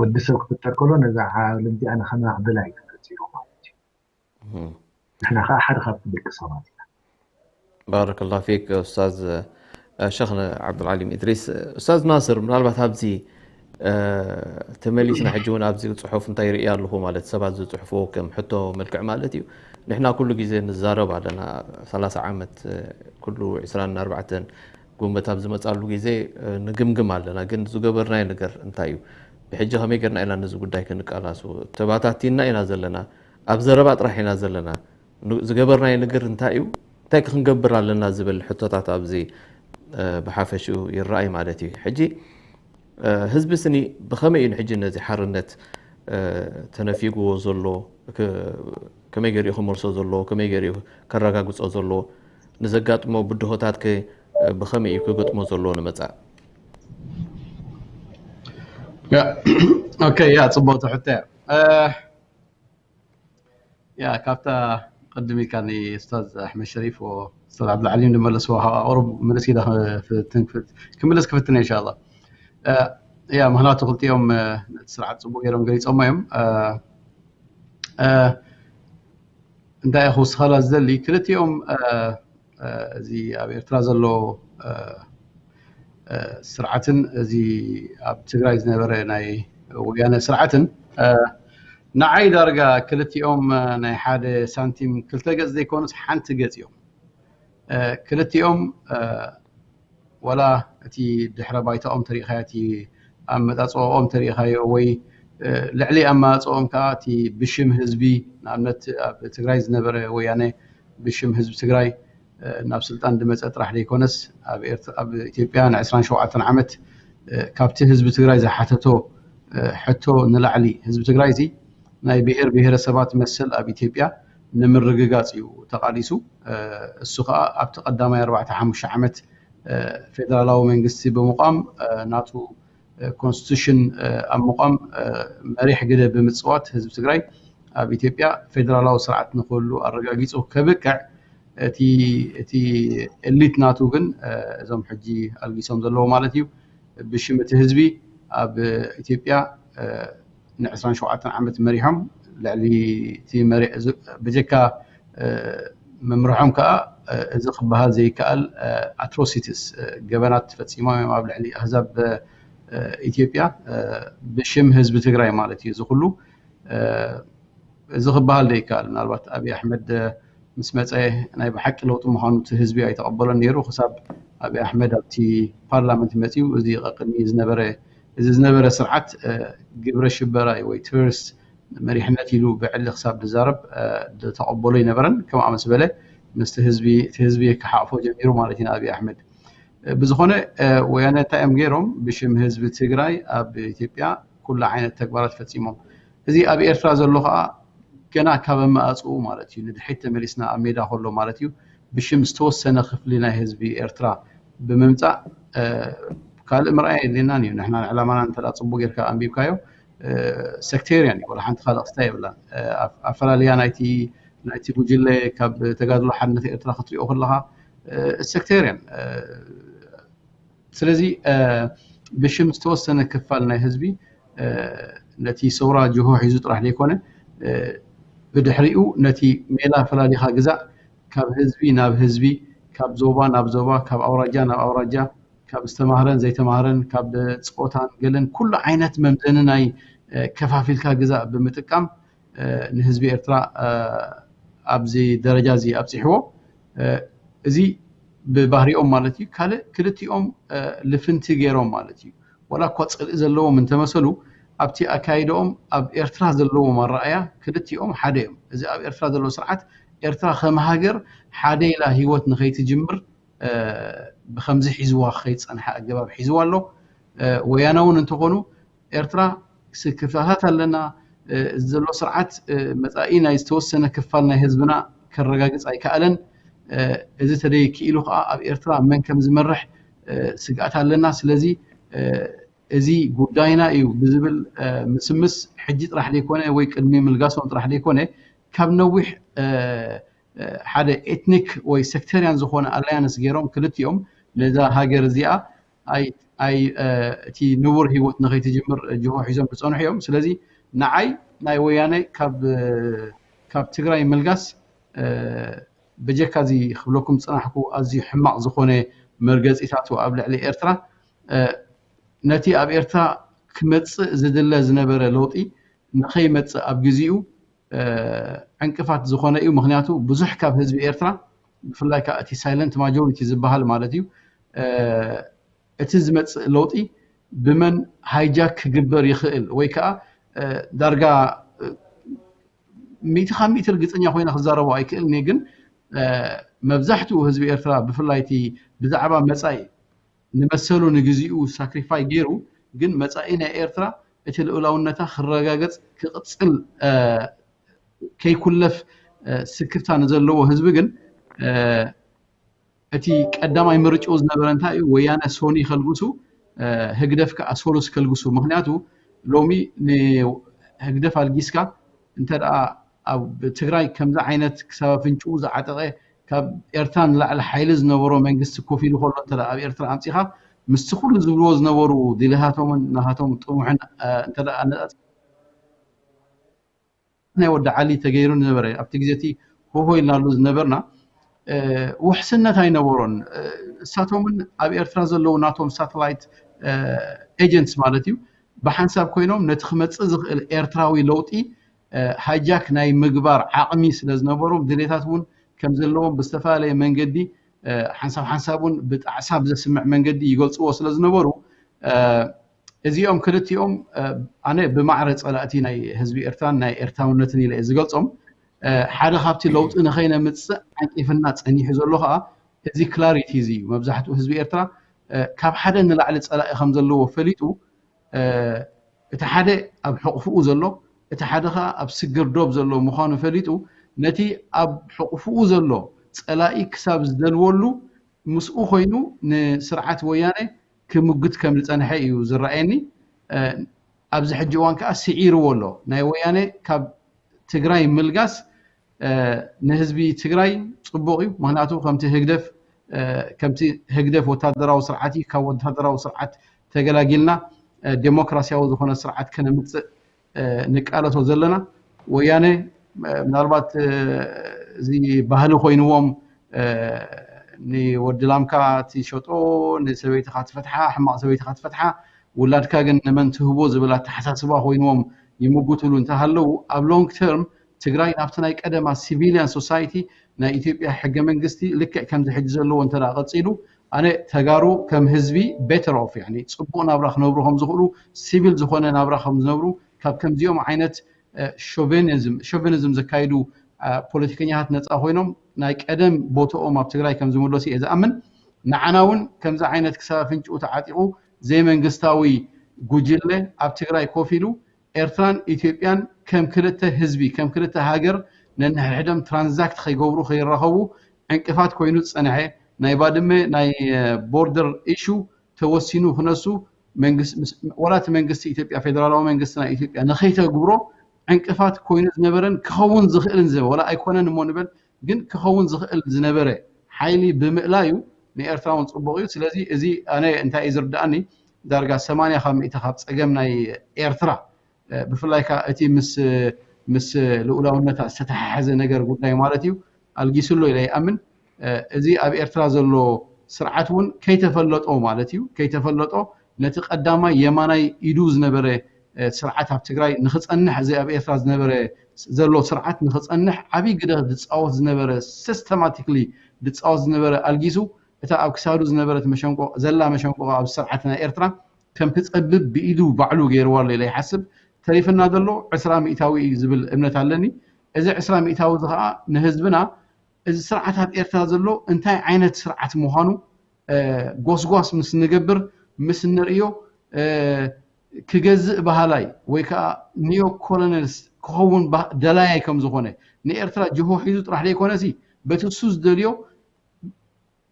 ወዲ ሰብ ክፍጠር ከሎ ነዛ ዓለም እዚኣ ንኸማዕብላ እዩ ተፈጢሩ ማለት እዩ ንሕና ከዓ ሓደ ካብቲ ደቂ ሰባት ኢና ባረከላ ፊክ ኡስታዝ ሸኽ ዓብዱልዓሊም ኢድሪስ ኡስታዝ ናስር ምናልባት ኣብዚ ተመሊስና ሕጂ እውን ኣብዚ ፅሑፍ እንታይ ርእያ ኣለኹ ማለት ሰባት ዝፅሕፍዎ ከም ሕቶ መልክዕ ማለት እዩ ንሕና ኩሉ ግዜ ንዛረብ ኣለና ሰላሳ ዓመት ኩሉ ዕስራን ኣርባዕተን ጉንበት ኣብ ዝመፃሉ ግዜ ንግምግም ኣለና ግን ዝገበርናዮ ነገር እንታይ እዩ ብሕጂ ከመይ ገርና ኢና ነዚ ጉዳይ ክንቃላሱ ተባታቲና ኢና ዘለና ኣብ ዘረባ ጥራሕ ኢና ዘለና ዝገበርናዮ ነገር እንታይ እዩ እንታይ ክንገብር ኣለና ዝብል ሕቶታት ኣብዚ ብሓፈሽኡ ይረኣይ ማለት እዩ ሕጂ ህዝቢ ስኒ ብኸመይ እዩ ንሕጂ ነዚ ሓርነት ተነፊግዎ ዘሎ ከመይ ገሪኡ ክመልሶ ዘለዎ ከመይ ገሪኡ ከረጋግፆ ዘለዎ ንዘጋጥሞ ብድሆታት ከ ብኸመይ እዩ ክገጥሞ ዘለዎ ንመፃእ ኦኬ ያ ፅቡቅ ትሕተ ያ ካብታ ቅድም ኢልካ ኡስታዝ ኣሕመድ ሸሪፍ ኡስታዝ ዓብዱልዓሊም ዝመለስዎ ካብ ኣቅሩብ መለስ ኢለ ክምልስ ክፍትን እንሻላ ያ ምክንያቱ ክልቲኦም ነቲ ስርዓት ፅቡቅ ገይሮም ገሊፆሞ እዮም እንታይ ክውስኸላ ዝደሊ ክልቲኦም እዚ ኣብ ኤርትራ ዘሎ ስርዓትን እዚ ኣብ ትግራይ ዝነበረ ናይ ወያነ ስርዓትን ንዓይ ዳርጋ ክልቲኦም ናይ ሓደ ሳንቲም ክልተ ገፅ ዘይኮኑስ ሓንቲ ገፅ እዮም ክልቲኦም ወላ እቲ ድሕረ ባይታኦም ተሪኢኻዮ እቲ ኣመፃፅኦም ተሪኢኻዮ ወይ ልዕሊ ኣመፃፅኦም ከዓ እቲ ብሽም ህዝቢ ንኣብነት ኣብ ትግራይ ዝነበረ ወያነ ብሽም ህዝቢ ትግራይ ናብ ስልጣን ዝመፀ ጥራሕ ዘይኮነስ ኣብ ኢትዮጵያ ን ዕስራን ሸውዓተን ዓመት ካብቲ ህዝቢ ትግራይ ዝሓተቶ ሕቶ ንላዕሊ ህዝቢ ትግራይ እዚ ናይ ብሔር ብሔረሰባት መሰል ኣብ ኢትዮጵያ ንምርግጋፅ እዩ ተቓሊሱ። እሱ ከዓ ኣብቲ ቀዳማይ ኣርባዕተ ሓሙሽተ ዓመት ፌደራላዊ መንግስቲ ብምቋም፣ ናቱ ኮንስቲቱሽን ኣብ ምቋም መሪሕ ግደ ብምፅዋት ህዝቢ ትግራይ ኣብ ኢትዮጵያ ፌደራላዊ ስርዓት ንክህሉ ኣረጋጊፁ ከብቅዕ፣ እቲ እቲ ኤሊት ናቱ ግን፣ እዞም ሕጂ ኣልጊሶም ዘለዉ ማለት እዩ፣ ብሽም እቲ ህዝቢ ኣብ ኢትዮጵያ ን ዕስራን ሸውዓተን ዓመት መሪሖም፣ ልዕሊ እቲ መሪ- እዚ- ብጀካ መምርሖም ከዓ፣ እዚ ክበሃል ዘይከኣል ኣትሮሲቲስ፣ ገበናት ፈፂሞም እዮም ኣብ ልዕሊ ኣህዛብ ኢትዮጵያ፣ ብሽም ህዝቢ ትግራይ ማለት እዩ። እዚ ኩሉ እዚ ክበሃል ዘይከኣል፣ ምናልባት ኣብይ ኣሕመድ ምስ መፀ ናይ ብሓቂ ለውጢ ምዃኑ እቲ ህዝቢ ኣይተቐበሎን ነይሩ። ክሳብ ኣብይ ኣሕመድ ኣብቲ ፓርላመንት መፂኡ፣ እዚ ቀቅድሚ ዝነበረ እዚ ዝነበረ ስርዓት ግብረ ሽበራ ወይ ቴሮሪስት መሪሕነት ኢሉ ብዕሊ ክሳብ ዝዛረብ ዝተቐበሎ ኣይነበረን። ከምኣ ምስ በለ ምስቲ ህዝቢ እቲ ህዝቢ ክሓቕፎ ጀሚሩ ማለት እዩ ንኣብይ ኣሕመድ። ብዝኾነ ወያነ እንታይ እዮም ገይሮም? ብሽም ህዝቢ ትግራይ ኣብ ኢትዮጵያ ኩሉ ዓይነት ተግባራት ፈፂሞም። እዚ ኣብ ኤርትራ ዘሎ ከዓ ገና ካብ ኣመኣፅኡ ማለት እዩ፣ ንድሕሪት ተመሊስና ኣብ ሜዳ ከሎ ማለት እዩ፣ ብሽም ዝተወሰነ ክፍሊ ናይ ህዝቢ ኤርትራ ብምምፃእ ካልእ ምርኣይ የድልየናን እዩ። ንሕና ንዕላማና እንተ ፅቡቅ ጌርካ ኣንቢብካዮ ሰክቴርያን እዩ፣ ወላ ሓንቲ ካልእ ክስታይ የብላን። ኣፈላልያ ናይቲ ናይቲ ጉጅለ ካብ ተጋድሎ ሓርነት ኤርትራ ክትሪኦ ከለካ ሰክቴርያን። ስለዚ ብሽም ዝተወሰነ ክፋል ናይ ህዝቢ ነቲ ሰውራ ጅሆ ሒዙ ጥራሕ ዘይኮነ፣ ብድሕሪኡ ነቲ ሜላ ፈላሊኻ ግዛእ፣ ካብ ህዝቢ ናብ ህዝቢ፣ ካብ ዞባ ናብ ዞባ፣ ካብ ኣውራጃ ናብ ኣውራጃ፣ ካብ ዝተማህረን ዘይተማህረን፣ ካብ ፆታን ገለን ኩሉ ዓይነት መምዘኒ ናይ ከፋፊልካ ግዛእ ብምጥቃም ንህዝቢ ኤርትራ ኣብዚ ደረጃ እዚ ኣብፂሕዎ። እዚ ብባህሪኦም ማለት እዩ። ካልእ ክልቲኦም ልፍንቲ ገይሮም ማለት እዩ። ዋላ እኳ ፅልኢ ዘለዎም እንተመሰሉ ኣብቲ ኣካይደኦም ኣብ ኤርትራ ዘለዎም ኣረኣያ ክልቲኦም ሓደ እዮም። እዚ ኣብ ኤርትራ ዘሎ ስርዓት ኤርትራ ከም ሃገር ሓደ ኢላ ህይወት ንኸይትጅምር ብከምዚ ሒዝዋ ከይፀንሐ ኣገባብ ሒዝዋ ኣሎ። ወያነ እውን እንተኾኑ ኤርትራ ስክፍታታት ኣለና፣ እዚ ዘሎ ስርዓት መፃኢ ናይ ዝተወሰነ ክፋል ናይ ህዝብና ከረጋግፅ ኣይከኣለን። እዚ ተደይ ክኢሉ ከዓ ኣብ ኤርትራ መን ከም ዝመርሕ ስግኣት ኣለና። ስለዚ እዚ ጉዳይና እዩ ብዝብል ምስምስ ሕጂ ጥራሕ ዘይኮነ ወይ ቅድሚ ምልጋሶም ጥራሕ ዘይኮነ ካብ ነዊሕ ሓደ ኤትኒክ ወይ ሴክተርያን ዝኾነ ኣላያንስ ገይሮም ክልቲኦም ነዛ ሃገር እዚኣ ኣይ ኣይ እቲ ንቡር ህይወት ንኸይትጅምር ጅሆ ሒዞም ዝፀንሑ እዮም። ስለዚ ንዓይ ናይ ወያነ ካብ ካብ ትግራይ ምልጋስ ብጀካ እዚ ክብለኩም ዝፅናሕኩ ኣዝዩ ሕማቕ ዝኾነ መርገፂታቱ ኣብ ልዕሊ ኤርትራ ነቲ ኣብ ኤርትራ ክመፅእ ዝድለ ዝነበረ ለውጢ ንኸይመፅእ ኣብ ግዜኡ ዕንቅፋት ዝኾነ እዩ። ምክንያቱ ብዙሕ ካብ ህዝቢ ኤርትራ ብፍላይ ከዓ እቲ ሳይለንት ማጆሪቲ ዝበሃል ማለት እዩ እቲ ዝመፅእ ለውጢ ብመን ሃይጃክ ክግበር ይኽእል ወይ ከዓ ዳርጋ ሚእቲ ካብ ሚእቲ ርግፀኛ ኮይነ ክዛረቦ ኣይክእልን እየ። ግን መብዛሕትኡ ህዝቢ ኤርትራ ብፍላይ እቲ ብዛዕባ መፃኢ ንመሰሉ ንግዚኡ ሳክሪፋይ ገይሩ ግን መፃኢ ናይ ኤርትራ እቲ ልኡላውነታ ክረጋገፅ ክቕፅል ከይኩለፍ ስክፍታ ንዘለዎ ህዝቢ ግን እቲ ቀዳማይ ምርጭኡ ዝነበረ እንታይ እዩ? ወያነ ሶኒ ከልግሱ፣ ህግደፍ ከዓ ሶሉስ ከልግሱ። ምክንያቱ ሎሚ ንህግደፍ ኣልጊስካ እንተ ደኣ ኣብ ትግራይ ከምዚ ዓይነት ክሳብ ኣፍንጭኡ ዝዓጠቐ ካብ ኤርትራ ንላዕሊ ሓይሊ ዝነበሮ መንግስቲ ኮፍ ኢሉ ከሎ እንተ ደኣ ኣብ ኤርትራ ኣምፂኻ ምስቲ ኩሉ ዝብልዎ ዝነበሩ ድሌታቶምን ናታቶም ጥሙሕን እንተ ደኣ ኣነፃፂ ናይ ወዲ ዓሊ ተገይሩ ዝነበረ ኣብቲ ግዜ እቲ ሆሆ ኢልናሉ ዝነበርና ውሕስነት ኣይነበሮን። እሳቶምን ኣብ ኤርትራ ዘለዉ ናቶም ሳተላይት ኤጀንትስ ማለት እዩ ብሓንሳብ ኮይኖም ነቲ ክመፅእ ዝኽእል ኤርትራዊ ለውጢ ሃይጃክ ናይ ምግባር ዓቕሚ ስለ ዝነበሮም ድሌታት እውን ከም ዘለዎም ብዝተፈላለየ መንገዲ ሓንሳብ ሓንሳብ እውን ብጣዕሳ ብዘስምዕ መንገዲ ይገልፅዎ ስለ ዝነበሩ እዚኦም ክልቲኦም ኣነ ብማዕረ ፀላእቲ ናይ ህዝቢ ኤርትራን ናይ ኤርትራውነትን ኢለ ዝገልፆም ሓደ ካብቲ ለውጢ ንኸይነምፅእ ዓንቂፍና ፀኒሑ ዘሎ ከዓ እዚ ክላሪቲ እዚ እዩ። መብዛሕትኡ ህዝቢ ኤርትራ ካብ ሓደ ንላዕሊ ፀላኢ ከም ዘለዎ ፈሊጡ እቲ ሓደ ኣብ ሕቑፍኡ ዘሎ እቲ ሓደ ከዓ ኣብ ስግር ዶብ ዘሎ ምዃኑ ፈሊጡ ነቲ ኣብ ሕቑፍኡ ዘሎ ፀላኢ ክሳብ ዝደልወሉ ምስኡ ኮይኑ ንስርዓት ወያነ ክምጉት ከም ዝፀንሐ እዩ ዝረኣየኒ። ኣብዚ ሕጂ እዋን ከዓ ስዒርዎ ኣሎ። ናይ ወያነ ካብ ትግራይ ምልጋስ ንህዝቢ ትግራይ ፅቡቕ እዩ። ምክንያቱ ከምቲ ህግደፍ ከምቲ ህግደፍ ወታደራዊ ስርዓት እዩ። ካብ ወታደራዊ ስርዓት ተገላጊልና ዴሞክራሲያዊ ዝኾነ ስርዓት ከነምፅእ ንቃለሶ ዘለና። ወያነ ምናልባት እዚ ባህሊ ኮይንዎም ንወዲ ላምካ ትሸጦ፣ ንሰበይትኻ ትፈትሓ፣ ሕማቕ ሰበይትኻ ትፈትሓ፣ ውላድካ ግን ንመን ትህቦ ዝብል ኣተሓሳስባ ኮይንዎም ይምጉትሉ እንተሃለዉ ኣብ long term ትግራይ ናብቲ ናይ ቀደማ civilian society ናይ ኢትዮጵያ ሕገ መንግስቲ ልክዕ ከምዚ ሕጂ ዘለዎ እንተ ቀፂሉ ኣነ ተጋሩ ከም ህዝቢ better off ጽቡቕ ናብራ ክነብሩ ከም ዝኽእሉ ሲቪል ዝኾነ ናብራ ከም ዝነብሩ ካብ ከምዚኦም ዓይነት chauvinism chauvinism ዘካይዱ ፖለቲከኛታት ነፃ ኮይኖም ናይ ቀደም ቦትኦም ኣብ ትግራይ ከም ዝምለሱ እየ ዝኣምን። ንዓና እውን ከምዚ ዓይነት ክሳብ ኣፍንጭኡ ተዓጢቑ ዘይመንግስታዊ ጉጅለ ኣብ ትግራይ ኮፍ ኢሉ ኤርትራን ኢትዮጵያን ከም ክልተ ህዝቢ ከም ክልተ ሃገር ነንሕድሕዶም transact ከይገብሩ ከይራኸቡ ዕንቅፋት ኮይኑ ዝፀንሐ ናይ ባድመ ናይ border issue ተወሲኑ ክነሱ ወላ እቲ መንግስቲ ኢትዮጵያ ፌደራላዊ መንግስቲ ናይ ኢትዮጵያ ንኸይተግብሮ ዕንቅፋት ኮይኑ ዝነበረን ክኸውን ዝኽእልን ዝነበረ ወላ ኣይኮነን እሞ ንበል ግን ክኸውን ዝኽእል ዝነበረ ሓይሊ ብምእላዩ ንኤርትራ እውን ፅቡቕ እዩ። ስለዚ እዚ ኣነ እንታይ እዩ ዝርድኣኒ ዳርጋ ሰማንያ ካብ ሚእቲ ካብ ፀገም ናይ ኤርትራ ብፍላይ ከዓ እቲ ምስ ምስ ልኡላውነታ ዝተተሓሓዘ ነገር ጉዳይ ማለት እዩ ኣልጊሱ ኣሎ ኢለ ይኣምን። እዚ ኣብ ኤርትራ ዘሎ ስርዓት እውን ከይተፈለጦ ማለት እዩ ከይተፈለጦ ነቲ ቀዳማይ የማናይ ኢዱ ዝነበረ ስርዓት ኣብ ትግራይ ንክፀንሕ እዚ ኣብ ኤርትራ ዝነበረ ዘሎ ስርዓት ንክፀንሕ ዓብይ ግደ ዝፃወት ዝነበረ systematically ዝፃወት ዝነበረ ኣልጊሱ እታ ኣብ ክሳዱ ዝነበረት መሸንቆቕ ዘላ መሸንቆቕ ኣብ ስርዓት ናይ ኤርትራ ከም ትፀብብ ብኢዱ ባዕሉ ገይርዋ ኣሎ ኢለ ይሓስብ። ተሪፍና ዘሎ ዕስራ ሚእታዊ እዩ ዝብል እምነት ኣለኒ። እዚ ዕስራ ሚእታዊ እዚ ከዓ ንህዝብና እዚ ስርዓት ኣብ ኤርትራ ዘሎ እንታይ ዓይነት ስርዓት ምዃኑ ጎስጓስ ምስ ንገብር ምስ ንርእዮ ክገዝእ ባህላይ ወይ ከዓ ኒዮ ኮሎነልስ ክኸውን ደላያይ ከም ዝኾነ ንኤርትራ ጅሆ ሒዙ ጥራሕ ዘይኮነሲ በቲ እሱ ዝደልዮ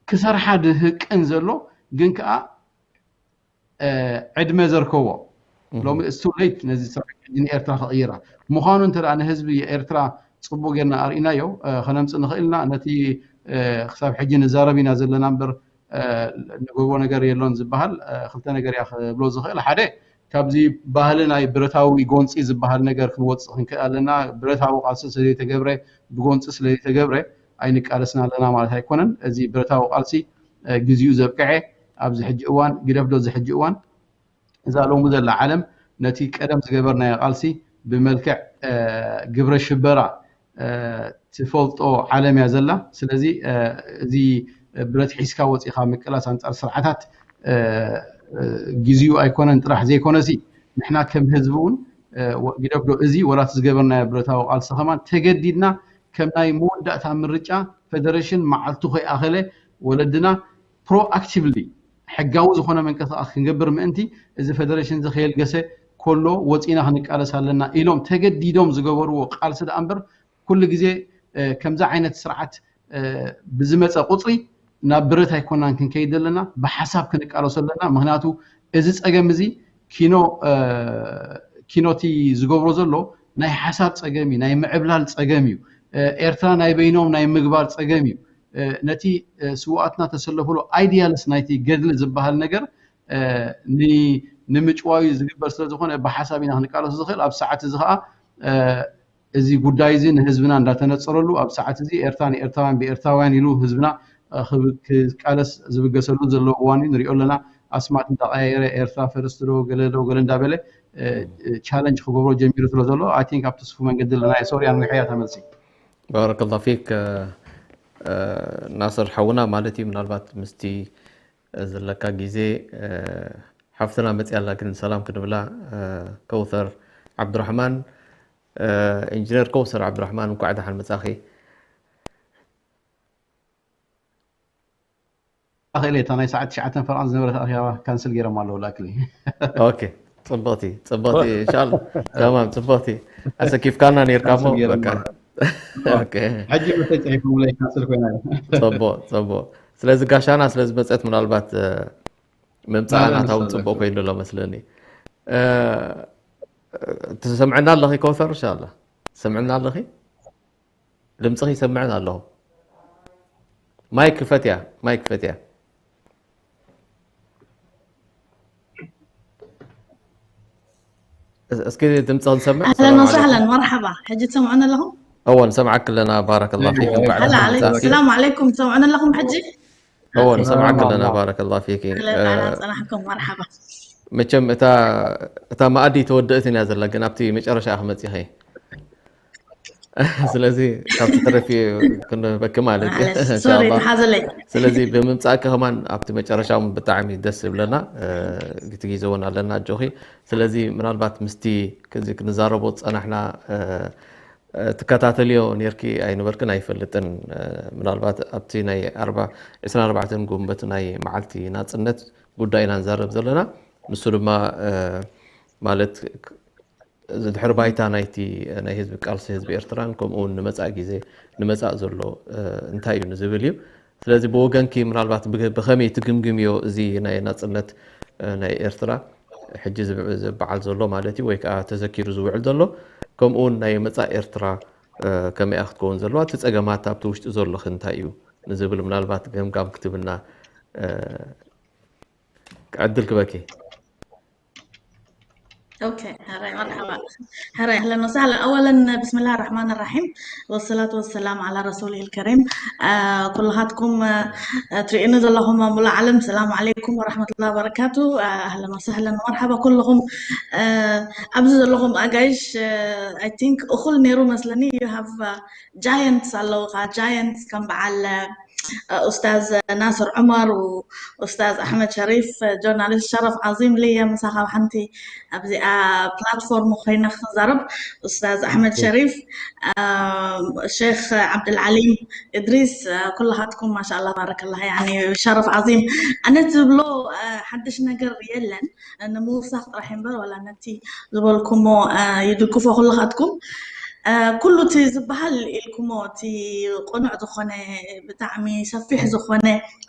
ክሰርሓ ድህቅን ዘሎ ግን ከዓ ዕድመ ዘርከቦ ሎሚ እሱ ለይት ነዚ ስራሕ ንኤርትራ ክቕይራ ምዃኑ እንተ ንህዝቢ ኤርትራ ፅቡቅ ጌርና ኣርኢናዮ ከነምፅእ ንኽእል ኢና። ነቲ ክሳብ ሕጂ ንዛረብ ኢና ዘለና እምበር ንገብሮ ነገር የሎን ዝበሃል ክልተ ነገር እያ ክብሎ ዝኽእል። ሓደ ካብዚ ባህሊ ናይ ብረታዊ ጎንፂ ዝበሃል ነገር ክንወፅእ ክንክእል ኣለና። ብረታዊ ቃልሲ ስለዘይተገብረ ብጎንፂ ስለዘይተገብረ ኣይንቃለስን ኣለና ማለት ኣይኮነን። እዚ ብረታዊ ቃልሲ ግዜኡ ዘብቅዐ ኣብዚ ሕጂ እዋን ግደፍዶ እዚ ሕጂ እዋን እዛ ሎሚ ዘላ ዓለም ነቲ ቀደም ዝገበርናዮ ቃልሲ ብመልክዕ ግብረ ሽበራ ትፈልጦ ዓለም እያ ዘላ። ስለዚ እዚ ብረት ሒዝካ ወፂኻ ምቅላስ ኣንፃር ስርዓታት ግዜኡ ኣይኮነን ጥራሕ ዘይኮነሲ ንሕና ከም ህዝቢ እውን ግደፍዶ እዚ ወላቲ ዝገበርናዮ ብረታዊ ቃልሲ ከማን ተገዲድና ከም ናይ መወዳእታ ምርጫ ፈደረሽን መዓልቱ ከይኣኸለ ወለድና proactively ሕጋዊ ዝኾነ ምንቅስቃስ ክንገብር ምእንቲ እዚ ፈደረሽን እዚ ከየልገሰ ኮሎ ወፂና ክንቃለስ ኣለና ኢሎም ተገዲዶም ዝገበርዎ ቃልሲ ደኣ እምበር ኩሉ ግዜ ከምዚ ዓይነት ስርዓት ብዝመፀ ቁፅሪ ናብ ብረት ኣይኮናን ክንከይድ ዘለና ብሓሳብ ክንቃለሶ ኣለና። ምክንያቱ እዚ ፀገም እዚ ኪኖ ኪኖቲ ዝገብሮ ዘሎ ናይ ሓሳብ ፀገም እዩ፣ ናይ ምዕብላል ፀገም እዩ። ኤርትራ ናይ በይኖም ናይ ምግባር ፀገም እዩ። ነቲ ስውኣትና ተሰለፍሉ ideals ናይቲ ገድሊ ዝበሃል ነገር ንምጭዋዩ ዝግበር ስለዝኾነ ብሓሳብ ኢና ክንቃለሶ ዝኽእል። ኣብ ሰዓት እዚ ከዓ እዚ ጉዳይ እዚ ንህዝብና እንዳተነፀረሉ ኣብ ሰዓት እዚ ኤርትራ ንኤርትራውያን ብኤርትራውያን ኢሉ ህዝብና ክቃለስ ዝብገሰሉ ዘሎ እዋን እዩ ንሪኦ ኣለና። ኣስማት እንዳቀያየረ ኤርትራ ፈርስት ዶ ገለ ዶ ገለ እንዳበለ ቻለንጅ ክገብሮ ጀሚሩ ስለ ዘሎ ኣይ ቲንክ ኣብቲ ስፉ መንገዲ ኣለና። ሶሪ ኣንዊሐያ ተመልሲ። ባረከላ ፊክ ናስር ሓውና ማለት እዩ ምናልባት ምስቲ ዘለካ ግዜ ሓፍትና መፅያ ኣላ ግን ሰላም ክንብላ ከውሰር ዓብዱራሕማን ኢንጂነር ከውሰር ዓብዱራሕማን እንኳዕ ደሓን መፃኺ። ኣኽእል እታ ናይ ሰዓት ትሽዓተ ፈረቓን ዝነበረት ኣኼባ ካንስል ገይሮም ኣለዉ ላክሊ። ኦኬ ጽብቕቲ ጽብቕቲ ኢንሻኣላ። ተማም ጽብቕቲ። ኣሰኪፍካና ነርካ እሞ ካንስል ገይረ በቃ። እምበር። ኦኬ። ሕጂ መተይ ጽሒፎምለይ ካንስል ኮይና። ጽቡቕ ጽቡቕ። ስለዚ ጋሻና ስለ ዝመጸት ምናልባት እ፣ ምምጻኣ ናበይ ናታ እውን መሰለካ? ጽቡቕ ኮይኑ ኣሎ መስለኒ። እ፣ ትሰምዕና ኣለኺ ከውሰር? ኢንሻኣላ ትሰምዕና ኣለኺ? ድምፅኺ ይሰምዕን ኣለኹ። ማይክ ክፈትያ፣ ማይክ ክፈትያ። እስ- እስኪ ድምፂ ክንሰምዕ። اهلا ሰላም وسهلا ዓለይኩም። مرحبا. ሕጂ ትሰምዑኒ ኣለኹም? እወ ንሰምዓኪ ኣለና። ባረከላ ፊኪ። እንኳዕ هلا ደሓን عليك. መጻእኪ። السلام عليكم. ትሰምዑኒ ኣለኹም ሕጂ? እወ ንሰምዓኪ ኣለና። ባረከላ ፊኪ። ኣህለን ኣህለን፣ ጸናሕኩም። መርሓባ። መቸም እታ እታ ማኣዲ ተወደእትን እያ ዘላ፣ ግን ኣብቲ መጨረሻ ክመጽእ ይኸ ስለዚ ካብቲ ትረፊ ክንበኪ ማለት እዩ። ማዕለሽ፣ ሶሪ፣ ኢንሻኣላህ። ተሓዘለይ። ስለዚ ብምምጻእኪ ከማን ኣብቲ መጨረሻ እውን ብጣዕሚ ደስ ዝብለና፣ እ፣ እቲ ግዜ እውን ኣለና፣ ኣጆኺ። ስለዚ ምናልባት ምስቲ ከዚ ክንዛረቦ ዝጸናሕና፣ እ፣ እ፣ ትከታተልዮ ኔርኪ ኣይነበርክን ኣይፈልጥን። እ፣ ምናልባት ኣብቲ ናይ ኣርባ ዕስራን ኣርባዕተን ግንቦት ናይ መዓልቲ ናጽነት ጉዳይ ኢና ንዛረብ ዘለና። ንሱ ድማ፣ እ፣ ማለት እዚ ድሕሪ ባይታ ናይቲ ናይ ህዝቢ ቃልሲ ህዝቢ ኤርትራን ከምኡ እውን ንመጻእ ግዜ ንመጻእ ዘሎ፣ እ፣ እንታይ እዩ ንዝብል እዩ። ስለዚ ብወገንኪ ምናልባት ብገ-፣ ብኸመይ ትግምግምዮ እዚ ናይ ናጽነት፣ እ፣ ናይ ኤርትራ ሕጂ ዝብ-፣ ዝበዓል ዘሎ ማለት እዩ ወይ ከዓ ተዘኪሩ ዝውዕል ዘሎ ከምኡ እውን ናይ መጻእ ኤርትራ፣ እ፣ ከመይ እያ ክትከውን ዘለዋ፣ እቲ ጸገማት ኣብቲ ውሽጢ ዘሎ ከ እንታይ እዩ ንዝብል ምናልባት ገምጋም ክትብልና፣ እ፣ ዕድል ክበኪ። ኦኬ፣ ሕራይ መርሓባ። ሕራይ ኣህለን ወሰህለን። ኣወለን ብስምላህ ራሕማን ራሒም ወሰላቱ ወሰላም ዓላ ረሱሊል ከሪም። አ፣ ኩልኻትኩም፣ አ፣ ትርእዩኒ ዘለኹም ኣብ ሙሉእ ዓለም ሰላም ዓለይኩም ወራሕመቱላሂ ወበረካቱ። አ፣ ኣህለን ወሰህለን መርሓባ ኩልኹም። አ፣ ኣብዚ ዘለኹም ኣጋይሽ፣ አ፣ I think እኹል ነይሩ መስለኒ። You have, አ፣ giants ኣለውኻ፣ giants ከም በዓል፣ አ፣ ኡስታዝ ናስር ዑመር፣ ኡስታዝ ኣሕመድ ሸሪፍ፣ ጆርናሊስት ሸረፍ ዓዚም ልየ ምሳኻ ኣብ ሓንቲ ኣብዚኣ ፕላትፎርም ኮይነ ክዛረብ፣ ኡስታዝ ኣሕመድ ሸሪፍ፣ አ፣ ሼክ ዓብድልዓሊም እድሪስ፣ አ፣ ኩልኻትኩም ማሻኣላ ባረከላ፣ ያኒ ሸረፍ ዓዚም። ኣነ ዝብሎ፣ አ፣ ሓድሽ ነገር የለን፣ ንምውሳኽ ጥራሕ እምበር ዋላ ነቲ ዝበልኩሞ፣ አ፣ ይድግፎ ኩልኻትኩም። አ፣ ኩሉ እቲ ዝበሃል ኢልኩሞ፣ እቲ ቅኑዕ ዝኾነ፣ ብጣዕሚ ሰፊሕ ዝኾነ፣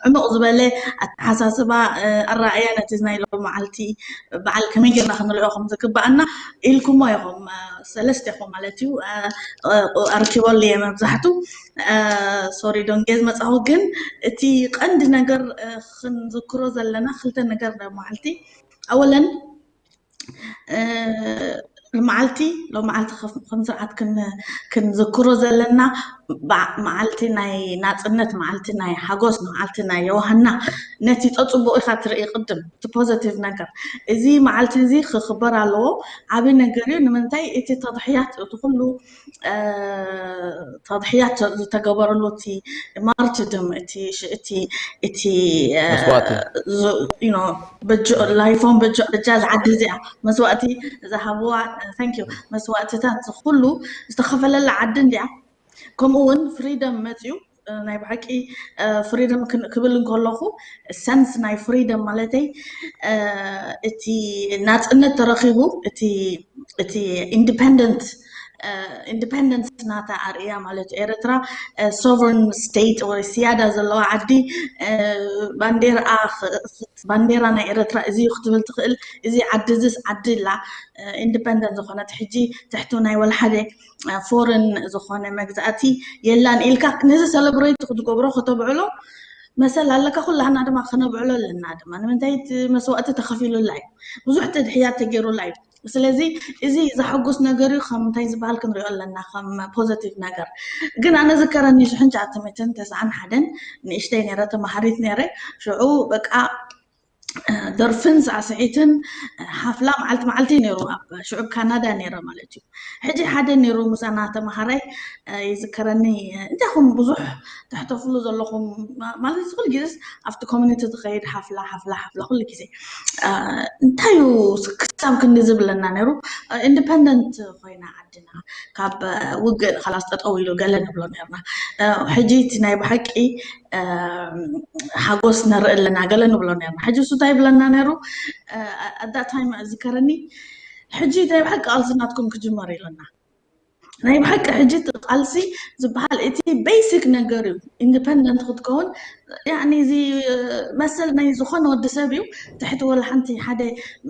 ዕሙቕ ዝበለ ኣተሓሳስባ፣ አ፣ ኣረኣእያ ነቲ ናይ ሎመዓልቲ በዓል ከመይ ጌርና ክንሪኦ ከም ዝግባኣና ኢልኩሞ ኢኹም፣ አ፣ ሰለስቴኹም ማለት እዩ፣ አ፣ አ፣ ኣርኪበሉ እየ መብዛሕቱ። አ፣ ሶሪ ዶንጌ ዝመጻኹ፣ ግን እቲ ቀንዲ ነገር፣ አ፣ ክንዝክሮ ዘለና ክልተ ነገር ዶ መዓልቲ። ኣወለን፣ እ፣ መዓልቲ፣ ሎም መዓልቲ ከፍ-፣ ከም ስርዓት ክን-፣ ክንዝክሮ ዘለና በ-፣ መዓልቲ ናይ ናጽነት፣ መዓልቲ ናይ ሓጎስ፣ መዓልቲ ናይ የውሃና፣ ነቲ ጸጽቡቕ ኢኻ ትርኢ ቅድም፣ እቲ ፖዘቲቭ ነገር። እዚ መዓልቲ እዚ ክኽበር ኣለዎ፣ ዓቢ ነገር እዩ። ንምንታይ እቲ ተضحيات፣ እቲ ኩሉ፣ እ፣ ተضحيات ዝተገበረሉ እቲ ማርትድም፣ እቲ ሽ-፣ እቲ፣ እቲ፣ እ፣ መስዋእቲ። ዝ-፣ you know፣ በጆ-፣ ላይፎም በጆ-፣ በጃ ዝዓዲ እዚኣ መስዋእቲ ዝሃብዋ፣ thank you፣ መስዋእትታት ኩሉ ዝተኸፈለላ ዓዲ እንዲያ። ከምኡ እውን ፍሪደም መፅዩ፣ እ፣ ናይ ብሓቂ፣ እ፣ ፍሪደም ክን-፣ ክብል እንከለኹ ሰንስ ናይ ፍሪደም ማለተይ፣ እ፣ እቲ ናፅነት ተረኺቡ፣ እቲ፣ እቲ ኢንዲፐንደንት፣ እ፣ ኢንዲፐንደንስ ናታ ኣርእያ ማለት እዩ። ኤርትራ፣ እ፣ ሶቨርን ስቴት ወይ ስያዳ ዘለዋ ዓዲ፣ እ፣ ባንዴራ ኽ-፣ ባንዴራ ናይ ኤርትራ እዚ እዩ ክትብል ትኽእል። እዚ ዓዲ እዚስ ዓዲ ላ፣ እ፣ ኢንዲፐንደንት ዝኾነት ሕጂ ትሕቲ ናይ ወላ ሓደ፣ እ፣ ፎርን ዝኾነ መግዛእቲ የላን ኢልካ ነዚ ሰለብሬት ክትገብሮ ከተብዕሎ መሰል ኣለካ። ኩላህና ድማ ክነብዕሎ ኣለና ድማ። ንምንታይ እቲ መስዋእቲ ተኸፊሉላ እዩ። ብዙሕ ተድሕያ ተገይሩላ እዩ። ስለዚ እዚ ዘሐጉስ ነገር እዩ። ከም እንታይ ዝበሃል ክንሪኦ ኣለና፣ ከም ፖዘቲቭ ነገር። ግን ኣነ ዝከረኒ ሽሕን ትሽዓተ ሚእትን ተስዓን ሓደን ንእሽተይ ነይረ፣ ተማሃሪት ነይረ። ሽዑ በቃ፣ እ፣ ደርፍን ሳዕስዒትን፣ እ፣ ሓፍላ መዓልቲ መዓልቲ ነይሩ። ኣብ ሽዑ ካናዳ ነይረ ማለት እዩ። ሕጂ ሓደ ነይሩ ምሳና ተማሃራይ፣ እ፣ ይዝከረኒ፣ እ፣ እንታይ ኹም ብዙሕ ተሕተፍሉ ዘለኹም ማ-፣ ማለት እዚ ኩሉ ግዜስ ኣብቲ ኮሚኒቲ ዝኸይድ ሓፍላ፣ ሓፍላ፣ ሓፍላ ኩሉ ግዜ፣ እ፣ እንታይ እዩ ክሳብ ክንዲ ዝብለና ነይሩ። እ፣ ኢንዲፐንደንት ኮይና ዓዲ ኢና፣ ካብ ውግእ ኻላስ ጠጠው ኢሉ ገለ ንብሎ ነርና። ሕጂ እቲ ናይ ብሓቂ ሓጎስ ነርኢ ኣለና ገለ ንብሎ ነርና። ሕጂ እሱ እንታይ ይብለና ነሩ? ኣዳት ታይም ዝከረኒ፣ ሕጂ ናይ ብሓቂ ቃልሲ ናትኩም ክጅመር ኢሉና። ናይ ብሓቂ ሕጂ እቲ ቃልሲ ዝበሃል እቲ ቤሲክ ነገር እዩ። ኢንዲፐንደንት ክትከውን፣ ያኒ እዚ መሰል ናይ ዝኾነ ወዲ ሰብ እዩ። ትሕቲ ወላ ሓንቲ ሓደ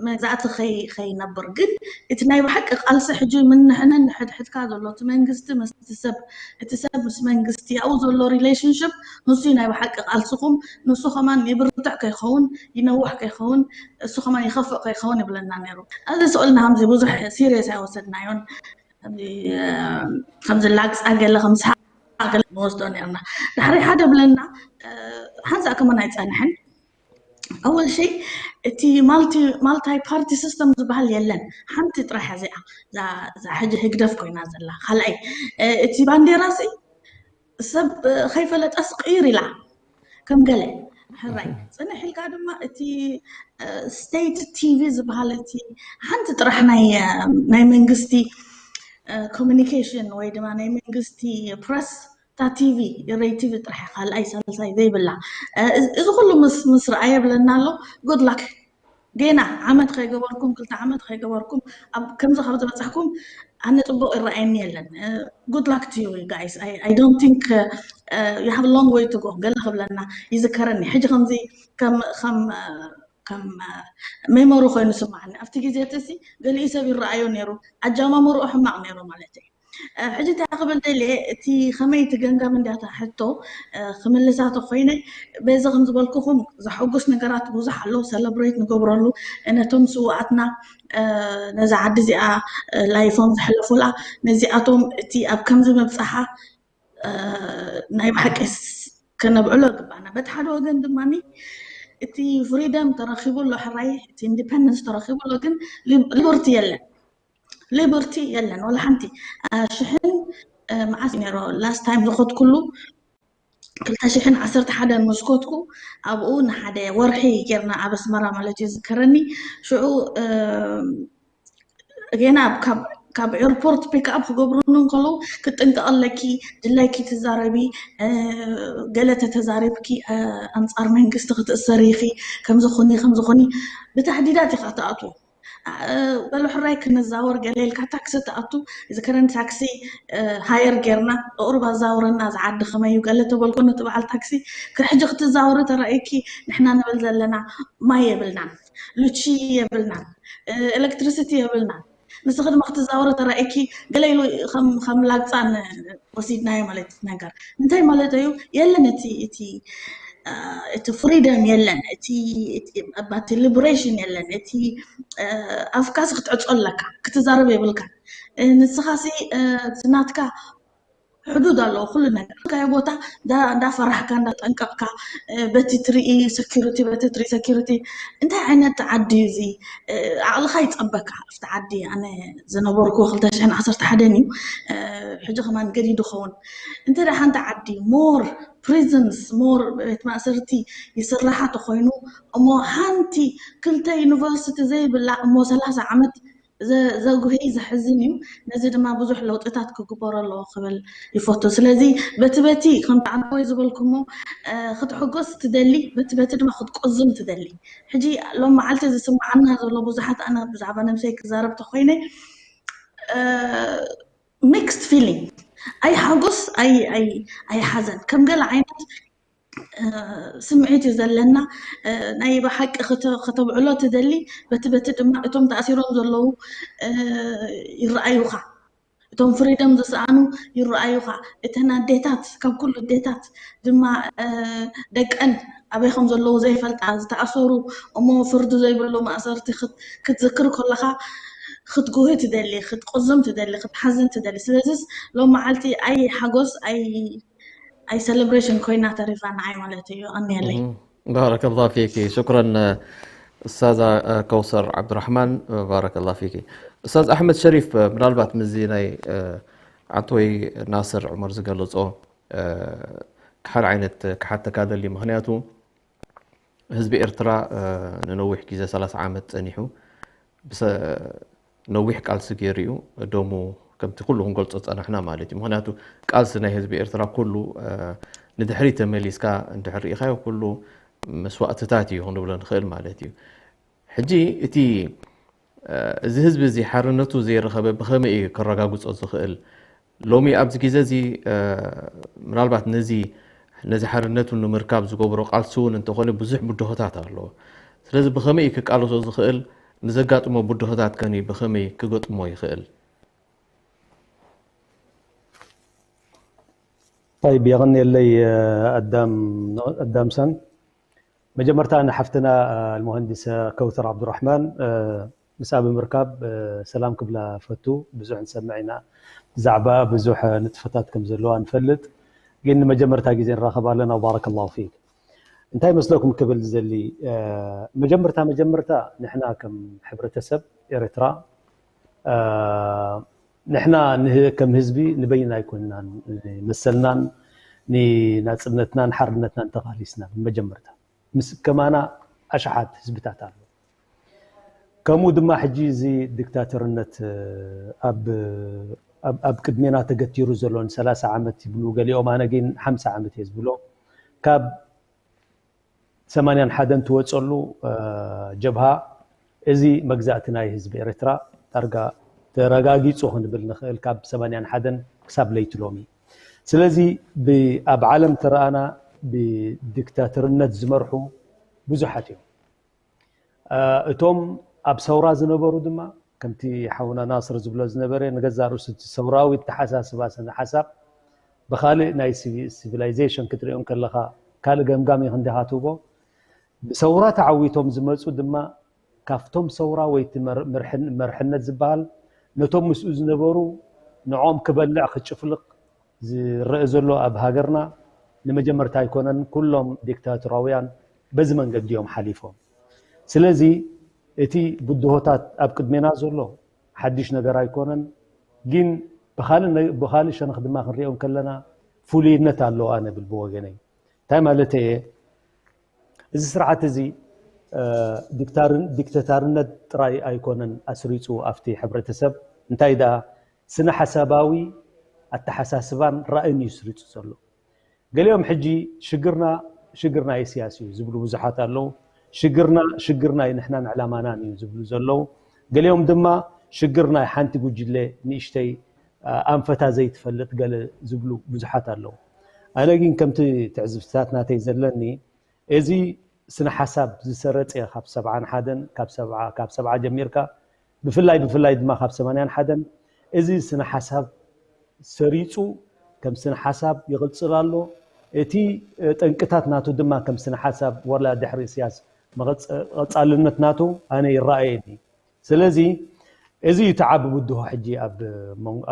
መግዛእቲ ከይ- ከይነብር። ግን እቲ ናይ ብሓቂ ቃልሲ ሕጂ ምንሕንን ሕድሕድካ ዘሎ እቲ መንግስቲ ምስቲ ሰብ፣ እቲ ሰብ ምስ መንግስቲ ኣብኡ ዘሎ ሪሌሽንሽፕ፣ ንሱ እዩ ናይ ብሓቂ ቃልስኹም። ንሱ ከማን ይብርትዕ ከይኸውን፣ ይነውሕ ከይኸውን፣ እሱ ከማን ይኸፍእ ከይኸውን ይብለና ነይሩ። እዚ ስእልና ከምዚ ብዙሕ ሲሪየስ ኣይወሰድናዮን። ከምዚ ላግፃ ገለ ከም ሰሓቅ ገለ ንወስዶ ነርና። ድሕሪ ሓደ ብለና፣ ሓንሳእ ከመን ኣይፀንሐን። ኣወል ሸይ እቲ ማልታይ ፓርቲ ሲስተም ዝበሃል የለን። ሓንቲ ጥራሕ እዚኣ እዛ ሕጂ ህግደፍ ኮይና ዘላ። ካልኣይ እቲ ባንዴራ ሲ ሰብ ከይፈለጠስ ቅይር ኢላ ከም ገለ ሕራይ ፅንሕ ኢልካ ድማ እቲ ስቴት ቲቪ ዝበሃል እቲ ሓንቲ ጥራሕ ናይ ናይ መንግስቲ ኮሚኒኬሽን ወይ ድማ ናይ መንግስቲ ፕረስ እታ ቲቪ ሬይ ቲቪ ጥራሕ ካልኣይ ሳልሳይ ዘይብላ። እዚ ኩሉ ምስ ምስ ረኣየ ብለና ኣሎ። ጉድ ላክ። ጌና ዓመት ከይገበርኩም ክልተ ዓመት ከይገበርኩም ኣብ ከምዚ ካብ ዝበፃሕኩም ኣነ ፅቡቅ ይረኣየኒ የለን። Good luck to you guys. I don't think you have a long way to go. ገለ ክብለና ይዝከረኒ ሕጂ ከምዚ ከም ከም ከም ሜሞሪ ኮይኑ ስማዓኒ። ኣብቲ ግዜ እቲ ገሊኡ ሰብ ይረኣዮ ነይሩ፣ ኣጀማምርኡ ሕማቕ ነይሩ ማለት እዩ። ሕጂ እንታይ ክብል ደልየ፣ እቲ ከመይ እቲ ገምጋም እንዲያታ ሕቶ ክምልሳቶ ኮይነ፣ በዚ ከም ዝበልኩኹም ዘሐጉስ ነገራት ብዙሕ ኣሎ፣ ሰለብሬት ንገብረሉ። ነቶም ስውኣትና ነዛ ዓዲ እዚኣ ላይፎም ዘሕለፉላ፣ ነዚኣቶም እቲ ኣብ ከምዚ ምብፃሓ ናይ ብሓቂ ከነብዕሎ ይግባና። በቲ ሓደ ወገን ድማ እቲ ፍሪደም ተረኪቡ ኣሎ፣ ሕራይ እቲ ኢንዲፐንደንስ ተረኪቡ ኣሎ፣ ግን ሊበርቲ የለን። ሊበርቲ የለን ወላ ሓንቲ። ሽሕን መዓስ ነይሮ ላስት ታይም ዝኸድኩሉ፣ ክልተ ሽሕን ዓሰርተ ሓደን ምስ ከድኩ፣ ኣብኡ ንሓደ ወርሒ ጌርና ኣብ ኣስመራ ማለት እዩ ዝከረኒ። ሽዑ ጌና ካብ ኤርፖርት ፒክኣፕ ክገብሩኒ እንከለዉ፣ ክትጥንቀቂ ኣለኪ፣ ድላይኪ ትዛረቢ፣ ገለ ተተዛሪብኪ ኣንፃር መንግስቲ ክትእሰሪ ኢኺ፣ ከምዚ ኩኒ ከምዚ ኩኒ። ብታህዲዳት ኢኻ ትኣትዎ። በሉ ሕራይ ክንዛወር ገለ ኢልካ ታክሲ ትኣቱ። እዚ ከረን ታክሲ ሃየር ጌርና፣ ቁሩብ ኣዛውረና፣ እዚ ዓዲ ከመይ እዩ ገለ ተበልኮ፣ ነቲ በዓል ታክሲ። ሕጂ ክትዛወሪ ተራእይኪ፣ ንሕና ንብል ዘለና ማይ የብልናን፣ ሉቺ የብልናን፣ ኤሌክትሪሲቲ የብልናን። ንስኺ ድማ ክትዛወሪ ተራእይኪ፣ ገለ ኢሉ ከም ላግፃን ወሲድናዮ ማለት እዩ ነገር። እንታይ ማለት እዩ? የለን እቲ እቲ እቲ ፍሪደም የለን፣ እቲ ኣባቲ ሊበሬሽን የለን። እቲ ኣፍካስ ክትዕፆ ኣለካ፣ ክትዛረብ የብልካ። ንስኻሲ እቲ ናትካ ሕዱድ ኣለዎ ኩሉ ነገር። ካዮ ቦታ እንዳፈራሕካ እንዳጠንቀቕካ፣ በቲ ትርኢ ሰኪሪቲ፣ በቲ ትርኢ ሰኪሪቲ። እንታይ ዓይነት ዓዲ እዩ እዚ? ዓቕልኻ ይፀበካ። ኣብቲ ዓዲ ኣነ ዝነበርኩ ክልተ ሽሕን ዓሰርተ ሓደን እዩ። ሕጂ ከማን ገዲዱ ኸውን። እንተ ሓንቲ ዓዲ ሞር ፕሪዝንስ፣ ሞር ቤት ማእሰርቲ ይስራሓ ተኮይኑ፣ እሞ ሓንቲ ክልተ ዩኒቨርሲቲ ዘይብላ እሞ ሰላሳ ዓመት ዘጉሂ ዘሕዝን እዩ። ነዚ ድማ ብዙሕ ለውጥታት ክግበሮ ኣለዎ ክብል ይፈቱ። ስለዚ በቲ በቲ ከምቲ ዓንተወይ ዝበልኩሞ ክትሕጎስ ትደሊ፣ በቲ በቲ ድማ ክትቆዝም ትደሊ። ሕጂ ሎም መዓልቲ ዝስምዓና ዘሎ ብዙሓት፣ ኣነ ብዛዕባ ነብሰይ ክዛረብ ተኮይነ ሚክስድ ፊሊንግ፣ ኣይ ሓጎስ ኣይ ሓዘን፣ ከም ገለ ዓይነት ስምዒት እዩ ዘለና። ናይ ብሓቂ ከተብዕሎ ትደሊ፣ በቲ በቲ ድማ እቶም ተኣሲሮም ዘለዉ ይረኣዩኻ፣ እቶም ፍሪደም ዝሰኣኑ ይረኣዩኻ። እተን ኣዴታት፣ ካብ ኩሉ ኣዴታት ድማ ደቀን ኣበይ ከም ዘለዉ ዘይፈልጣ ዝተኣሰሩ፣ እሞ ፍርዲ ዘይብሉ ማእሰርቲ ክትዝክር ከለኻ ክትጉሂ ትደሊ፣ ክትቆዝም ትደሊ፣ ክትሓዝን ትደሊ። ስለዚስ ሎም መዓልቲ ኣይ ሓጎስ ኣይ ኣይ ሰለብሬሽን ኮይና ተሪፋ ንዓይ ማለት እዩ። ኣንየለይ። ባረከላ ፊኪ። ሽኩረን እስታዛ ከውሰር ዓብዱራሕማን፣ ባረከላ ፊኪ። እስታዝ ኣሕመድ ሸሪፍ፣ ምናልባት ምዚ ናይ ዓቶይ ናስር ዑመር ዝገለጾ ሓደ ዓይነት ክሓተካ ደሊ፣ ምክንያቱ ህዝቢ ኤርትራ ንነዊሕ ግዜ ሰላሳ ዓመት ጸኒሑ ነዊሕ ቃልሲ ገይሩ እዩ። ደሙ ከምቲ ኩሉ ክንገልጾ ዝጸናሕና ማለት እዩ። ምኽንያቱ ቃልሲ ናይ ህዝቢ ኤርትራ ኩሉ ንድሕሪት ተመሊስካ እንድሕር ርኢኻዮ ኩሉ መስዋእትታት እዩ ክንብሎ ንኽእል ማለት እዩ። ሕጂ እቲ እዚ ህዝቢ እዚ ሓርነቱ ዘይረኸበ ብኸመይ እዩ ከረጋግጾ ዝኽእል? ሎሚ ኣብዚ ግዜ እዚ ምናልባት ነዚ ነዚ ሓርነቱ ንምርካብ ዝገብሮ ቃልሲ እውን እንተኾነ ብዙሕ ብድሆታት ኣለዎ። ስለዚ ብኸመይ እዩ ክቃለሶ ዝኽእል? ንዘጋጥሞ ብድሆታት ከኒ ብኸመይ ክገጥሞ ይኽእል? طيب የቐንየለይ ኣዳም ኣዳምሰን። መጀመርታ ንሓፍትና ልሙሃንዲስ ከውተር ዓብዱራሕማን ምስኣ ብምርካብ ሰላም ክብላ ፈቱ። ብዙሕ ንሰምዕ ኢና፣ ብዛዕባ ብዙሕ ንጥፈታት ከም ዘለዋ ንፈልጥ። ግን ንመጀመርታ ግዜ ንራኸብ ኣለና። ባረከላሁ ፊክ። እንታይ መስለኩም ክብል ዝደሊ፣ መጀመርታ መጀመርታ ንሕና ከም ሕብረተሰብ ኤርትራ ንሕና ከም ህዝቢ ንበይና ኣይኮንናን መሰልናን ንናጽነትናን ሓርነትናን ተቓሊስና። መጀመርታ ምስ ከማና ኣሽሓት ህዝብታት ኣሎ። ከምኡ ድማ ሕጂ እዚ ዲክታተርነት ኣብ ቅድሜና ተገቲሩ ዘሎ ን30 ዓመት ይብሉ ገሊኦም፣ ኣነ ግን ሓምሳ ዓመት እየ ዝብሎ። ካብ ሰማንያን ሓደን ትወፀሉ ጀብሃ እዚ መግዛእቲ ናይ ህዝቢ ኤርትራ ዳርጋ ተረጋጊፁ ክንብል ንኽእል፣ ካብ ሰማንያን ሓደን ክሳብ ለይቲ ሎሚ። ስለዚ ኣብ ዓለም ተረኣና ብዲክታተርነት ዝመርሑ ብዙሓት እዮም። እቶም ኣብ ሰውራ ዝነበሩ ድማ ከምቲ ሓውና ናስር ዝብሎ ዝነበረ ንገዛ ርእሱ እቲ ሰውራዊ ተሓሳስባ ስነ ሓሳብ ብኻልእ ናይ ሲቪላይዜሽን ክትሪኦም ከለኻ ካልእ ገምጋም እዩ ክንዲኻ ትህቦ። ብሰውራ ተዓዊቶም ዝመፁ ድማ ካብቶም ሰውራ ወይ እቲ መርሕነት ዝበሃል ነቶም ምስኡ ዝነበሩ ንዕኦም ክበልዕ ክጭፍልቕ ዝረአ ዘሎ ኣብ ሃገርና ንመጀመርታ ኣይኮነን። ኩሎም ዲክታቶራውያን በዚ መንገዲ እዮም ሓሊፎም። ስለዚ እቲ ብድሆታት ኣብ ቅድሜና ዘሎ ሓድሽ ነገር ኣይኮነን፣ ግን ብኻልእ ሸነኽ ድማ ክንሪኦ ከለና ፍሉይነት ኣለዎ ኣነ ብል ብወገነይ። እንታይ ማለት እየ? እዚ ስርዓት እዚ ዲክተታርነት ጥራይ ኣይኮነን ኣስሪፁ ኣብቲ ሕብረተሰብ፣ እንታይ ደኣ ስነ ሓሳባዊ ኣተሓሳስባን ራእይን እዩ ስሪፁ ዘሎ። ገሊኦም ሕጂ ሽግርና ሽግር ናይ ኢሳያስ እዩ ዝብሉ ብዙሓት ኣለዉ። ሽግርና ሽግር ናይ ንሕናን ዕላማናን እዩ ዝብሉ ዘለዉ። ገሊኦም ድማ ሽግር ናይ ሓንቲ ጉጅለ ንእሽተይ ኣንፈታ ዘይትፈልጥ ገለ ዝብሉ ብዙሓት ኣለዉ። ኣነ ግን ከምቲ ትዕዝብትታት ናተይ ዘለኒ እዚ ስነ ሓሳብ ዝሰረፀ ካብ ሰብዓን ሓደን ካብ ሰብዓ ጀሚርካ ብፍላይ ብፍላይ ድማ ካብ ሰማንያን ሓደን እዚ ስነ ሓሳብ ሰሪፁ ከም ስነ ሓሳብ ይቕፅል ኣሎ። እቲ ጠንቅታት ናቱ ድማ ከም ስነ ሓሳብ ዋላ ድሕሪ ኢሳያስ ቀፃልነትናቱ ኣነ ይረኣየኒ። ስለዚ እዚ እዩ እቲ ዓቢ ብድሆ ሕጂ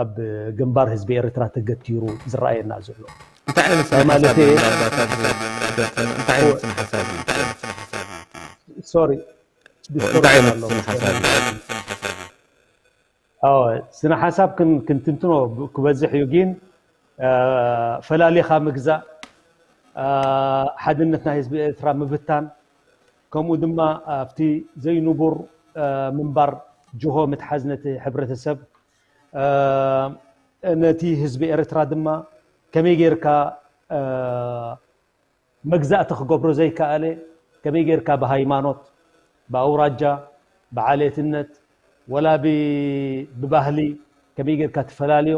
ኣብ ግንባር ህዝቢ ኤርትራ ተገቲሩ ዝረኣየና ዘሎ። እንታይ ዓይነት ስነ ሓሳብ እዩ ምናልባት ኣብዚ እንታይ ዓይነት ስነ ሓሳብ እዩ? ሶሪ እንታይ ዓይነት ስነ ሓሳብ እዩ? ስነ ሓሳብ ክንትንትኖ ክበዝሕ እዩ፣ ግን ፈላሊኻ ምግዛእ፣ ሓድነት ናይ ህዝቢ ኤርትራ ምብታን፣ ከምኡ ድማ ኣብቲ ዘይንቡር ምንባር ጅሆ ምትሓዝ ነቲ ሕብረተሰብ፣ ነቲ ህዝቢ ኤርትራ ድማ ከመይ ጌርካ መግዛእቲ ክገብሮ ዘይከኣለ፣ ከመይ ጌርካ ብሃይማኖት፣ ብኣውራጃ፣ ብዓሌትነት፣ ወላ ብባህሊ ከመይ ጌርካ ትፈላልዮ?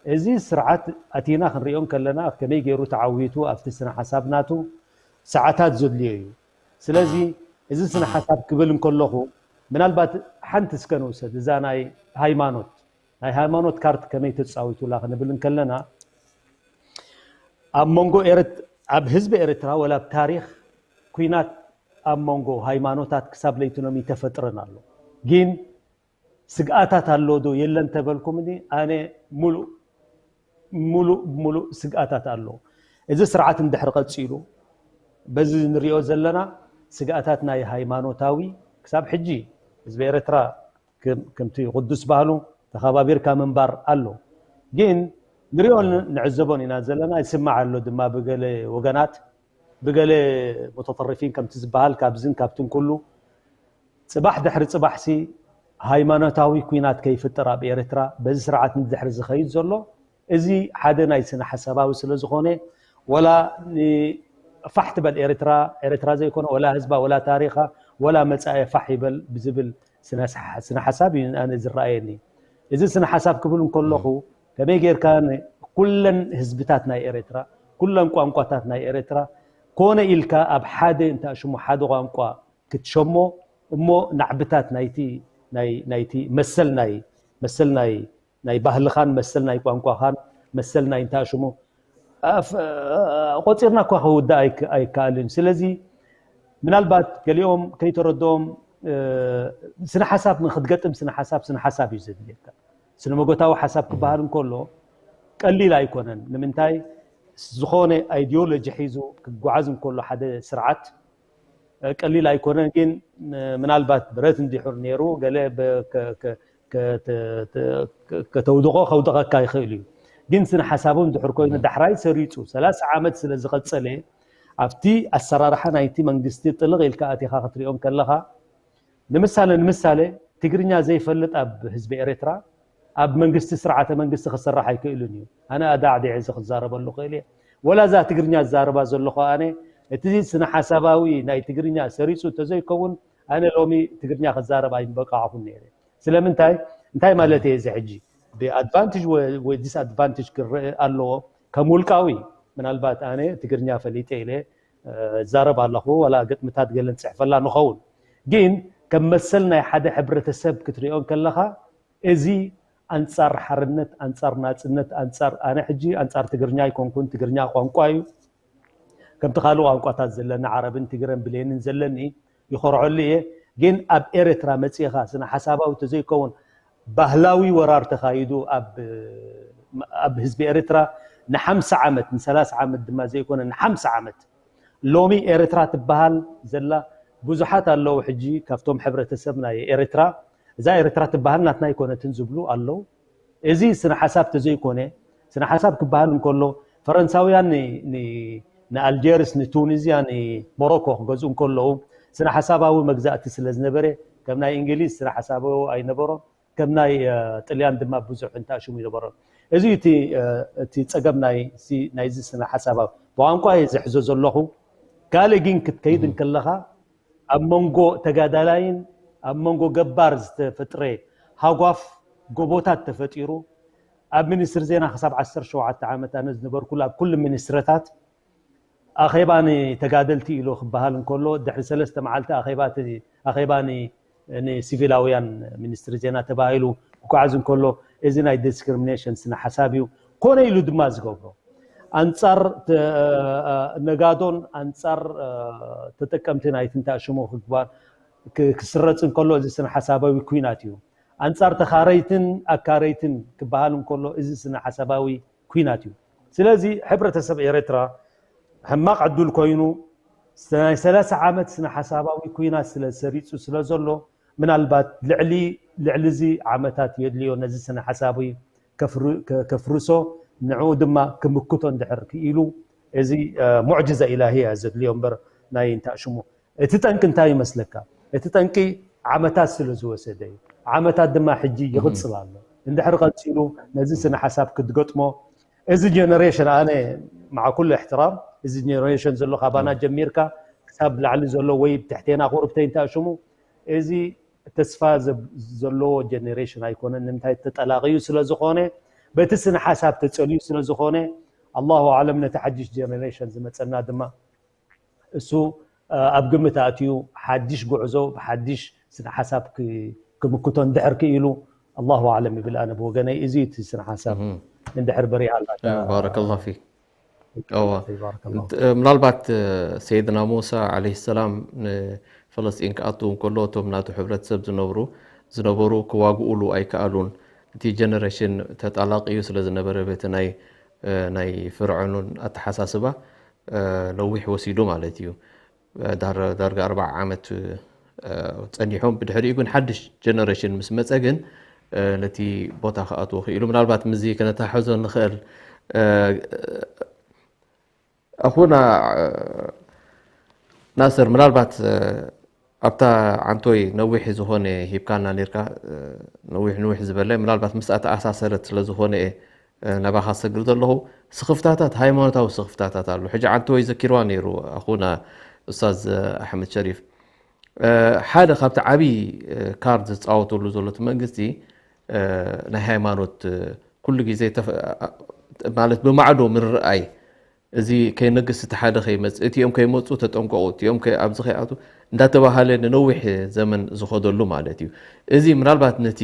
እዚ ስርዓት ኣቲና ክንሪኦ ከለና ከመይ ገይሩ ተዓዊቱ ኣብቲ ስነ ሓሳብ ናቱ ሰዓታት ዘድልዮ እዩ። ስለዚ እዚ ስነ ሓሳብ ክብል እንከለኹ ምናልባት ሓንቲ እስከ ንውሰድ፣ እዛ ናይ ሃይማኖት ናይ ሃይማኖት ካርድ ከመይ ተፃዊቱላ ክንብል እንከለና ኣብ መንጎ ኣብ ህዝቢ ኤርትራ ወላ ኣብ ታሪኽ ኩናት ኣብ መንጎ ሃይማኖታት ክሳብ ለይትኖም ይተፈጥረን ኣሎ። ግን ስግኣታት ኣሎ ዶ የለን ተበልኩምኒ ኣነ ሙሉእ ሙሉእ ሙሉእ ስግኣታት ኣሎ። እዚ ስርዓት እንድሕር ቀፂሉ በዚ ንሪኦ ዘለና ስግኣታት ናይ ሃይማኖታዊ ክሳብ ሕጂ ህዝቢ ኤርትራ ከምቲ ቅዱስ ባህሉ ተኸባቢርካ ምንባር ኣሎ። ግን ንሪኦ ንዕዘቦን ኢና ዘለና፣ ይስማዕ ኣሎ ድማ ብገለ ወገናት ብገለ ሙተጠርፊን ከምቲ ዝበሃል ካብዝን ካብትን ኩሉ ጽባሕ ድሕሪ ጽባሕሲ ሃይማኖታዊ ኩናት ከይፍጠር ኣብ ኤርትራ በዚ ስርዓት ንድሕሪ ዝኸይድ ዘሎ፣ እዚ ሓደ ናይ ስነ ሓሳባዊ ስለ ዝኾነ፣ ወላ ፋሕ ትበል ኤርትራ፣ ኤርትራ ዘይኮነ ወላ ህዝባ ወላ ታሪኻ ወላ መጻኢ ፋሕ ይበል ብዝብል ስነ ሓሳብ እዩ ኣነ ዝረኣየኒ። እዚ ስነ ሓሳብ ክብል እንከለኹ፣ ከመይ ጌርካ ኩለን ህዝብታት ናይ ኤርትራ፣ ኩለን ቋንቋታት ናይ ኤርትራ ኮነ ኢልካ ኣብ ሓደ እንተ ሽሙ ሓደ ቋንቋ ክትሸሞ፣ እሞ ናዕብታት ናይቲ ናይ ናይቲ መሰል ናይ መሰል ናይ ናይ ባህልኻን መሰል ናይ ቋንቋኻን መሰል ናይ እንተ ሽሙ ኣፍ- ቆጺርና እኳ ክውዳእ ኣይክ- ኣይከኣልን። ስለዚ ምናልባት ገሊኦም ከይተረድኦም፣ ስነ ሓሳብ ንክትገጥም፣ ስነ ሓሳብ ስነ ሓሳብ እዩ ዘድልየካ። ስነ መጎታዊ ሓሳብ ክበሃል እንከሎ ቀሊል ኣይኮነን። ንምንታይ? ዝኾነ ኣይዲዮሎጂ ሒዙ ክጓዓዝ እንከሎ ሓደ ስርዓት ቀሊል ኣይኮነን። ግን ምናልባት ብረት እንዲሕር ነይሩ ገለ ከተውድቆ ከውድቐካ ይኽእል እዩ። ግን ስነ ሓሳቡ እንድሕር ኮይኑ ዳሕራይ ሰሪፁ ሰላሳ ዓመት ስለ ዝቐፀለ ኣብቲ ኣሰራርሓ ናይቲ መንግስቲ ጥልቕ ኢልካ ኣቲኻ ክትሪኦም ከለኻ፣ ንምሳሌ ንምሳሌ ትግርኛ ዘይፈልጥ ኣብ ህዝቢ ኤርትራ ኣብ መንግስቲ ስርዓተ መንግስቲ ክሰርሕ ኣይክእልን እዩ። ኣነ ኣዳዕዲዐ እዚ ክዛረበሉ ክእል እየ። ወላ እዛ ትግርኛ ዝዛረባ ዘለኹ ኣነ እቲ ስነ ሓሳባዊ ናይ ትግርኛ ሰሪፁ እንተዘይከውን ኣነ ሎሚ ትግርኛ ክዛረብ ኣይምበቃዕኹን ነይረ። ስለምንታይ? እንታይ ማለት እየ እዚ ሕጂ? ብኣድቫንቴጅ ወይ ዲስኣድቫንቴጅ ክረአ ኣለዎ። ከም ውልቃዊ ምናልባት ኣነ ትግርኛ ፈሊጠ ኢለ ዛረብ ኣለኹ፣ ዋላ ግጥምታት ገለ ንፅሕፈላ ንኸውን። ግን ከም መሰል ናይ ሓደ ሕብረተሰብ ክትሪኦ ከለኻ እዚ ኣንጻር ሓርነት፣ ኣንጻር ናጽነት፣ ኣንጻር ኣነ ሕጂ ኣንጻር ትግርኛ ኣይኮንኩን፣ ትግርኛ ቋንቋ እዩ። ከምቲ ካልእ ቋንቋታት ዘለኒ ዓረብን ትግረን ብሌንን ዘለኒ ይኾርዐሉ እየ። ግን ኣብ ኤርትራ መጺኻ ስነ ሓሳባዊ ተዘይከውን ባህላዊ ወራር ተኻይዱ ኣብ ኣብ ህዝቢ ኤርትራ ንሓምሳ ዓመት ንሰላሳ ዓመት ድማ ዘይኮነ ንሓምሳ ዓመት ሎሚ ኤርትራ ትበሃል ዘላ ብዙሓት ኣለዉ። ሕጂ ካብቶም ሕብረተሰብ ናይ ኤርትራ እዛ ኤርትራ ትበሃል ናትና ኣይኮነትን ዝብሉ ኣለዉ። እዚ ስነ ሓሳብ ተዘይኮነ ስነ ሓሳብ ክበሃል እንከሎ ፈረንሳውያን ንኣልጀርስ ንቱኒዝያ ንሞሮኮ ክገዝኡ እንከለዉ ስነ ሓሳባዊ መግዛእቲ ስለ ዝነበረ ከም ናይ እንግሊዝ ስነ ሓሳባዊ ኣይነበሮን። ከም ናይ ጥልያን ድማ ብዙሕ እንተኣሽሙ ይነበሮን። እዚ እቲ ጸገም ናይዚ ስነ ሓሳባዊ ብቋንቋ እየ ዝሕዞ ዘለኹ። ካልእ ግን ክትከይድ እንከለኻ ኣብ መንጎ ተጋዳላይን ኣብ መንጎ ገባር ዝተፈጥረ ሃጓፍ ጎቦታት ተፈጢሩ ኣብ ሚኒስትሪ ዜና ክሳብ ዓሰርተ ሸውዓተ ዓመት ኣነ ዝነበርኩሉ ኣብ ኩሉ ሚኒስትሪታት ኣኼባ ንተጋደልቲ ኢሉ ክበሃል እንከሎ ድሕሪ ሰለስተ መዓልቲ ኣኼባ ንሲቪላውያን ሚኒስትሪ ዜና ተባሂሉ ክጓዓዝ እንከሎ እዚ ናይ ዲስክሪሚኔሽን ስነ ሓሳብ እዩ። ኮነ ኢሉ ድማ ዝገብሮ ኣንጻር ነጋዶን ኣንጻር ተጠቀምቲ ናይቲ እንታይ ሽሙ ክግባር ክስረጽ እንከሎ እዚ ስነ ሓሳባዊ ኩናት እዩ። ኣንጻር ተኻረይትን ኣካረይትን ክበሃል እንከሎ እዚ ስነ ሓሳባዊ ኩናት እዩ። ስለዚ ሕብረተሰብ ኤርትራ ሕማቕ ዕዱል ኮይኑ ናይ ሰላሳ ዓመት ስነ ሓሳባዊ ኩናት ስለ ሰሪጹ ስለ ዘሎ ምናልባት ልዕሊ ልዕሊ እዚ ዓመታት የድልዮ ነዚ ስነ ሓሳባዊ ከፍርሶ ንዕኡ ድማ ክምክቶ እንድሕር ክኢሉ እዚ ሙዕጅዘ ኢላሂ እያ ዘድልዮ እምበር ናይ እንታይ ሽሙ እቲ ጠንቂ እንታይ ይመስለካ? እቲ ጠንቂ ዓመታት ስለ ዝወሰደ እዩ። ዓመታት ድማ ሕጂ ይቕጽል ኣሎ። እንድሕር ቀጺሉ ነዚ ስነ ሓሳብ ክትገጥሞ እዚ ጀነሬሽን ኣነ ማዓ ኩሉ እሕትራም እዚ ጀነሬሽን ዘሎ ካባና ጀሚርካ ክሳብ ላዕሊ ዘሎ ወይ ትሕቴና ቁርብተይ እንታይ ሽሙ እዚ ተስፋ ዘለዎ ጀነሬሽን ኣይኮነን። ንምንታይ ተጠላቂዩ ስለ ዝኾነ በቲ ስነ ሓሳብ ተጸልዩ ስለ ዝኾነ ኣላሁ ኣለም ነቲ ሓድሽ ጀነሬሽን ዝመጸና ድማ እሱ ኣብ ግምት ኣእትዩ ሓድሽ ጉዕዞ ብሓድሽ ስነ ሓሳብ ክምክቶ እንድሕር ክኢሉ ኣላሁ ኣለም ይብል። ኣነ ብወገነይ እዚ እቲ ስነ ሓሳብ እንድሕር በሪሃ ኣላ። ባረከላሁ ፊክ። እዋ ምናልባት ሰይድና ሙሳ ዓለይሂ ሰላም ንፈለስጢን ክኣቱ እንከሎ እቶም ናቱ ሕብረተሰብ ዝነብሩ ዝነበሩ ክዋግኡሉ ኣይከኣሉን። እቲ ጀነሬሽን ተጣላቂዩ ስለ ዝነበረ በቲ ናይ ናይ ፍርዖኑን ኣተሓሳስባ ነዊሕ ወሲዱ ማለት እዩ። ዳርጋ ኣርባዓ ዓመት ፀኒሖም ብድሕሪኡ ግን ሓድሽ ጀነሬሽን ምስ መፀ ግን ነቲ ቦታ ክኣትዎ ክኢሉ ምናልባት ምዚ ከነተሓሕዞ ንኽእል። ኣኹና ናስር ምናልባት ኣብታ ዓንቶይ ነዊሕ ዝኾነ ሂብካና ኔርካ፣ ነዊሕ ንዊሕ ዝበለ ምናልባት ምስ ኣተኣሳሰረት ስለ ዝኾነ እየ ናባኻ ሰግር ዘለኹ። ስኽፍታታት፣ ሃይማኖታዊ ስኽፍታታት ኣሎ። ሕጂ ዓንቶይ ዘኪርዋ ነይሩ ኣኹና ኡስታዝ ኣሕመድ ሸሪፍ። ሓደ ካብቲ ዓብዪ ካርድ ዝፃወተሉ ዘሎ እቲ መንግስቲ ናይ ሃይማኖት ኩሉ ግዜ ማለት ብማዕዶ ምርኣይ፣ እዚ ከይነግስ እቲ ሓደ ከይመጽእ፣ እቲኦም ከይመጹ ተጠንቀቑ፣ እቲኦም ኣብዚ ከይኣቱ እንዳተባሃለ ንነዊሕ ዘመን ዝኸደሉ ማለት እዩ። እዚ ምናልባት ነቲ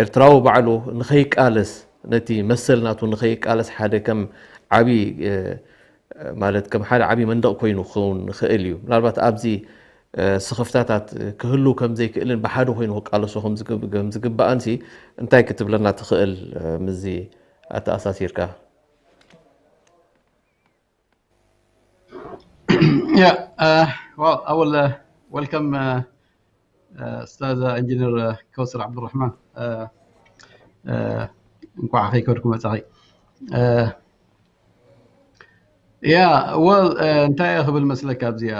ኤርትራዊ ባዕሉ ንኸይቃለስ፣ ነቲ መሰል ናቱ ንኸይቃለስ ሓደ ከም ዓቢ ማለት ከም ሓደ ዓቢ መንደቕ ኮይኑ ክኸውን ይኽእል እዩ። ምናልባት ኣብዚ ስኽፍታታት ክህሉ ከም ዘይክእልን ብሓደ ኮይኑ ክቃለሶ ከም ዝግባእንሲ እንታይ ክትብለና ትኽእል? ምዚ ኣተኣሳሲርካ Yeah, uh, well, I will uh, welcome uh, uh, Ustaz uh, Engineer uh, Kawsar Abdul Rahman. Uh, uh, እንኳዕ ከይከድኩ መጻኺ። Yeah, well, uh, እንታይ እየ ክብል መስለካ ኣብዚኣ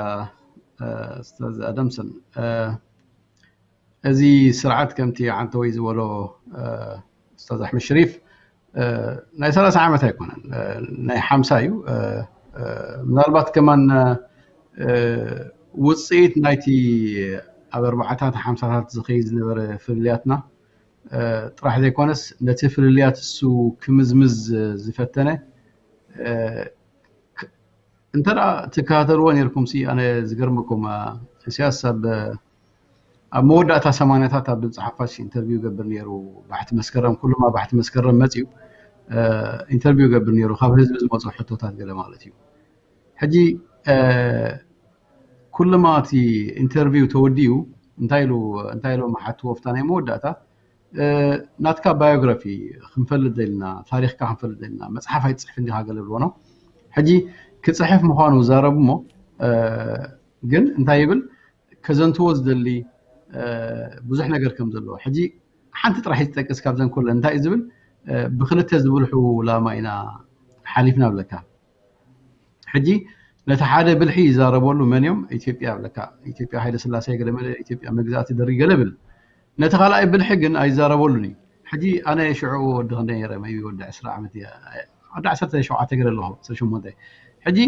ኡስታዝ ኣደምሰን፣ እዚ ስርዓት ከምቲ ዓንተወይ ዝበሎ ኡስታዝ ኣሕመድ ሸሪፍ ናይ ሰላሳ ዓመት ኣይኮነን፣ ናይ ሓምሳ እዩ። ምናልባት ከማን ውፅኢት ናይቲ ኣብ ኣርባዓታት ሓምሳታት ዝኸይድ ዝነበረ ፍልልያትና ጥራሕ ዘይኮነስ ነቲ ፍልልያት እሱ ክምዝምዝ ዝፈተነ እንተ ትከታተልዎ ነርኩም ሲ ኣነ ዝገርመኩም ኢሳያስ ኣብ ኣብ መወዳእታ ሰማንያታት ኣብ ድምፂ ሓፋሽ ኢንተርቪው ገብር ነይሩ። ባሕቲ መስከረም ኩሉማ ባሕቲ መስከረም መፅዩ ኢንተርቪው ገብር ነይሩ ካብ ህዝቢ ዝመፁ ሕቶታት ገለ ማለት እዩ። ሕጂ ኩሉማ እቲ ኢንተርቪው ተወዲኡ እንታይ ኢሉ እንታይ ኢሎም ሓትዎ ፍታ ናይ መወዳእታ ናትካ ባዮግራፊ ክንፈልጥ ደልና ታሪክካ ክንፈልጥ ደልና መፅሓፍ ኣይትፅሕፍ እንዲካ ገለ ብልዎ ነው። ሕጂ ክፅሕፍ ምኳኑ ዛረብ እሞ ግን እንታይ ይብል ከዘንትዎ ዝደሊ ብዙሕ ነገር ከም ዘለዎ ሕጂ ሓንቲ ጥራሕ ይጠቅስ ካብዘን ኩለን እንታይ እዩ ዝብል ብክልተ ዝብልሑ ላማ ኢና ሓሊፍና ብለካ። ሕጂ ነቲ ሓደ ብልሒ ይዛረበሉ መን እዮም? ኢትዮጵያ ብለካ። ኢትዮጵያ ሃይለ ስላሴ ገለ መለ ኢትዮጵያ መግዛእቲ ደርጊ ገለ ብል። ነቲ ካልኣይ ብልሒ ግን ኣይዛረበሉን እዩ። ሕጂ ኣነ ሽዑ ወዲ ክንደይ ነይረ? መይቢ ወዲ ዕስራ ዓመት እየ። ወዲ ዓሰርተ ሸውዓተ ገለ ኣለኹ፣ ዓሰርተ ሸሞንተ። ሕጂ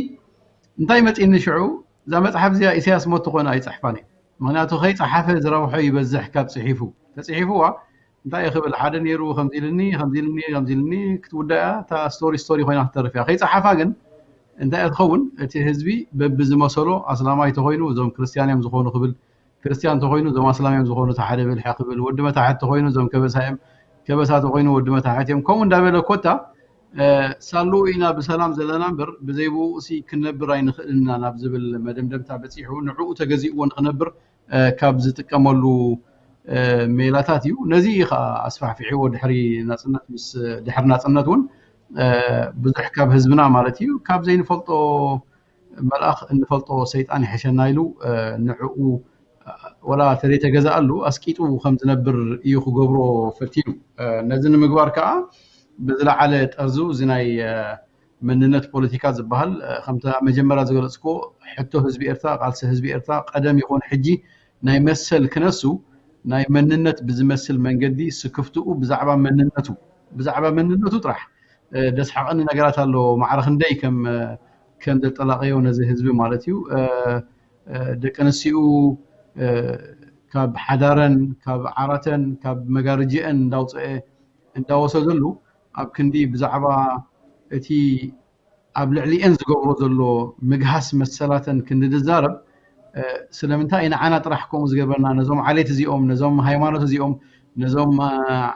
እንታይ መፂኒ ሽዑ እዛ መፅሓፍ እዚኣ ኢሳያስ ሞት ተኾነ ኣይፀሕፋን እዩ። ምክንያቱ ከይፀሓፈ ዝረብሖ ይበዝሕ ካብ ፅሒፉ። ተፅሒፍዋ እንታይ እየ ክብል ሓደ ነይሩ ከምዚ ኢልኒ ከምዚ ኢልኒ ከምዚ ኢልኒ ክትውዳእ እያ እታ ስቶሪ ስቶሪ ኮይና ክትተርፍ እያ። ከይፀሓፋ ግን እንታይ እያ ትኸውን? እቲ ህዝቢ በብዝመሰሎ ኣስላማይ ተኾይኑ እዞም ክርስትያን እዮም ዝኾኑ ክብል፣ ክርስትያን ተኾይኑ እዞም ኣስላም እዮም ዝኾኑ እቲ ሓደ ብልሒ ክብል፣ ወዲ መታሕት ተኾይኑ እዞም ከበሳ እዮም፣ ከበሳ ተኾይኑ ወዲ መታሕት እዮም ከምኡ እንዳበለ ኮታ ሳሉ ኢና ብሰላም ዘለና እምበር ብዘይ ብኡሲ ክንነብር ኣይንኽእልን ኢና ናብ ዝብል መደምደምታ በፂሑ ንዕኡ ተገዚእዎ ንኽነብር ካብ ዝጥቀመሉ ሜላታት እዩ። ነዚ እዩ ከዓ ኣስፋሕፊሕዎ ድሕሪ ናፅነት ምስ ድሕሪ ናፅነት እውን ብዙሕ ካብ ህዝብና ማለት እዩ ካብ ዘይንፈልጦ መልኣኽ እንፈልጦ ሰይጣን ይሕሸና ኢሉ ንዕኡ ወላ ተዘይተገዛኣሉ ኣስቂጡ ከም ዝነብር እዩ ክገብሮ ፈቲኑ። ነዚ ንምግባር ከዓ ብዝለዓለ ጠርዙ እዚ ናይ መንነት ፖለቲካ ዝበሃል ከምቲ ኣብ መጀመርያ ዝገለፅክዎ ሕቶ ህዝቢ ኤርትራ ቃልሲ ህዝቢ ኤርትራ ቀደም ይኹን ሕጂ ናይ መሰል ክነሱ ናይ መንነት ብዝመስል መንገዲ ስክፍትኡ ብዛዕባ መንነቱ ብዛዕባ መንነቱ ጥራሕ ደስሓቐኒ ነገራት ኣሎ ማዕረ ክንደይ ከም ከም ዘጠላቐዮ ነዚ ህዝቢ ማለት እዩ ደቂ ኣንስትኡ ካብ ሓዳረን ካብ ዓራተን ካብ መጋርጅአን እንዳውፅአ እንዳወሰደሉ ኣብ ክንዲ ብዛዕባ እቲ ኣብ ልዕሊኤን ዝገብሮ ዘሎ ምግሃስ መሰላተን ክንዲ ዝዛረብ ስለምንታይ እዩ ንዓና ጥራሕ ከምኡ ዝገበርና ነዞም ዓሌት እዚኦም ነዞም ሃይማኖት እዚኦም ነዞም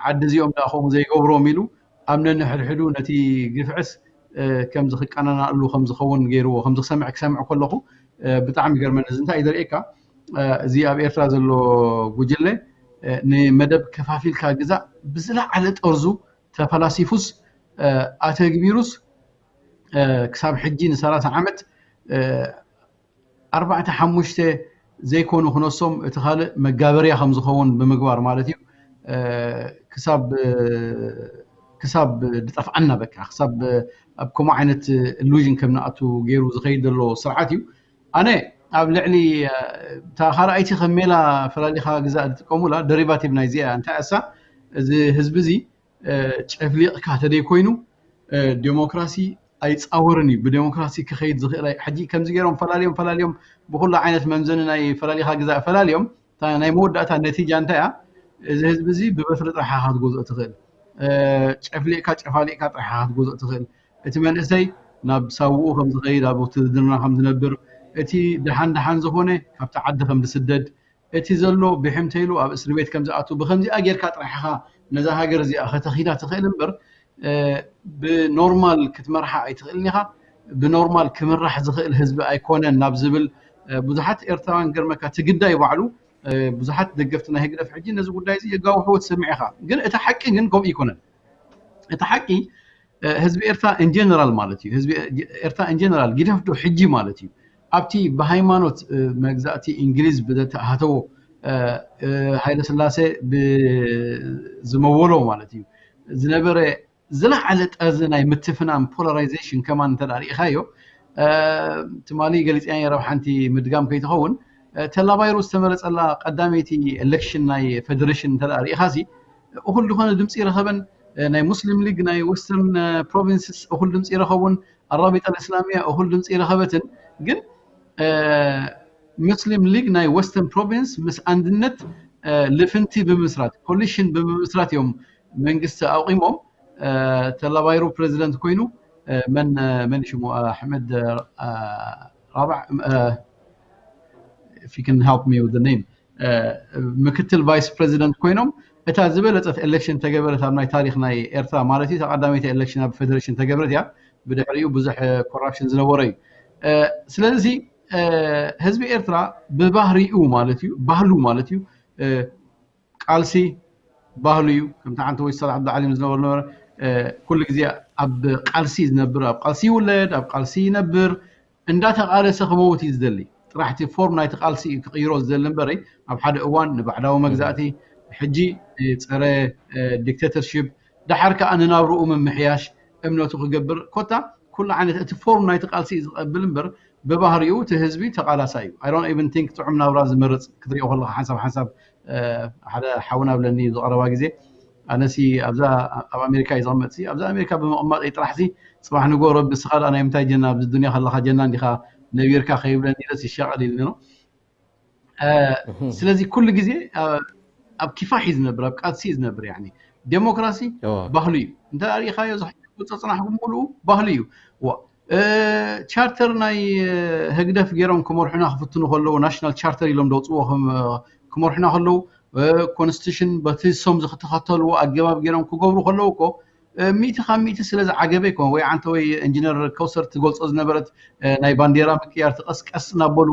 ዓዲ እዚኦም ዳ ከምኡ ዘይገብሮም ኢሉ ኣብ ነንሕድሕዱ ነቲ ግፍዕስ ከምዚ ክቀናናእሉ ከም ዝኸውን ገይርዎ ከምዚ ክሰምዕ ክሰምዕ ከለኹ ብጣዕሚ ይገርመኒ እዚ እንታይ እዩ ዘርእየካ እዚ ኣብ ኤርትራ ዘሎ ጉጅለ ንመደብ ከፋፊልካ ግዛእ ብዝለዓለ ጠርዙ ተፈላሲፉስ ኣተግቢሩስ ክሳብ ሕጂ ንሰላሳ ዓመት ኣርባዕተ ሓሙሽተ ዘይኮኑ ክነሶም እቲ ካልእ መጋበርያ ከም ዝኸውን ብምግባር ማለት እዩ ክሳብ ክሳብ ዝጠፍኣና በቃ ክሳብ ኣብ ከምኡ ዓይነት ኢሉዥን ከም ንኣቱ ገይሩ ዝኸይድ ዘሎ ስርዓት እዩ ኣነ ኣብ ልዕሊ እታ ካልኣይቲ ከም ሜላ ፈላሊኻ ግዛእ ዝጥቀሙላ ደሪቫቲቭ ናይዚኣ እንታይ እሳ፣ እዚ ህዝቢ እዚ ጨፍሊቕካ ተደይኮይኑ ዴሞክራሲ ኣይፃወርን እዩ። ብዴሞክራሲ ክኸይድ ዝኽእል ሕጂ ከምዚ ገይሮም ፈላልዮም ፈላልዮም ብኩሉ ዓይነት መምዘኒ ናይ ፈላሊኻ ግዛእ ፈላልዮም ናይ መወዳእታ ነቲጃ እንታይ እያ? እዚ ህዝቢ እዚ ብበትሪ ጥራሓ ክትገዝኦ ትኽእል፣ ጨፍሊቕካ ጨፋሊቕካ ጥራሓ ክትገዝኦ ትኽእል። እቲ መንእሰይ ናብ ሳውኡ ከም ዝኸይድ ኣብ ውትድርና ከም ዝነብር፣ እቲ ደሓን ደሓን ዝኾነ ካብቲ ዓዲ ከም ዝስደድ፣ እቲ ዘሎ ብሕምተይሉ ኣብ እስሪ ቤት ከም ዝኣቱ፣ ብከምዚኣ ጌርካ ጥራሕኻ ነዛ ሃገር እዚኣ ከተኺዳ ትኽእል እምበር ብኖርማል ክትመርሓ ኣይትኽእልን ኢኻ። ብኖርማል ክምራሕ ዝኽእል ህዝቢ ኣይኮነን ናብ ዝብል ብዙሓት ኤርትራውያን ገርመካ ትግዳይ ባዕሉ ብዙሓት ደገፍቲ ናይ ህግደፍ ሕጂ ነዚ ጉዳይ እዚ የጋውሕዎ ትሰምዕ ኢኻ። ግን እቲ ሓቂ ግን ከምኡ ይኮነን። እቲ ሓቂ ህዝቢ ኤርትራ ኢንጀነራል ማለት እዩ። ህዝቢ ኤርትራ ኢንጀነራል ግደፍ ዶ ሕጂ ማለት እዩ ኣብቲ ብሃይማኖት መግዛእቲ እንግሊዝ ብዘተኣሃተዎ ሃይለ ስላሴ ዝመወሎ ማለት እዩ ዝነበረ ዝለዓለ ጠርዚ ናይ ምትፍናን ፖላራይዜሽን ከማን እንተ ርኢኻዮ ትማሊ ገሊፅያ ነይረ ሓንቲ ምድጋም ከይትኸውን ተላባይሩ ዝተመረፀላ ቀዳመይቲ ኤሌክሽን ናይ ፌደሬሽን እንተ ርኢኻ ሲ እኹል ዝኾነ ድምፂ ይረኸበን ናይ ሙስሊም ሊግ ናይ ዌስተርን ፕሮቪንስስ እኹል ድምፂ ይረኸቡን ኣራቢጣ እስላሚያ እኹል ድምፂ ይረኸበትን ግን ሙስሊም ሊግ ናይ ዌስተርን ፕሮቪንስ ምስ ኣንድነት ልፍንቲ ብምስራት ኮሊሽን ብምምስራት እዮም መንግስቲ ኣቑሞም ተላባይሩ ፕሬዚደንት ኮይኑ መን መን ሽሙ ኣሕመድ ራባዕ if you can help me with the name ምክትል ቫይስ ፕሬዚደንት ኮይኖም እታ ዝበለፀት ኤሌክሽን ተገበረት ኣብ ናይ ታሪክ ናይ ኤርትራ ማለት እዩ ተቀዳመይቲ ኤሌክሽን ኣብ ፌደሬሽን ተገብረት እያ ብድሕሪኡ ብዙሕ ኮራፕሽን ዝነበረ እዩ ስለዚ ህዝቢ ኤርትራ ብባህሪኡ ማለት እዩ ባህሉ ማለት እዩ ቃልሲ ባህሉ እዩ ከምቲ ሓንቲ ወይ ሰላሕ ዓብዱዓሊም ዝነበሩ ነበረ ኩሉ ግዜ ኣብ ቃልሲ ዝነብር ኣብ ቃልሲ ይውለድ ኣብ ቃልሲ ይነብር እንዳተቃለሰ ክመውት እዩ ዝደሊ ጥራሕ እቲ ፎርም ናይቲ ቃልሲ እዩ ክቅይሮ ዝደሊ እምበረይ ኣብ ሓደ እዋን ንባዕዳዊ መግዛእቲ ሕጂ ፀረ ዲክቴተርሽፕ ደሓር ከዓ ንናብርኡ ምምሕያሽ እምነቱ ክገብር ኮታ ኩሉ ዓይነት እቲ ፎርም ናይቲ ቃልሲ እዩ ዝቀብል እምበር ብባህሪኡ እቲ ህዝቢ ተቃላሳይ እዩ I don't even think ጥዑም ናብራ ዝመርፅ ክትሪኦ ከለካ ሓንሳብ ሓንሳብ ሓደ ሓውና ብለኒ ዝቀረባ ግዜ ኣነሲ ኣብዛ ኣብ ኣሜሪካ እዩ ዝቅመጥ ኣብዚ ኣሜሪካ ብምቅማጥ ጥራሕ ሲ ፅባሕ ንጎ ረቢ ስኻ ናይ ምንታይ ጀና ኣብዚ ዱኒያ ከለካ ጀና እንዲካ ነቢርካ ከይብለኒ ኢለስ ይሻቀል ኢልኒ ነው ስለዚ ኩሉ ግዜ ኣብ ኪፋሕ እዩ ዝነብር ኣብ ቃልሲ እዩ ዝነብር ያ ዴሞክራሲ ባህሉ እዩ እንተ ሪኢካዮ ዝሕፀ ፅናሕኩም ሙሉኡ ባህሉ እዩ ቻርተር ናይ ህግደፍ ገይሮም ክመርሑና ክፍትኑ ከለዉ ናሽናል ቻርተር ኢሎም ደውፅዎ ክመርሑና ከለዉ ኮንስቲቱሽን በቲ ሶም ዝክተኸተልዎ ኣገባብ ገይሮም ክገብሩ ከለዉ እኮ ሚእቲ ካብ ሚእቲ ስለ ዝዓገበ ይኮን ወይ ዓንተ ወይ ኢንጂነር ከውሰር ትገልፆ ዝነበረት ናይ ባንዴራ ምቅያር ትቀስቀስ እናበሉ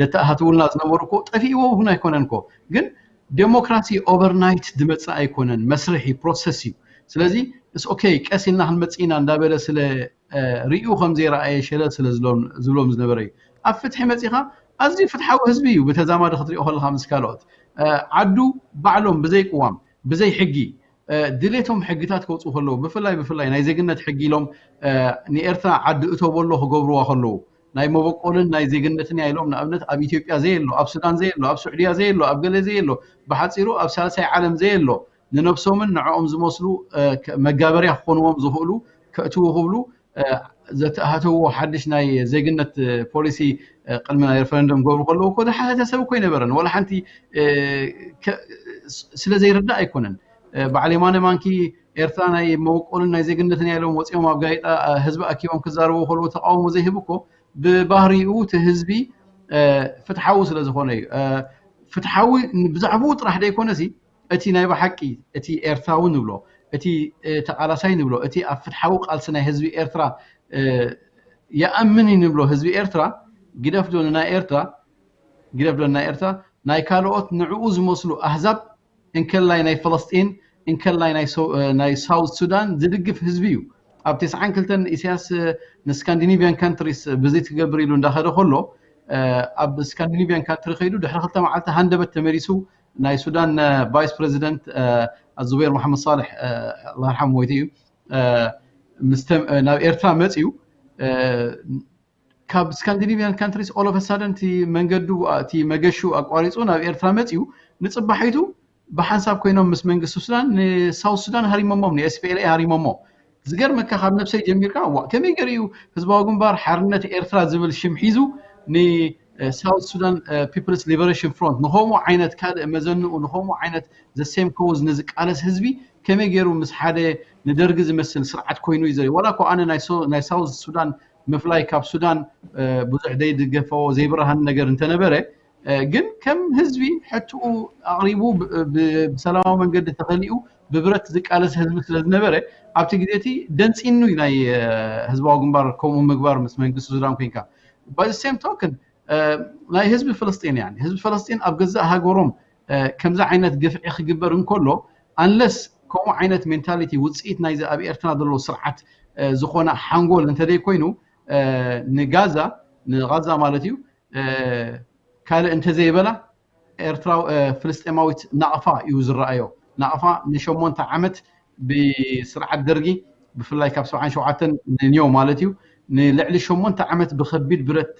ደተኣሃትውልና ዝነበሩ እኮ ጠፊእዎ እውን ኣይኮነን እኮ ግን ዴሞክራሲ ኦቨርናይት ዝመፅእ ኣይኮነን መስርሒ ፕሮሰስ እዩ ስለዚ ኦኬ ቀስ ኢልና ክንመፅእ ኢና እንዳበለ ስለ ርእዩ ከም ዘይረኣየ ሸለል ስለ ዝብሎም ዝነበረ እዩ ኣብ ፍትሒ መፂኻ ኣዝዩ ፍትሓዊ ህዝቢ እዩ ብተዛማዲ ክትሪኦ ከለካ ምስ ካልኦት ዓዱ ባዕሎም ብዘይ ቅዋም ብዘይ ሕጊ ድሌቶም ሕግታት ከውፅኡ ከለዉ ብፍላይ ብፍላይ ናይ ዜግነት ሕጊ ኢሎም ንኤርትራ ዓዲ እተበሎ ክገብርዋ ከለዉ ናይ መበቆልን ናይ ዜግነትን እያ ኢሎም ንኣብነት ኣብ ኢትዮጵያ ዘየሎ ኣብ ሱዳን ዘየሎ ኣብ ስዑድያ ዘየሎ ኣብ ገለ ዘየሎ ብሓፂሩ ኣብ ሳልሳይ ዓለም ዘየሎ ንነብሶምን ንዕኦም ዝመስሉ መጋበርያ ክኾንዎም ዝኽእሉ ከእትዉ ክብሉ ዘተኣሃተዎ ሓድሽ ናይ ዜግነት ፖሊሲ ቅድሚ ናይ ሬፈረንደም ገብሩ ከለዉ እኮ ዝሓተተ ሰብ እኮ ኣይነበረን ዋላ ሓንቲ ስለ ዘይርዳእ ኣይኮነን በዓል የማነ ማንኪ ኤርትራ ናይ መበቆልን ናይ ዜግነትን እያ ኢሎም ወፂኦም ኣብ ጋዜጣ ህዝቢ ኣኪቦም ክዛረቡ ከለዉ ተቃውሞ ዘይህብ እኮ ብባህሪኡ እቲ ህዝቢ ፍትሓዊ ስለ ዝኾነ እዩ ፍትሓዊ ብዛዕባኡ ጥራሕ ዘይኮነሲ እቲ ናይ ብሓቂ እቲ ኤርትራዊ ንብሎ እቲ ተቃላሳይ ንብሎ እቲ ኣብ ፍትሓዊ ቃልሲ ናይ ህዝቢ ኤርትራ ይኣምን እዩ ንብሎ ህዝቢ ኤርትራ ግደፍ ዶ ንናይ ኤርትራ ግደፍ ዶ ንናይ ኤርትራ ናይ ካልኦት ንዕኡ ዝመስሉ ኣህዛብ እንከላይ ናይ ፈለስጢን እንከላይ ናይ ሳውት ሱዳን ዝድግፍ ህዝቢ እዩ ኣብ ተስዓን ክልተን ኢሳያስ ንስካንዲኒቪያን ካንትሪስ ብዚ ትገብር ኢሉ እንዳኸደ ከሎ ኣብ ስካንዲኒቪያን ካንትሪ ከይዱ ድሕሪ ክልተ መዓልቲ ሃንደበት ተመሊሱ ናይ ሱዳን ቫይስ ፕሬዚደንት ኣዙቤር መሓመድ ሳልሕ ኣላ ርሓም ሞይቱ እዩ ናብ ኤርትራ መፅዩ ካብ Scandinavian countries all of a sudden እቲ መንገዱ እቲ መገሹ ኣቋሪፁ ናብ ኤርትራ መፅዩ፣ ንፅባሒቱ ብሓንሳብ ኮይኖም ምስ መንግስቲ ሱዳን ንሳውት ሱዳን ሃሪሞሞም፣ ን S P L A ሃሪሞሞ። ዝገርመካ ካብ ነብሰይ ጀሚርካ ዋ ከመይ ገይሩ እዩ ህዝባዊ ግንባር ሓርነት ኤርትራ ዝብል ሽም ሒዙ ን South Sudan People's Liberation Front ንኸምኡ ዓይነት ካልእ መዘንኡ ንኸምኡ ዓይነት the same cause ንዝቃለስ ህዝቢ ከመይ ገይሩ ምስ ሓደ ንደርጊ ዝመስል ስርዓት ኮይኑ እዩ ዘርኢ። ዋላ እኮ ኣነ ናይ ሳውዝ ሱዳን ምፍላይ ካብ ሱዳን ብዙሕ ዘይድገፈዎ ዘይብርሃን ነገር እንተነበረ ግን ከም ህዝቢ ሕትኡ ኣቕሪቡ ብሰላማዊ መንገዲ ተኸሊኡ ብብረት ዝቃለስ ህዝቢ ስለ ዝነበረ ኣብቲ ግዜ እቲ ደንፂኑ እዩ ናይ ህዝባዊ ግንባር ከምኡ ምግባር ምስ መንግስቲ ሱዳን ኮንካ። By the same token ናይ ህዝቢ ፍልስጢን ያ ህዝቢ ፍልስጢን ኣብ ገዛእ ሃገሮም ከምዚ ዓይነት ግፍዒ ክግበር እንከሎ unless ከምኡ ዓይነት mentality ውፅኢት ናይዚ ኣብ ኤርትራ ዘሎ ስርዓት ዝኾነ ሓንጎል እንተደይ ኮይኑ ንጋዛ ንጋዛ ማለት እዩ ካልእ እንተዘይበላ ኤርትራዊ ፍልስጤማዊት ናቕፋ እዩ ዝረኣዮ። ናቕፋ ንሸሞንተ ዓመት ብስርዓት ደርጊ ብፍላይ ካብ ሰብዓን ሸውዓተን ንንዮ ማለት እዩ ንልዕሊ ሸሞንተ ዓመት ብከቢድ ብረት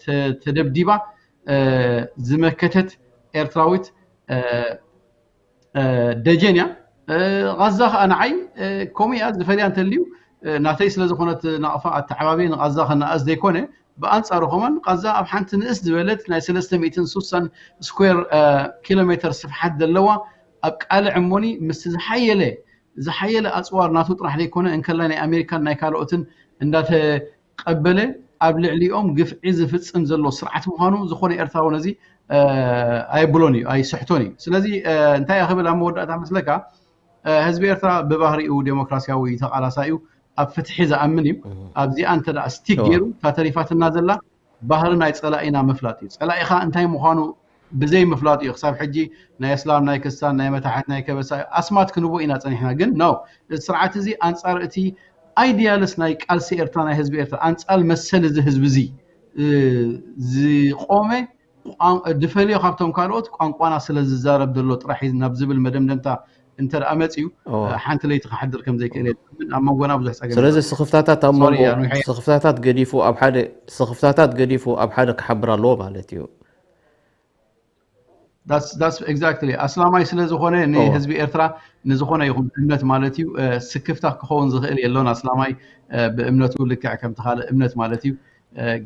ተደብዲባ ዝመከተት ኤርትራዊት ደጀን እያ። ቃዛ ከዓ ንዓይ ከምኡ እያ ዝፈልያ እንተልዩ ናተይ ስለ ዝኾነት ናቕፋ ኣተዓባቢ ንቃዛ ከነኣስ ዘይኮነ ብኣንፃሩ ከማን ቃዛ ኣብ ሓንቲ ንእስ ዝበለት ናይ ሰለስተ ሚእትን ሱሳን ስኩዌር ኪሎ ሜተር ስፍሓት ዘለዋ ኣብ ቃልዕ እሞኒ ምስቲ ዝሓየለ ዝሓየለ ኣፅዋር ናቱ ጥራሕ ዘይኮነ እንከላይ ናይ ኣሜሪካን ናይ ካልኦትን እንዳተቀበለ ኣብ ልዕሊኦም ግፍዒ ዝፍፅም ዘሎ ስርዓት ምዃኑ ዝኾነ ኤርትራዊ ነዚ ኣየብሎን እዩ ኣይስሕቶን እዩ። ስለዚ እንታይ ክብል ኣብ መወዳእታ መስለካ ህዝቢ ኤርትራ ብባህሪኡ ዴሞክራሲያዊ ተቃላሳይ እዩ። ኣብ ፍትሒ ዝኣምን እዩ። ኣብዚኣ እንተ stick ገይሩ እታ ተሪፋትና ዘላ ባህሪ ናይ ፀላኢና ምፍላጥ እዩ። ፀላኢኻ እንታይ ምዃኑ ብዘይ ምፍላጥ እዩ ክሳብ ሕጂ ናይ እስላም ናይ ክስታን ናይ መታሕት ናይ ከበሳ ኣስማት ክንቦ ኢና ፀኒሕና። ግን no እዚ ስርዓት እዚ ኣንፃር እቲ ideals ናይ ቃልሲ ኤርትራ ናይ ህዝቢ ኤርትራ ኣንፃር መሰል እዚ ህዝቢ እዚ ዝቆመ ድፈልዮ ካብቶም ካልኦት ቋንቋና ስለ ዝዛረብ ዘሎ ጥራሕ ናብ ዝብል መደምደምታ እንተ ደኣ መፅዩ ሓንቲ ለይቲ ክሓድር ከም ዘይክእል እየ ዝኣምን። ኣብ መንጎና ብዙሕ ፀገም ስለዚ ስኽፍታታት ኣብ መንጎ ስኽፍታታት ገዲፉ ኣብ ሓደ ስኽፍታታት ገዲፉ ኣብ ሓደ ክሓብር ኣለዎ ማለት እዩ። Exactly ኣስላማይ ስለ ዝኾነ ንህዝቢ ኤርትራ ንዝኾነ ይኹን እምነት ማለት እዩ ስክፍታ ክኸውን ዝኽእል የሎን። ኣስላማይ ብእምነቱ ልክዕ ከምቲ ካልእ እምነት ማለት እዩ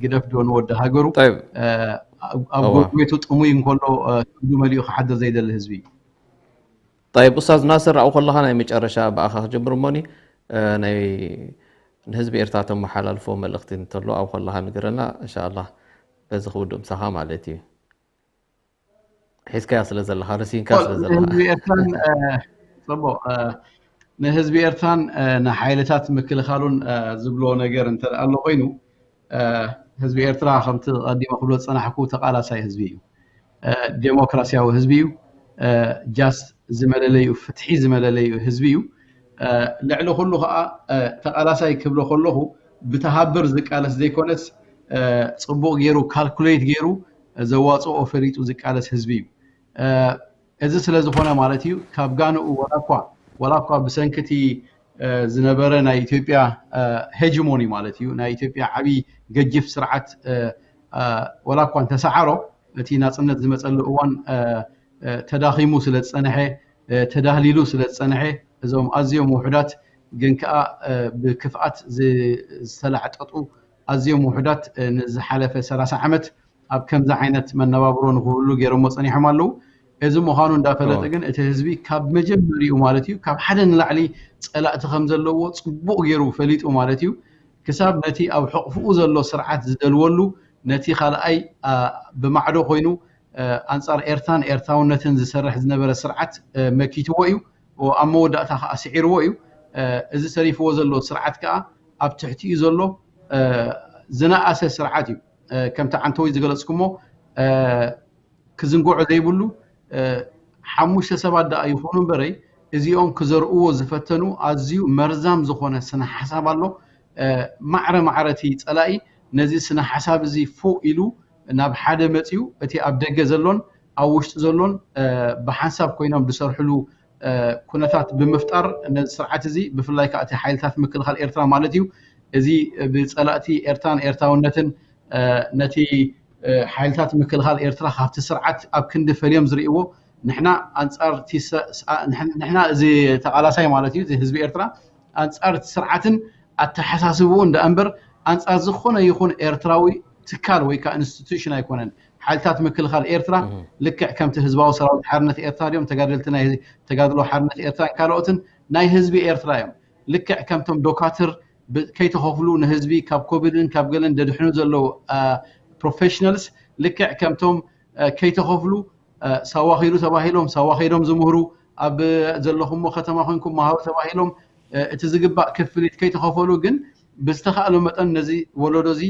ግደፍ ዶ ንወዲ ሃገሩ ኣብ ጎረቤቱ ጥሙይ እንከሎ ከብዱ መሊኡ ክሓድር ዘይደሊ ህዝቢ እዩ። طيب ኡስታዝ ናስር ኣብኡ ከለኻ ናይ መጨረሻ ብኣኻ ክጀምር እሞኒ ናይ ንህዝቢ ኤርትራ ተመሓላልፎ መልእኽቲ እንተሎ ኣብኡ ከለኻ ንገረና እንሻላ በዚ ክውድእ ምሳኻ ማለት እዩ። ሒዝካያ ስለ ዘለኻ ረሲንካ ስለ ዘለኻ ንህዝቢ ኤርትራን ንህዝቢ ኤርትራን ንሓይልታት ምክልኻሉን ዝብሎ ነገር እንተ ኣሎ ኮይኑ ህዝቢ ኤርትራ ከምቲ ቀዲመ ክብሎ ዝጸናሕኩ ተቓላሳይ ህዝቢ እዩ። ዴሞክራሲያዊ ህዝቢ እዩ። ጃስት ዝመለለዩ ፍትሒ ዝመለለዩ ህዝቢ እዩ። ልዕሊ ኩሉ ከዓ ተቓላሳይ ክብሎ ከለኹ ብተሃብር ዝቃለስ ዘይኮነስ ፅቡቕ ገይሩ ካልኩሌት ገይሩ ዘዋፅኦ ፈሊጡ ዝቃለስ ህዝቢ እዩ። እዚ ስለ ዝኾነ ማለት እዩ ካብ ጋንኡ ወላ እኳ ወላ እኳ ብሰንክቲ ዝነበረ ናይ ኢትዮጵያ ሄጅሞኒ ማለት እዩ ናይ ኢትዮጵያ ዓብይ ገጅፍ ስርዓት ወላ እኳ እንተሰዓሮ እቲ ናፅነት ዝመፀሉ እዋን ተዳኺሙ ስለ ዝፀንሐ ተዳህሊሉ ስለ ዝፀንሐ እዞም ኣዝዮም ውሑዳት ግን ከዓ ብክፍኣት ዝተላዕጠጡ ኣዝዮም ውሑዳት ንዝሓለፈ ሰላሳ ዓመት ኣብ ከምዚ ዓይነት መነባብሮ ንክህሉ ገይሮሞ ፀኒሖም ኣለዉ። እዚ ምዃኑ እንዳፈለጠ ግን እቲ ህዝቢ ካብ መጀመሪኡ ማለት እዩ ካብ ሓደ ንላዕሊ ፀላእቲ ከም ዘለዎ ፅቡቕ ገይሩ ፈሊጡ ማለት እዩ። ክሳብ ነቲ ኣብ ሕቕፍኡ ዘሎ ስርዓት ዝደልወሉ ነቲ ካልኣይ ብማዕዶ ኮይኑ ኣንፃር ኤርትራን ኤርትራውነትን ዝሰርሕ ዝነበረ ስርዓት መኪትዎ እዩ። ኣብ መወዳእታ ከዓ ስዒርዎ እዩ። እዚ ተሪፍዎ ዘሎ ስርዓት ከዓ ኣብ ትሕቲኡ ዘሎ ዝነኣሰ ስርዓት እዩ። ከምቲ ዓንተወይ ዝገለፅኩሞ ክዝንግዖ ዘይብሉ ሓሙሽተ ሰባት ደኣ ይኾኑ እምበረይ እዚኦም ክዘርእዎ ዝፈተኑ ኣዝዩ መርዛም ዝኾነ ስነ ሓሳብ ኣሎ። ማዕረ ማዕረ እቲ ፀላኢ ነዚ ስነ ሓሳብ እዚ ፉእ ኢሉ ናብ ሓደ መፅዩ እቲ ኣብ ደገ ዘሎን ኣብ ውሽጢ ዘሎን ብሓንሳብ ኮይኖም ዝሰርሕሉ ኩነታት ብምፍጣር ነዚ ስርዓት እዚ ብፍላይ ከዓ እቲ ሓይልታት ምክልኻል ኤርትራ ማለት እዩ እዚ ብፀላእቲ ኤርትራን ኤርትራውነትን ነቲ ሓይልታት ምክልኻል ኤርትራ ካብቲ ስርዓት ኣብ ክንዲ ፈልዮም ዝርእይዎ፣ ንሕና ኣንጻር ንሕና እዚ ተቓላሳይ ማለት እዩ፣ እዚ ህዝቢ ኤርትራ ኣንጻር እቲ ስርዓትን ኣተሓሳስብኡ እንዳ እምበር ኣንጻር ዝኾነ ይኹን ኤርትራዊ ትካል ወይ ከዓ ኢንስቲቱሽን ኣይኮነን። ሓይልታት ምክልኻል ኤርትራ ልክዕ ከምቲ ህዝባዊ ሰራዊት ሓርነት ኤርትራ ድዮም፣ ተጋደልቲ ናይ ተጋድሎ ሓርነት ኤርትራን ካልኦትን ናይ ህዝቢ ኤርትራ እዮም። ልክዕ ከምቶም ዶካትር ከይተኸፍሉ ንህዝቢ ካብ ኮቪድን ካብ ገለን ደድሕኑ ዘለዉ ፕሮፌሽናልስ፣ ልክዕ ከምቶም ከይተኸፍሉ ሳዋ ኺዱ ተባሂሎም ሳዋ ኺዶም ዝምህሩ፣ ኣብ ዘለኹሞ ከተማ ኮንኩም መሃሩ ተባሂሎም እቲ ዝግባእ ክፍሊት ከይተኸፈሉ፣ ግን ብዝተኻእሎ መጠን ነዚ ወለዶ እዚ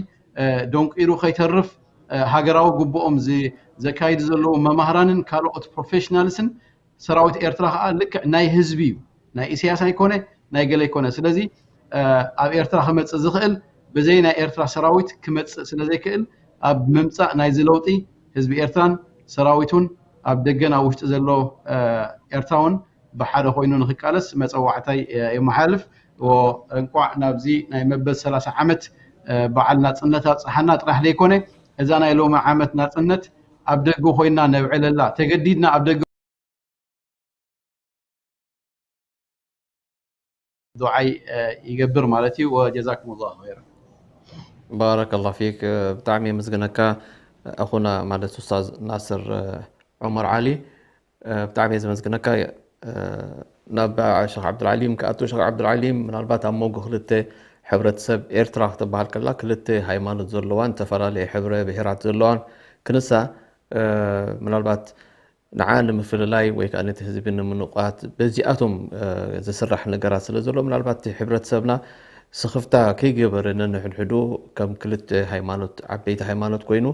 ደንቂሩ ከይተርፍ ሃገራዊ ግቡኦም ዘካይዱ ዘለዉ መማህራንን ካልኦት ፕሮፌሽናልስን ሰራዊት ኤርትራ ከዓ ልክዕ ናይ ህዝቢ እዩ። ናይ ኢሳያስ ኣይኮነ፣ ናይ ገለ ኣይኮነ። ስለዚ ኣብ ኤርትራ ክመፅእ ዝኽእል ብዘይ ናይ ኤርትራ ሰራዊት ክመፅእ ስለዘይክእል፣ ኣብ ምምፃእ ናይዚ ለውጢ ህዝቢ ኤርትራን ሰራዊቱን ኣብ ደገን ኣብ ውሽጢ ዘሎ ኤርትራውን ብሓደ ኮይኑ ንክቃለስ መፀዋዕታይ የመሓልፍ። እንቋዕ ናብዚ ናይ መበል ሰላሳ ዓመት በዓል ናፅነት ኣብፀሓና ጥራሕ ዘይኮነ፣ እዛ ናይ ሎሚ ዓመት ናፅነት ኣብ ደገ ኮይና ነብዕለላ፣ ተገዲድና ኣብ ደገ ዱዓይ ይገብር ማለት እዩ። ወጀዛኩም ላሁ ኸይራ። ባረከላሁ ፊክ። ብጣዕሚ የመስግነካ ኣኹና ማለት ኡስታዝ ናስር ዑመር ዓሊ። ብጣዕሚ እየ ዘመስግነካ። ናብ ሸኽ ዓብዱልዓሊም ክኣቱ፣ ሸኽ ዓብዱልዓሊም ምናልባት ኣብ መንጎ ክልተ ሕብረተሰብ ኤርትራ ክትበሃል ከላ ክልተ ሃይማኖት ዘለዋን ዝተፈላለየ ሕብረ ብሄራት ዘለዋን ክንሳ ምናልባት ንዓ ንምፍልላይ ወይ ከዓ ነቲ ህዝቢ ንምንቋት በዚኣቶም ዝስራሕ ነገራት ስለ ዘሎ ምናልባት እቲ ሕብረተሰብና ስኽፍታ ከይገበረ ነንሕድሕዱ ከም ክልተ ሃይማኖት ዓበይቲ ሃይማኖት ኮይኑ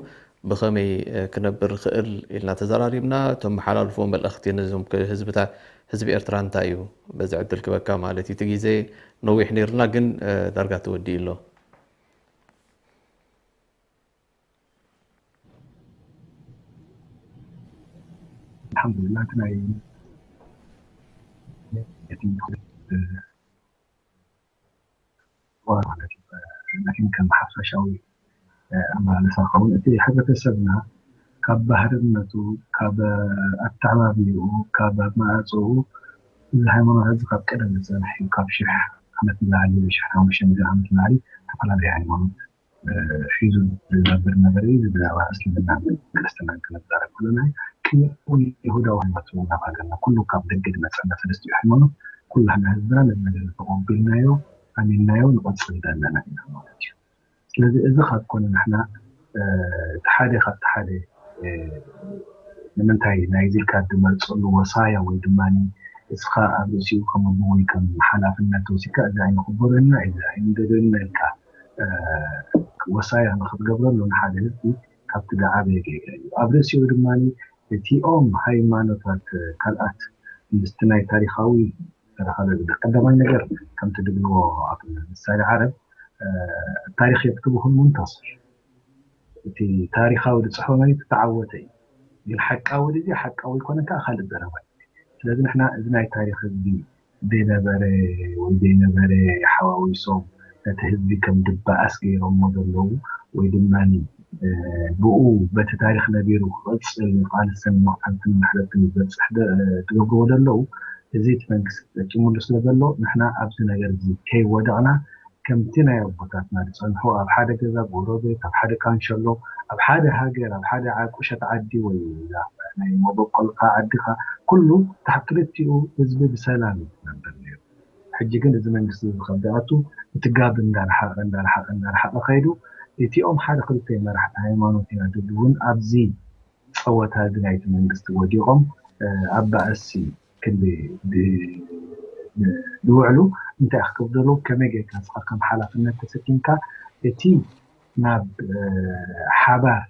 ብኸመይ ክነብር ይኽእል ኢልና ተዘራሪብና። ተመሓላልፎ መልእኽቲ ነዞም ህዝብታ ህዝቢ ኤርትራ እንታይ እዩ በዚ ዕድል ክበካ ማለት እዩ። እቲ ግዜ ነዊሕ ነይርና ግን ዳርጋ ተወዲኡ ኣሎ። ኣልሓምዱሊላህ እቲ ናይ እቲ ማለት እዩ። ከም ሓፈሻዊ ኣመላለሳ ኸውን እቲ ሕብረተሰብና ካብ ባህርነቱ ካብ ኣተዓባቢኡ ካብ መኣፅኡ እዚ ሃይማኖት እዚ ካብ ቀደም ዝፀንሕ እዩ። ካብ ሽሕ ዓመት ንላዕሊ ወይ ሽሕ ሓሙሽተ ሚእቲ ዓመት ንላዕሊ ዝተፈላለዩ ሃይማኖት ሒዙ ዝነብር ነበረ እዩ። ብዛዕባ እስልምና ክርስትናን ክንዛረብ ከለና ቅድሚ ይሁዳዊ ሃይማኖት እውን ናብ ሃገርና ኩሉ ካብ ደገ ዝመፀና ሰለስቲኡ ሃይማኖት ኩላህና ህዝብና ነዚ ነገር ተቆቢልናዮ ኣሚንናዮ ንቐፅል ዘለና ኢና ማለት እዩ። ስለዚ እዚ ካብ ኮነ ንሕና እቲ ሓደ ካብቲ ሓደ ንምንታይ ናይዚ ኢልካ ድመርፀሉ ወሳያ ወይ ድማ እስኻ ኣብ ርእሲኡ ከም ኣቦ ወይ ከም ሓላፍነት ወሲድካ እዚ ኣይንቕበሎን ኢና እዚ ኣይንደልዮን ኢና ኢልካ ወሳያ ንክትገብረሉ ንሓደ ህዝቢ ካብቲ ዝዓበየ ጌጋ እዩ። ኣብ ርእሲኡ ድማ እቲኦም ሃይማኖታት ካልኣት ምስቲ ናይ ታሪኻዊ ዝተረኸበ ግደ ቀዳማይ ነገር ከምቲ ድብልዎ ኣብ ምሳሌ ዓረብ ታሪኽ የክትብኹም ሙንተስር እቲ ታሪኻዊ ዝፅሕፎ ማለት ተዓወተ እዩ። ግን ሓቃዊ ድዚ ሓቃዊ ይኮነ ከዓ ካልእ ዘረባ እዩ። ስለዚ ንሕና እዚ ናይ ታሪኽ ህዝቢ ዘይነበረ ወይ ዘይነበረ ሓዋዊሶም ነቲ ህዝቢ ከም ድበኣስ ገይሮሞ ዘለዉ ወይ ድማ ብኡ በቲ ታሪኽ ነቢሩ ክቕፅል ቃልስን መቕተልትን ማሕለፍትን ዝበፅሕ ትገብርዎ ዘለዉ እዚ እቲ መንግስቲ ተጠቂሙሉ ስለ ዘሎ ንሕና ኣብዚ ነገር እዚ ከይወደቕና ከምቲ ናይ ኣቦታትና ዝፀንሑ ኣብ ሓደ ገዛ ጎረቤት ኣብ ሓደ ካንሸሎ ኣብ ሓደ ሃገር ኣብ ሓደ ቁሸት ዓዲ ወይ ናይ መበቆልካ ዓድኻ ኩሉ ታሕቲ ክልቲኡ ህዝቢ ብሰላም እዩ ዝነብር ነይሩ። ሕጂ ግን እዚ መንግስቲ እዚ ካብ ዝኣቱ እቲ ጋብ እንዳረሓቐ እንዳረሓቐ እንዳረሓቐ ከይዱ እቲኦም ሓደ ክልተ መራሕቲ ሃይማኖት ኢና ዝብሉ እውን ኣብዚ ፀወታ እዚ ናይቲ መንግስቲ ወዲቖም ኣብ ባእሲ ክንዲ ዝውዕሉ እንታይ ክገብሩ ከመይ ጌርካ ንስኻ ከም ሓላፍነት ተሰኪምካ እቲ ናብ ሓባር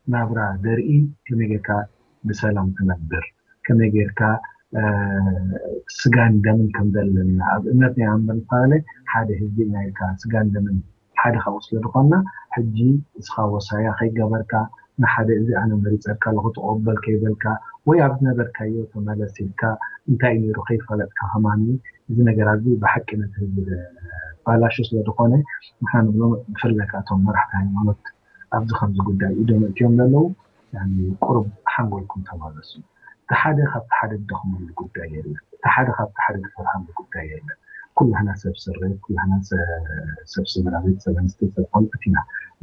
ናብራ ዘርኢ ከመይ ጌርካ ብሰላም ትነብር ከመይ ጌርካ ስጋን ደምን ከም ዘለና ኣብ እምነት ናይ ኣንበር ዝተባለ ሓደ ህዝቢ ኢና ኢልካ ስጋን ደምን ሓደ ካብኡ ስለ ዝኾንና ሕጂ እስኻ ወሳያ ከይገበርካ ንሓደ እዚ ኣነ መሪፀካ ኣለኹ ተቐበል ከይበልካ ወይ ኣብ ዝነበርካዮ ተመለስ ኢልካ እንታይ እዩ ነይሩ ከይፈለጥካ ከማኒ እዚ ነገር ኣብዚ ብሓቂ ነቲ ህዝቢ ዘባላሹ ስለ ዝኾነ ንሕና ንብሎም ብፍላይ ከዓ እቶም መራሕቲ ሃይማኖት ኣብዚ ከምዚ ጉዳይ ኢዶም ኣእትዮም ዘለዉ ቁሩብ ሓንጎልኩም ተመለሱ። እቲ ሓደ ካብቲ ሓደ ዝደኽመሉ ጉዳይ የለን። እቲ ሓደ ካብቲ ሓደ ዝፈርሃሉ ጉዳይ የለን። ኩላህና ሰብ ስርት፣ ኩላህና ሰብ ስድራ ቤት፣ ሰብ ኣንስቲ፣ ሰብ ቆልዑት ኢና።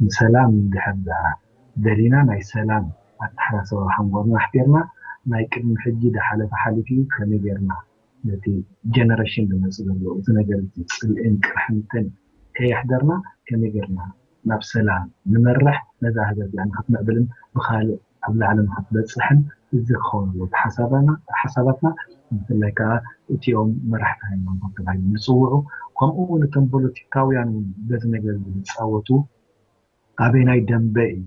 ንሰላም እንድሕር ደኣ ደሊና ናይ ሰላም ኣተሓሳስባ ሓንጎልና ኣሕዲርና ናይ ቅድሚ ሕጂ ዝሓለፈ ሓሊፉ እዩ ከመይ ጌርና ነቲ ጀነሬሽን ዝመጽእ ዘሎ እዚ ነገር እዚ ጽልእን ቅርሕንትን ከየሕደርና ከመይ ጌርና ናብ ሰላም ንመርሕ ነዛ ሃገር እዚኣ ንክትምዕብልን ብካልእ ኣብ ላዕሊ ንክትበፅሕን እዚ ክኸውን ኣለዎ ሓሳባትና ሓሳባትና ብፍላይ ከዓ እቲኦም መራሕቲ ሃይማኖት ተባሂሎም ዝፅውዑ ከምኡ እውን እቶም ፖለቲካውያን እውን በዚ ነገር ዝፃወቱ ኣበይ ናይ ደንበ እዩ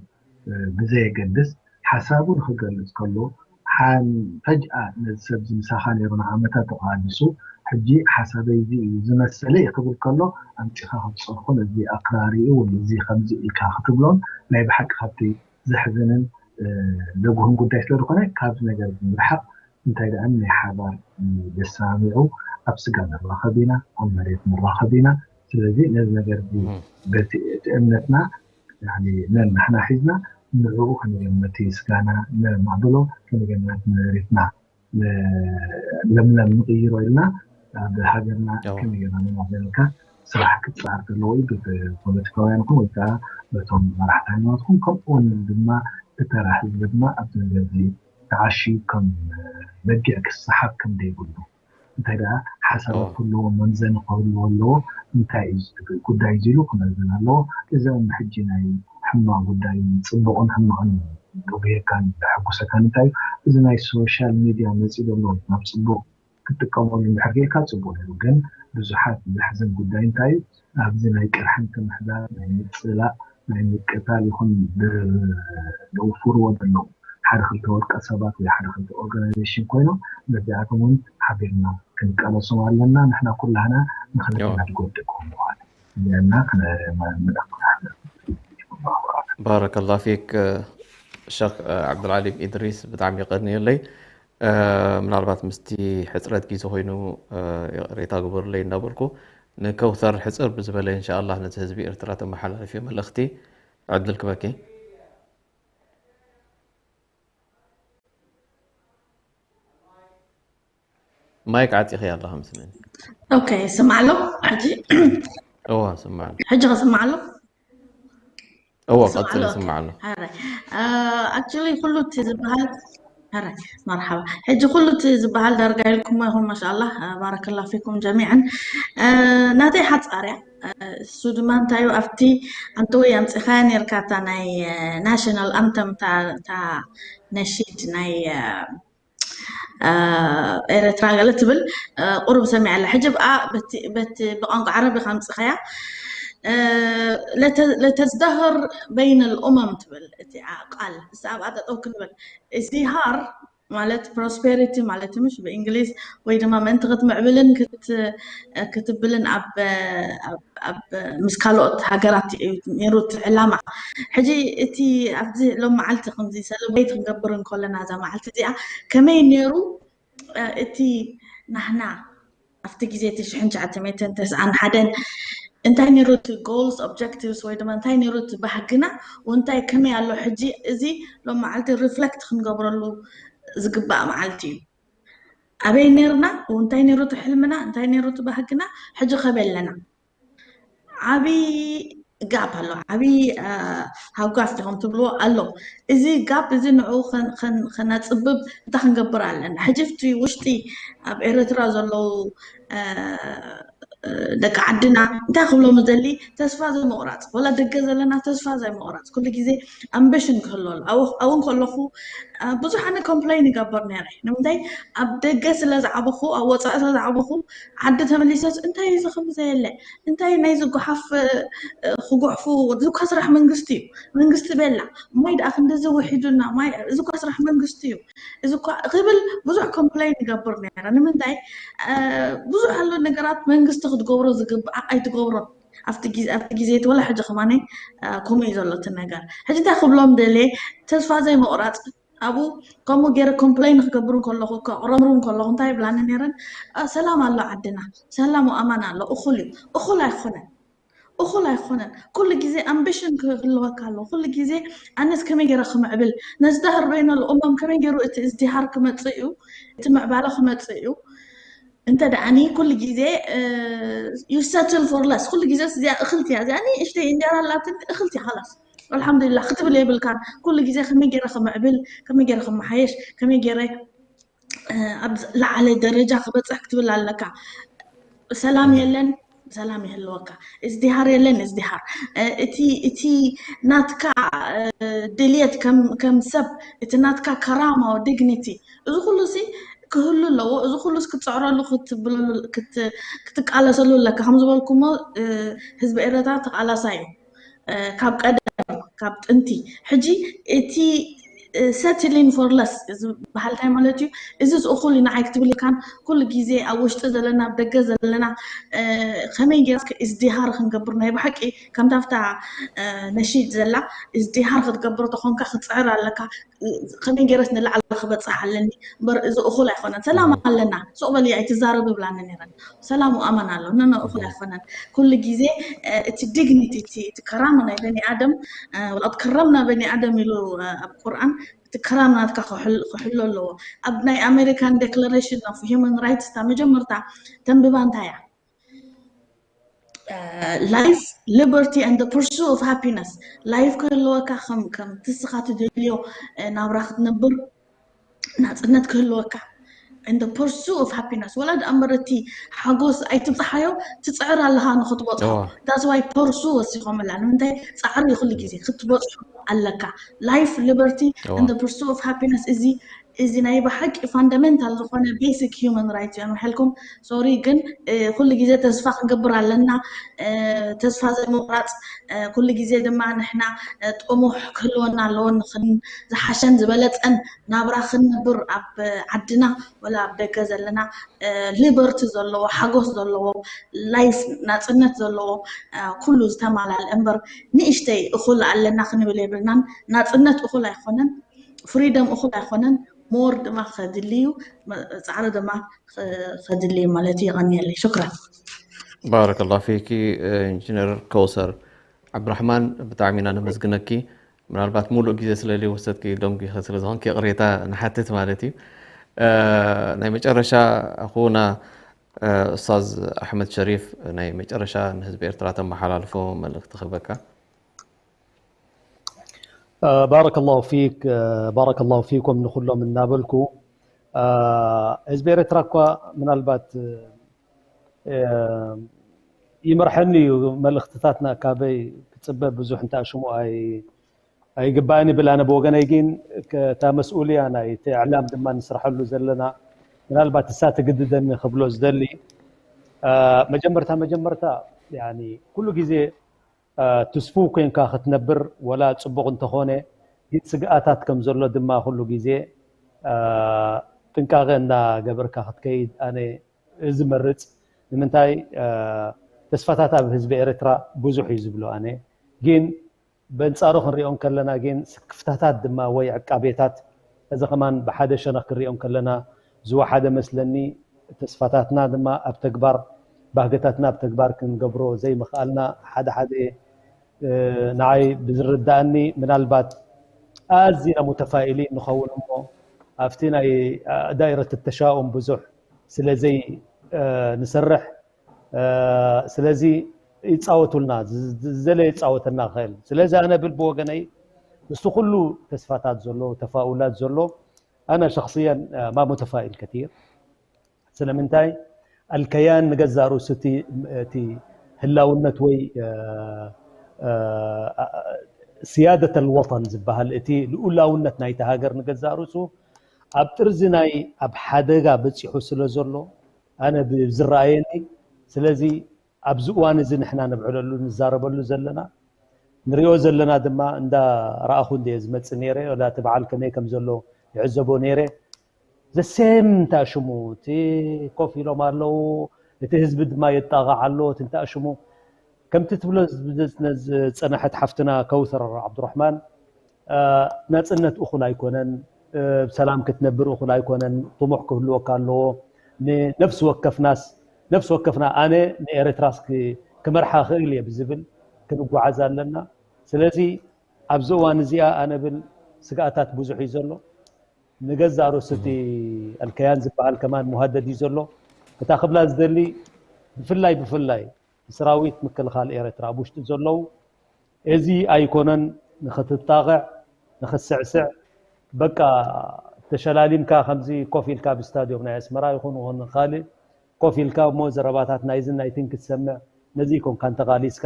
ብዘየገድስ ሓሳቡ ንክገልፅ ከሎ ፈጅኣ ነዚ ሰብ እዚ ምሳኻ ነይሩ ንዓመታት ተቃሊሱ ሕጂ ሓሳበይ እዚ እዩ ዝመሰለ እዩ ክብል ከሎ ኣምፂኻ ክትፀርፎን እዚ ኣክራሪኡ ወይ እዚ ከምዚ ኢልካ ክትብሎን ናይ ብሓቂ ካብቲ ዘሕዝንን ዘጉህን ጉዳይ ስለዝኾነ ካብዚ ነገር እዚ ምርሓቕ እንታይ ደኣ ናይ ሓባር ዘሰማሚዑ ኣብ ስጋ ንራኸብ ኢና ኣብ መሬት ንራኸብ ኢና ስለዚ ነዚ ነገር እዚ በቲ እቲ እምነትና ነንሕና ሒዝና ንዕኡ ከመይ ጌርና ነቲ ስጋና ነማዕብሎ ከመይ ጌርና ነቲ መሬትና ለምለም ንቕይሮ ኢልና ኣብ ሃገርና ከመይ ጌርና ነማዕብለልካ ስራሕ ክፀዓር ዘለዎ እዩ ብፖለቲካውያን ይኹን ወይ ከዓ በቶም መራሕቲ ሃይማኖት ይኹን ከምኡ እውን ድማ ብተራ ህዝቢ ድማ ኣብዚ ነገር እዚ ተዓሽዩ ከም በጊዕ ክሰሓብ ከም ዘይብሉ እንታይ ደኣ ሓሳባት ክህልዎ መምዘኒ ክህልዎ ኣለዎ እንታይ እዩ ዝብል ጉዳይ እዚ ኢሉ ክመዝን ኣለዎ እዚ እውን ብሕጂ ናይ ሕማቕ ጉዳይ ፅቡቕን ሕማቕን ብብሄርካን ዘሐጉሰካን እንታይ እዩ እዚ ናይ ሶሻል ሚድያ መፂኡ ዘሎ ናብ ፅቡቕ ክትጥቀመሉ እንድሕር ጌርካ ፅቡቕ ነይሩ ግን ብዙሓት ዘሕዝን ጉዳይ እንታይ እዩ ኣብዚ ናይ ቅርሕንቲ ምሕዳር ናይ ምፅላእ ናይ ምቅታል ይኹን ዝውፍርዎ ዘለዉ ሓደ ክልተ ወልቀ ሰባት ወይ ሓደ ክልተ ኦርጋናይዜሽን ኮይኖም ነዚኣቶም እውን ሓቢርና ክንቃለሶም ኣለና ንሕና ኩላህና ንክልተና ዝጎድእ ክኸውን ምዃኑ እዚኣና ክነመለክት ባረከላ ፊክ ሸክ ዓብዱልዓሊም ኢድሪስ ብጣዕሚ የቀንየለይ ምናልባት ምስቲ ሕፅረት ግዜ ኮይኑ ይቕሬታ ግበሩለይ እንዳበልኩ ንከውተር ሕፅር ብዝበለ እንሻኣላ ነቲ ህዝቢ ኤርትራ ተመሓላልፊ መልእኽቲ ዕድል ክበኪ ማይክ ዓፂኺ ኣለኻ መስለኒ ኦኬ ስማዕ ኣሎ ሕጂ እዋ ስማዕ ኣሎ ሕጂ ከስማዕ ኣሎ እዋ ቀፅል ስማዕ ኣሎ ኣክቹሊ ኩሉ እቲ ዝበሃል ሕራይ መርሓባ ሕጂ ኩሉ እቲ ዝበሃል ዳርጋ ኢልኩሞ ኢኹም ማሻኣላ ባረከላ ፊኩም ጀሚዓን ናተይ ሓፃር እያ እሱ ድማ እንታይ እዩ ኣብቲ ኣንተ ወይ ኣምፂኻያ ነርካ እታ ናይ ናሽናል ኣንተም እታ ነሺድ ናይ ኤረትራ ገለ ትብል ቁሩብ ሰሚዐ ኣለ ሕጂ ብኣ በቲ ብቋንቋ ዓረብ ኢኻ ኣምፅኻያ ለተዝደህር በይን ልኡመም ትብል እቲኣ ቃል እሳ ኣብኣ ጠጠው ክንብል እዚሃር ማለት prosperity ማለት ምሽ ብእንግሊዝ ወይ ድማ ምእንቲ ክትምዕብልን ክትብልን ኣብ ኣብ ምስ ካልኦት ሃገራት እዩ ነይሩ እቲ ዕላማ ሕጂ እቲ ኣብዚ ሎም መዓልቲ ከምዚ ሰለብሬት ክንገብር እንከለና እዛ መዓልቲ እዚኣ ከመይ ነይሩ እቲ ናህና ኣብቲ ግዜ እቲ ሽሕን ትሽዓተ ሚእትን ተስዓን ሓደን እንታይ ነይሩ እቲ goals objectives ወይ ድማ እንታይ ነይሩ እቲ ባህግና እንታይ ከመይ ኣሎ ሕጂ እዚ ሎም መዓልቲ reflect ክንገብረሉ ዝግባእ መዓልቲ እዩ ኣበይ ነርና እንታይ ነይሩ እቲ ሕልምና እንታይ ነይሩ እቲ ባህግና ሕጂ ከበይ ኣለና ዓብዪ ጋፕ ኣሎ ዓብዪ ሃጓፍ ዲኹም ትብልዎ ኣሎ እዚ ጋፕ እዚ ንዕኡ ከነፅብብ እንታይ ክንገብር ኣለና ሕጂ ፍቲ ውሽጢ ኣብ ኤርትራ ዘለዉ ደቂ ዓድና እንታይ ክብሎም ዘሊ ተስፋ ዘይምቑራፅ ወላ ደገ ዘለና ተስፋ ዘይምቑራፅ ኩሉ ግዜ ኣምቢሽን ክህሉ ኣሎ ኣብኡ ከለኹ ብዙሕ ኣነ ኮምፕሌን ይገብር ነረ ንምንታይ ኣብ ደገ ስለ ዝዓበኹ ኣብ ወፃኢ ስለ ዝዓበኹ ዓዲ ተመሊሰስ እንታይ እዩ ዝኽም ዘየለ እንታይ ናይ ዝጓሓፍ ክጉሕፉ ዝኳ ስራሕ መንግስቲ እዩ መንግስቲ ቤላ ማይ ደኣ ክንደዚ ውሒዱና ማይ እዚ ኳ ስራሕ መንግስቲ እዩ እዚ ኳ ክብል ብዙሕ ኮምፕሌን ይገብር ነረ ንምንታይ ብዙሕ ኣሎ ነገራት መንግስቲ ክትገብሮ ዝግብኣ ኣይትገብሮን ኣብቲ ግዜ እቲ ወላ ሕጂ ከማነ ከምኡ እዩ ዘሎ እቲ ነገር ሕጂ እንታይ ክብሎም ደልየ ተስፋ ዘይምቑራፅ ኣብኡ ከምኡ ገይረ ኮምፕሌን ክገብሩ ከለኹ ከቕረምሩ ከለኹ እንታይ ይብላኒ ነረን ሰላም ኣሎ ዓድና ሰላም ኣማን ኣሎ እኹል እዩ እኹል ኣይኮነን እኹል ኣይኮነን። ኩሉ ግዜ ኣምቢሽን ክህልወካ ኣለዎ። ኩሉ ግዜ ኣነስ ከመይ ገይረ ክምዕብል፣ ነዚ ዳህር በይነ ልኡሞም ከመይ ገይሩ እቲ እዝዲሃር ክመጽእ እዩ፣ እቲ ምዕባለ ክመጽእ እዩ። እንተ ደኣኒ ኩሉ ግዜ you settle for less። ኩሉ ግዜ እዚኣ እኽልቲ እያ፣ እዚኣ ንእሽተይ እንጀራ ኣላትኒ እኽልቲ እያ፣ ኸላስ ኣልሓምዱሊላህ ክትብል የብልካን። ኩሉ ግዜ ከመይ ገይረ ክምዕብል፣ ከመይ ገይረ ክመሓየሽ፣ ከመይ ገይረ ኣብ ዝለዓለ ደረጃ ክበፅሕ ክትብል ኣለካ። ሰላም የለን፣ ሰላም ይህልወካ። እዝዲሃር የለን፣ እዝዲሃር እቲ እቲ ናትካ ድልየት ከም ሰብ፣ እቲ ናትካ ከራማ፣ ዲግኒቲ፣ እዚ ኩሉ ሲ ክህሉ ኣለዎ። እዚ ኩሉ ክትፅዕረሉ ክትቃለሰሉ ኣለካ። ከም ዝበልኩሞ ህዝቢ ኤረትራ ተቃላሳይ እዩ፣ ካብ ቀደም ካብ ጥንቲ። ሕጂ እቲ settling for less ዝበሃል እንታይ ማለት እዩ? እዚ ዝእኹል እዩ ንዓይ ክትብል ኢልካን ኩሉ ግዜ ኣብ ውሽጢ ዘለና ኣብ ደገ ዘለና ከመይ ጌርና እስከ እዝዲሃር ክንገብር ናይ ብሓቂ ከምታ ኣብታ ነሺድ ዘላ እዝዲሃር ክትገብር ተኾንካ ክትፅዕር ኣለካ። ከመይ ገይረስ ንላዕሊ ክበፅሕ ኣለኒ እምበር እዚ እኹል ኣይኮነን። ሰላም ኣለና ሱቕ በሊ ኣይትዛረብ ብላኒ ነይረን። ሰላም ኣማን ኣሎ ነነ እኹል ኣይኮነን። ኩሉ ግዜ እቲ ዲግኒቲ እቲ ከራማ ናይ በኒ ኣደም ወላ ከረምና በኒ ኣደም ኢሉ ኣብ ቁርኣን እቲ ከራማ ናትካ ክሕሎ ኣለዎ። ኣብ ናይ ኣሜሪካን ዴክላሬሽን ኦፍ ሂውማን ራይትስ እታ መጀመርታ ተንብባ እንታይ እያ? Life, liberty and the pursuit of happiness። ላይፍ ክህልወካ ከም ንስኻ ትደልዮ ናብራ ክትነብር ናፅነት ክህልወካ and the pursuit of happiness። ወላ ደኣ እምበር እቲ ሓጎስ ኣይትብፅሓዮ፣ ትፅዕር ኣለኻ ንክትበፅሖ። That's why ፐርሱ ወሲኾምላ። ንምንታይ ፃዕሪ ኩሉ ግዜ ክትበፅሖ ኣለካ። Life, liberty and the pursuit of happiness እዚ እዚ ናይ ብሓቂ ፋንዳሜንታል ዝኾነ ቤሲክ ሂውማን ራይት እዮም። ሕልኩም ሶሪ ግን ኩሉ ግዜ ተስፋ ክንገብር ኣለና። ተስፋ ዘይምቁራፅ ኩሉ ግዜ ድማ ንሕና ጥሙሕ ክህልወና ኣለዎ። ዝሓሸን ዝበለፀን ናብራ ክንነብር ኣብ ዓድና ወላ ኣብ ደገ ዘለና ሊበርቲ ዘለዎ ሓጎስ ዘለዎ ላይፍ ናፅነት ዘለዎ ኩሉ ዝተማላለ እምበር ንእሽተይ እኹል ኣለና ክንብል የብልናን። ናፅነት እኹል ኣይኮነን፣ ፍሪደም እኹል ኣይኮነን። ሞር ድማ ከድልዩ ፃዕሪ ድማ ከድልዩ ማለት እዩ። የቐንየለይ። ሽክራን። ባረከላሁ ፊኪ ኢንጂነር ከውሰር ዓብዱራሕማን፣ ብጣዕሚ ኢና ነመስግነኪ። ምናልባት ሙሉእ ግዜ ስለ ዘይወሰድኪ ደንጒኺ ስለ ዝኾንኪ ይቕሬታ ንሓትት ማለት እዩ። ናይ መጨረሻ ኣኹና ኡስታዝ ኣሕመድ ሸሪፍ ናይ መጨረሻ ንህዝቢ ኤርትራ ተመሓላልፎ መልእኽቲ ክህበካ። ባረከላሁ ፊክ ባረከላሁ ፊኩም ንኩሎም እናበልኩ ህዝቢ ኤርትራ እኳ ምናልባት ይመርሐኒ እዩ መልእኽትታትና ካበይ ክፅበ ብዙሕ እንተኣሽሙ ኣይግባእን ይብል። ኣነ ብወገነይ ግን እታ መስኡልያ ናይ እቲ እዕላም ድማ ንስርሐሉ ዘለና ምናልባት እሳ ትግድደኒ ክብሎ ዝደሊ መጀመርታ መጀመርታ ኩሉ ግዜ ትስፉው ኮንካ ክትነብር ወላ ፅቡቕ እንተኾነ ግን ስግኣታት ከም ዘሎ ድማ ኩሉ ግዜ ጥንቃቐ እንዳገበርካ ክትከይድ ኣነ ዝመርፅ። ንምንታይ ተስፋታት ኣብ ህዝቢ ኤርትራ ብዙሕ እዩ ዝብሎ ኣነ ግን በንፃሩ ክንሪኦ እንከለና ግን ስክፍታታት ድማ ወይ ዕቃቤታት እዚ ከማን ብሓደ ሸነኽ ክንሪኦ እንከለና ዝወሓደ መስለኒ። ተስፋታትና ድማ ኣብ ተግባር ባህግታትና ኣብ ተግባር ክንገብሮ ዘይምኽኣልና ሓደ ሓደ ንዓይ ብዝርዳእኒ ምናልባት ኣዚና ሙተፋኢሊ ንኸውን እሞ ኣብቲ ናይ ዳይረት ተሻኡም ብዙሕ ስለዘይ ንሰርሕ ስለዚ ይፃወቱልና ዝዘለ ይፃወተና ክእል ስለዚ ኣነ ብል ብወገነይ ምስቲ ኩሉ ተስፋታት ዘሎ ተፋኡላት ዘሎ ኣነ ሸክስየን ማ ሙተፋኢል ከቲር ስለምንታይ ኣልከያን ንገዛ ርእሱ እቲ ህላውነት ወይ ስያደት ኣልወጠን ዝበሃል እቲ ልኡላውነት ናይቲ ሃገር ንገዛ ርእሱ ኣብ ጥርዚ ናይ ኣብ ሓደጋ በፂሑ ስለ ዘሎ ኣነ ዝረኣየኒ ስለዚ ኣብዚ እዋን እዚ ንሕና ነብዕለሉ ንዛረበሉ ዘለና ንሪኦ ዘለና ድማ እንዳ ረኣኹ እንደ ዝመፅእ ነይረ ወላ እቲ በዓል ከመይ ከም ዘሎ ይዕዘቦ ነይረ ዘሴም እንታይ ሽሙ እቲ ኮፍ ኢሎም ኣለዉ እቲ ህዝቢ ድማ የጣቕዕ ኣሎ እቲ እንታይ ሽሙ ከምቲ ትብሎ ዝፀናሐት ሓፍትና ከውሰር ዓብዱራሕማን ናፅነት እኹል ኣይኮነን ብሰላም ክትነብር እኹል ኣይኮነን ጥሙሕ ክህልወካ ኣለዎ ንነፍሲ ወከፍናስ ነፍሲ ወከፍና ኣነ ንኤርትራስ ክመርሓ ክእል እየ ብዝብል ክንጓዓዝ ኣለና። ስለዚ ኣብዚ እዋን እዚኣ ኣነ ብል ስግኣታት ብዙሕ እዩ ዘሎ። ንገዛእ ርእሱ እቲ ኣልከያን ዝበሃል ከማን መሃደድ እዩ ዘሎ። እታ ክብላ ዝደሊ ብፍላይ ብፍላይ ሰራዊት ምክልኻል ኤርትራ ኣብ ውሽጢ ዘለዉ እዚ ኣይኮነን ንኽትጣቕዕ ንኽትስዕስዕ በቃ ተሸላሊምካ ከምዚ ኮፍ ኢልካ ኣብ ስታድዮም ናይ ኣስመራ ይኹን ይኹን ካልእ ኮፍ ኢልካ እሞ ዘረባታት ናይዝን ናይትን ክትሰምዕ ነዚ ይኮንካ እንተቓሊስካ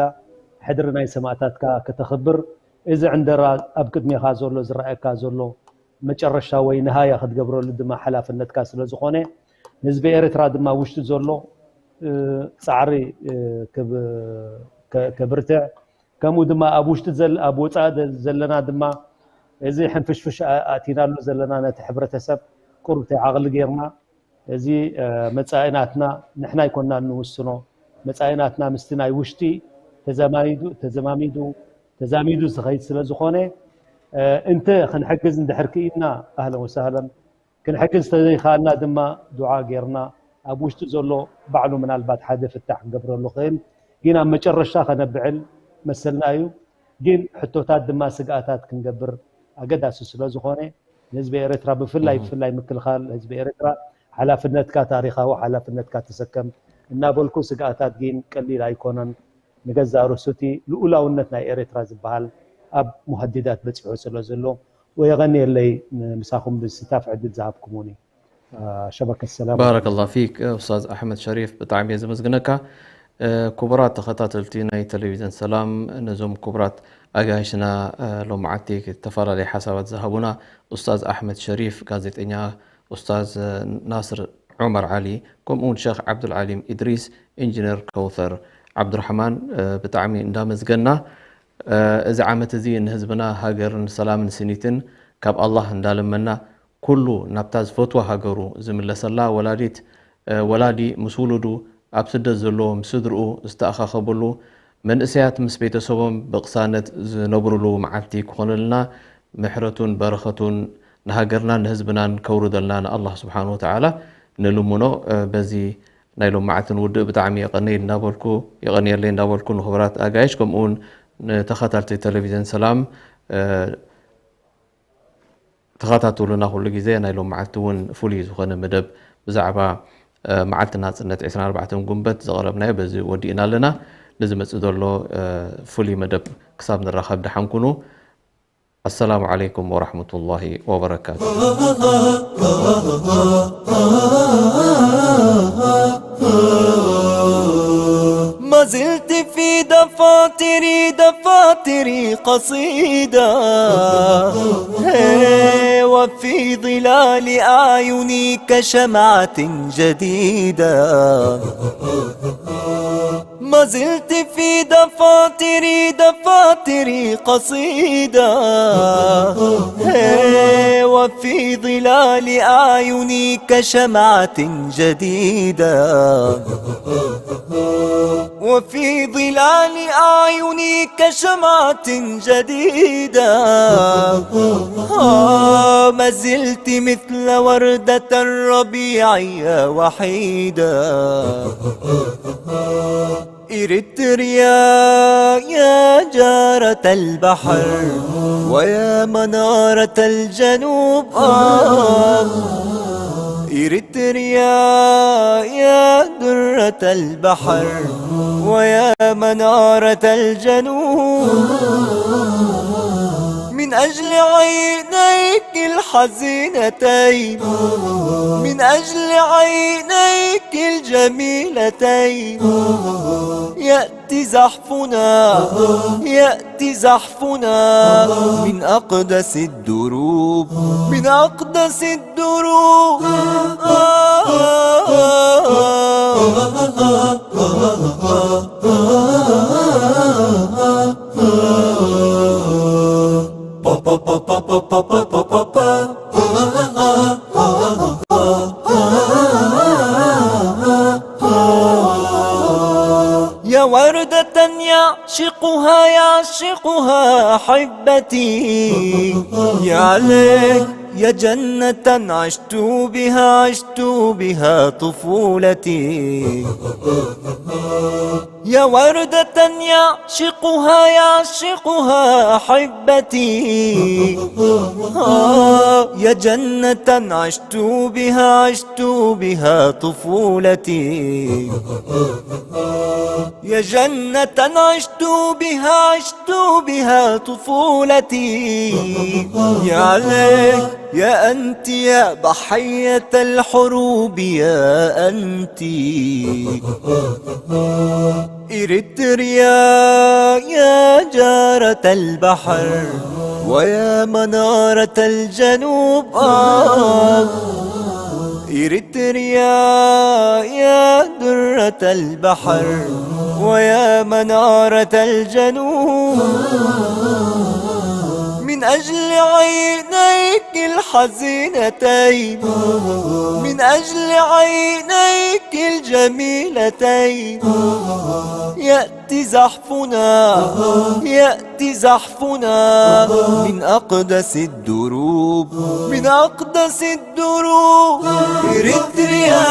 ሕድሪ ናይ ሰማእታትካ ከተኽብር እዚ ዕንደራ ኣብ ቅድሜኻ ዘሎ ዝረኣየካ ዘሎ መጨረሻ ወይ ንሃያ ክትገብረሉ ድማ ሓላፍነትካ ስለ ዝኾነ ንህዝቢ ኤርትራ ድማ ውሽጢ ዘሎ እ፣ ጻዕሪ እ፣ ክብ- ከ- ከብርትዕ ከምኡ ድማ ኣብ ውሽጢ ዘል- ኣብ ወፃኢ ዘ- ዘለና ድማ እዚ ሕንፍሽፍሽ ኣ- ኣእቲናሉ ዘለና ነቲ ሕብረተሰብ ቁሩብ ዓቕሊ ጌርና እዚ መጻኢ ናትና ንሕና ኣይኮናን ንውስኖ። መጻኢ ናትና ምስቲ ናይ ውሽጢ ተዘማሚዱ ተዘማሚዱ ተዛሚዱ ዝኸይድ ስለ ዝኾነ እንተ ክንሕግዝ እንድሕር ክኢልና ኣህለን ወሳህለን፣ ክንሕግዝ ተዘይኸኣልና ድማ ዱዓ ጌርና ኣብ ውሽጢ ዘሎ ባዕሉ ምናልባት ሓደ ፍታሕ ክንገብረሉ ክእል ግን ኣብ መጨረሽታ ከነብዕል መሰልና እዩ። ግን ሕቶታት ድማ ስግኣታት ክንገብር ኣገዳሲ ስለ ዝኾነ ንህዝቢ ኤርትራ ብፍላይ ብፍላይ ምክልኻል ህዝቢ ኤርትራ ሓላፍነትካ ታሪኻዊ ሓላፍነትካ ተሰከም እናበልኩ ስግኣታት ግን ቀሊል ኣይኮነን። ንገዛእ ርእሱ እቲ ልኡላውነት ናይ ኤርትራ ዝበሃል ኣብ ሙሃድዳት በጺሑ ስለ ዘሎ ወየቐንየለይ ምሳኹም ብስታፍ ዕድል ዝሃብኩሙኒ። ሸበከ ሰላም ባረከላ ፊክ ኡስታዝ ኣሕመድ ሸሪፍ ብጣዕሚ እየ ዘመስግነካ። ክቡራት ተኸታተልቲ ናይ ቴሌቪዝን ሰላም ነዞም ክቡራት ኣጋይሽና ሎማዓቲ ዝተፈላለየ ሓሳባት ዝሃቡና ኡስታዝ ኣሕመድ ሸሪፍ ጋዜጠኛ ኡስታዝ ናስር ዑመር ዓሊ ከምኡውን ሸኽ ዓብዱልዓሊም ኢድሪስ ኢንጂነር ከውተር ዓብዱራሕማን ብጣዕሚ እንዳመስገና እዚ ዓመት እዚ ንህዝብና ሃገርን ሰላምን ስኒትን ካብ ኣላህ እንዳለመና ኩሉ ናብታ ዝፈትዋ ሃገሩ ዝምለሰላ ወላዲት ወላዲ ምስ ውሉዱ ኣብ ስደት ዘሎ ምስ ስድርኡ ዝተኣኻኸበሉ መንእሰያት ምስ ቤተሰቦም ብቕሳነት ዝነብርሉ መዓልቲ ክኾነልና ምሕረቱን በረኸቱን ንሃገርናን ንህዝብናን ከውርደልና ንኣላህ ስብሓን ወተዓላ ንልምኖ። በዚ ናይ ሎም መዓልቲ ንውድእ ብጣዕሚ የቐንይ እናበልኩ የቐንየለይ እናበልኩ ንኽቡራት ኣጋይሽ ከምኡውን ንተኸታልቲ ቴሌቪዝን ሰላም ተኸታተሉና ኩሉ ግዜ ናይ ሎም መዓልቲ እውን ፍሉይ ዝኾነ መደብ ብዛዕባ መዓልቲ ናፅነት ዕስራን ኣርባዕተን ጉንበት ዘቕረብናዮ በዚ ወዲእና ኣለና። ንዝመፅእ ዘሎ ፍሉይ መደብ ክሳብ ንራኸብ ደሓን ኩኑ። ኣሰላሙ ዓለይኩም ወራሕመቱላሂ ወበረካቱ። ما زلت في دفاتري دفاتري قصيدة هي وفي ظلال أعيني كشمعة جديدة ما زلت في دفاتري دفاتري قصيدة هي وفي ظلال أعيني كشمعة جديدة وفي ظلال أعيني كشمعة جديدة آه ما زلت مثل وردة الربيع يا وحيدة إريتريا يا جارة البحر ويا منارة الجنوب آه إريتريا يا درة البحر ويا منارة الجنوب من أجل عينيك الحزينتين من أجل عينيك الجميلتين يأتي زحفنا يأتي زحفنا من أقدس الدروب من أقدس الدروب يا وردة يعشقها يعشقها أحبتي يا ليل يا جنة عشت بها، عشت بها طفولتي. يا وردة يعشقها، يعشقها أحبتي. آه، يا جنة عشت بها، عشت بها طفولتي. يا جنة عشت بها، عشت بها طفولتي. يا ليل، يا أنت، يا ضحية الحروب، يا أنت. إريتريا، يا جارة البحر، ويا منارة الجنوب، آه. إريتريا، يا درة البحر، ويا منارة الجنوب. من أجل عينيك الحزينتين، من أجل عينيك الجميلتين، يأتي زحفنا، يأتي زحفنا من أقدس الدروب، من أقدس الدروب. إريتريا.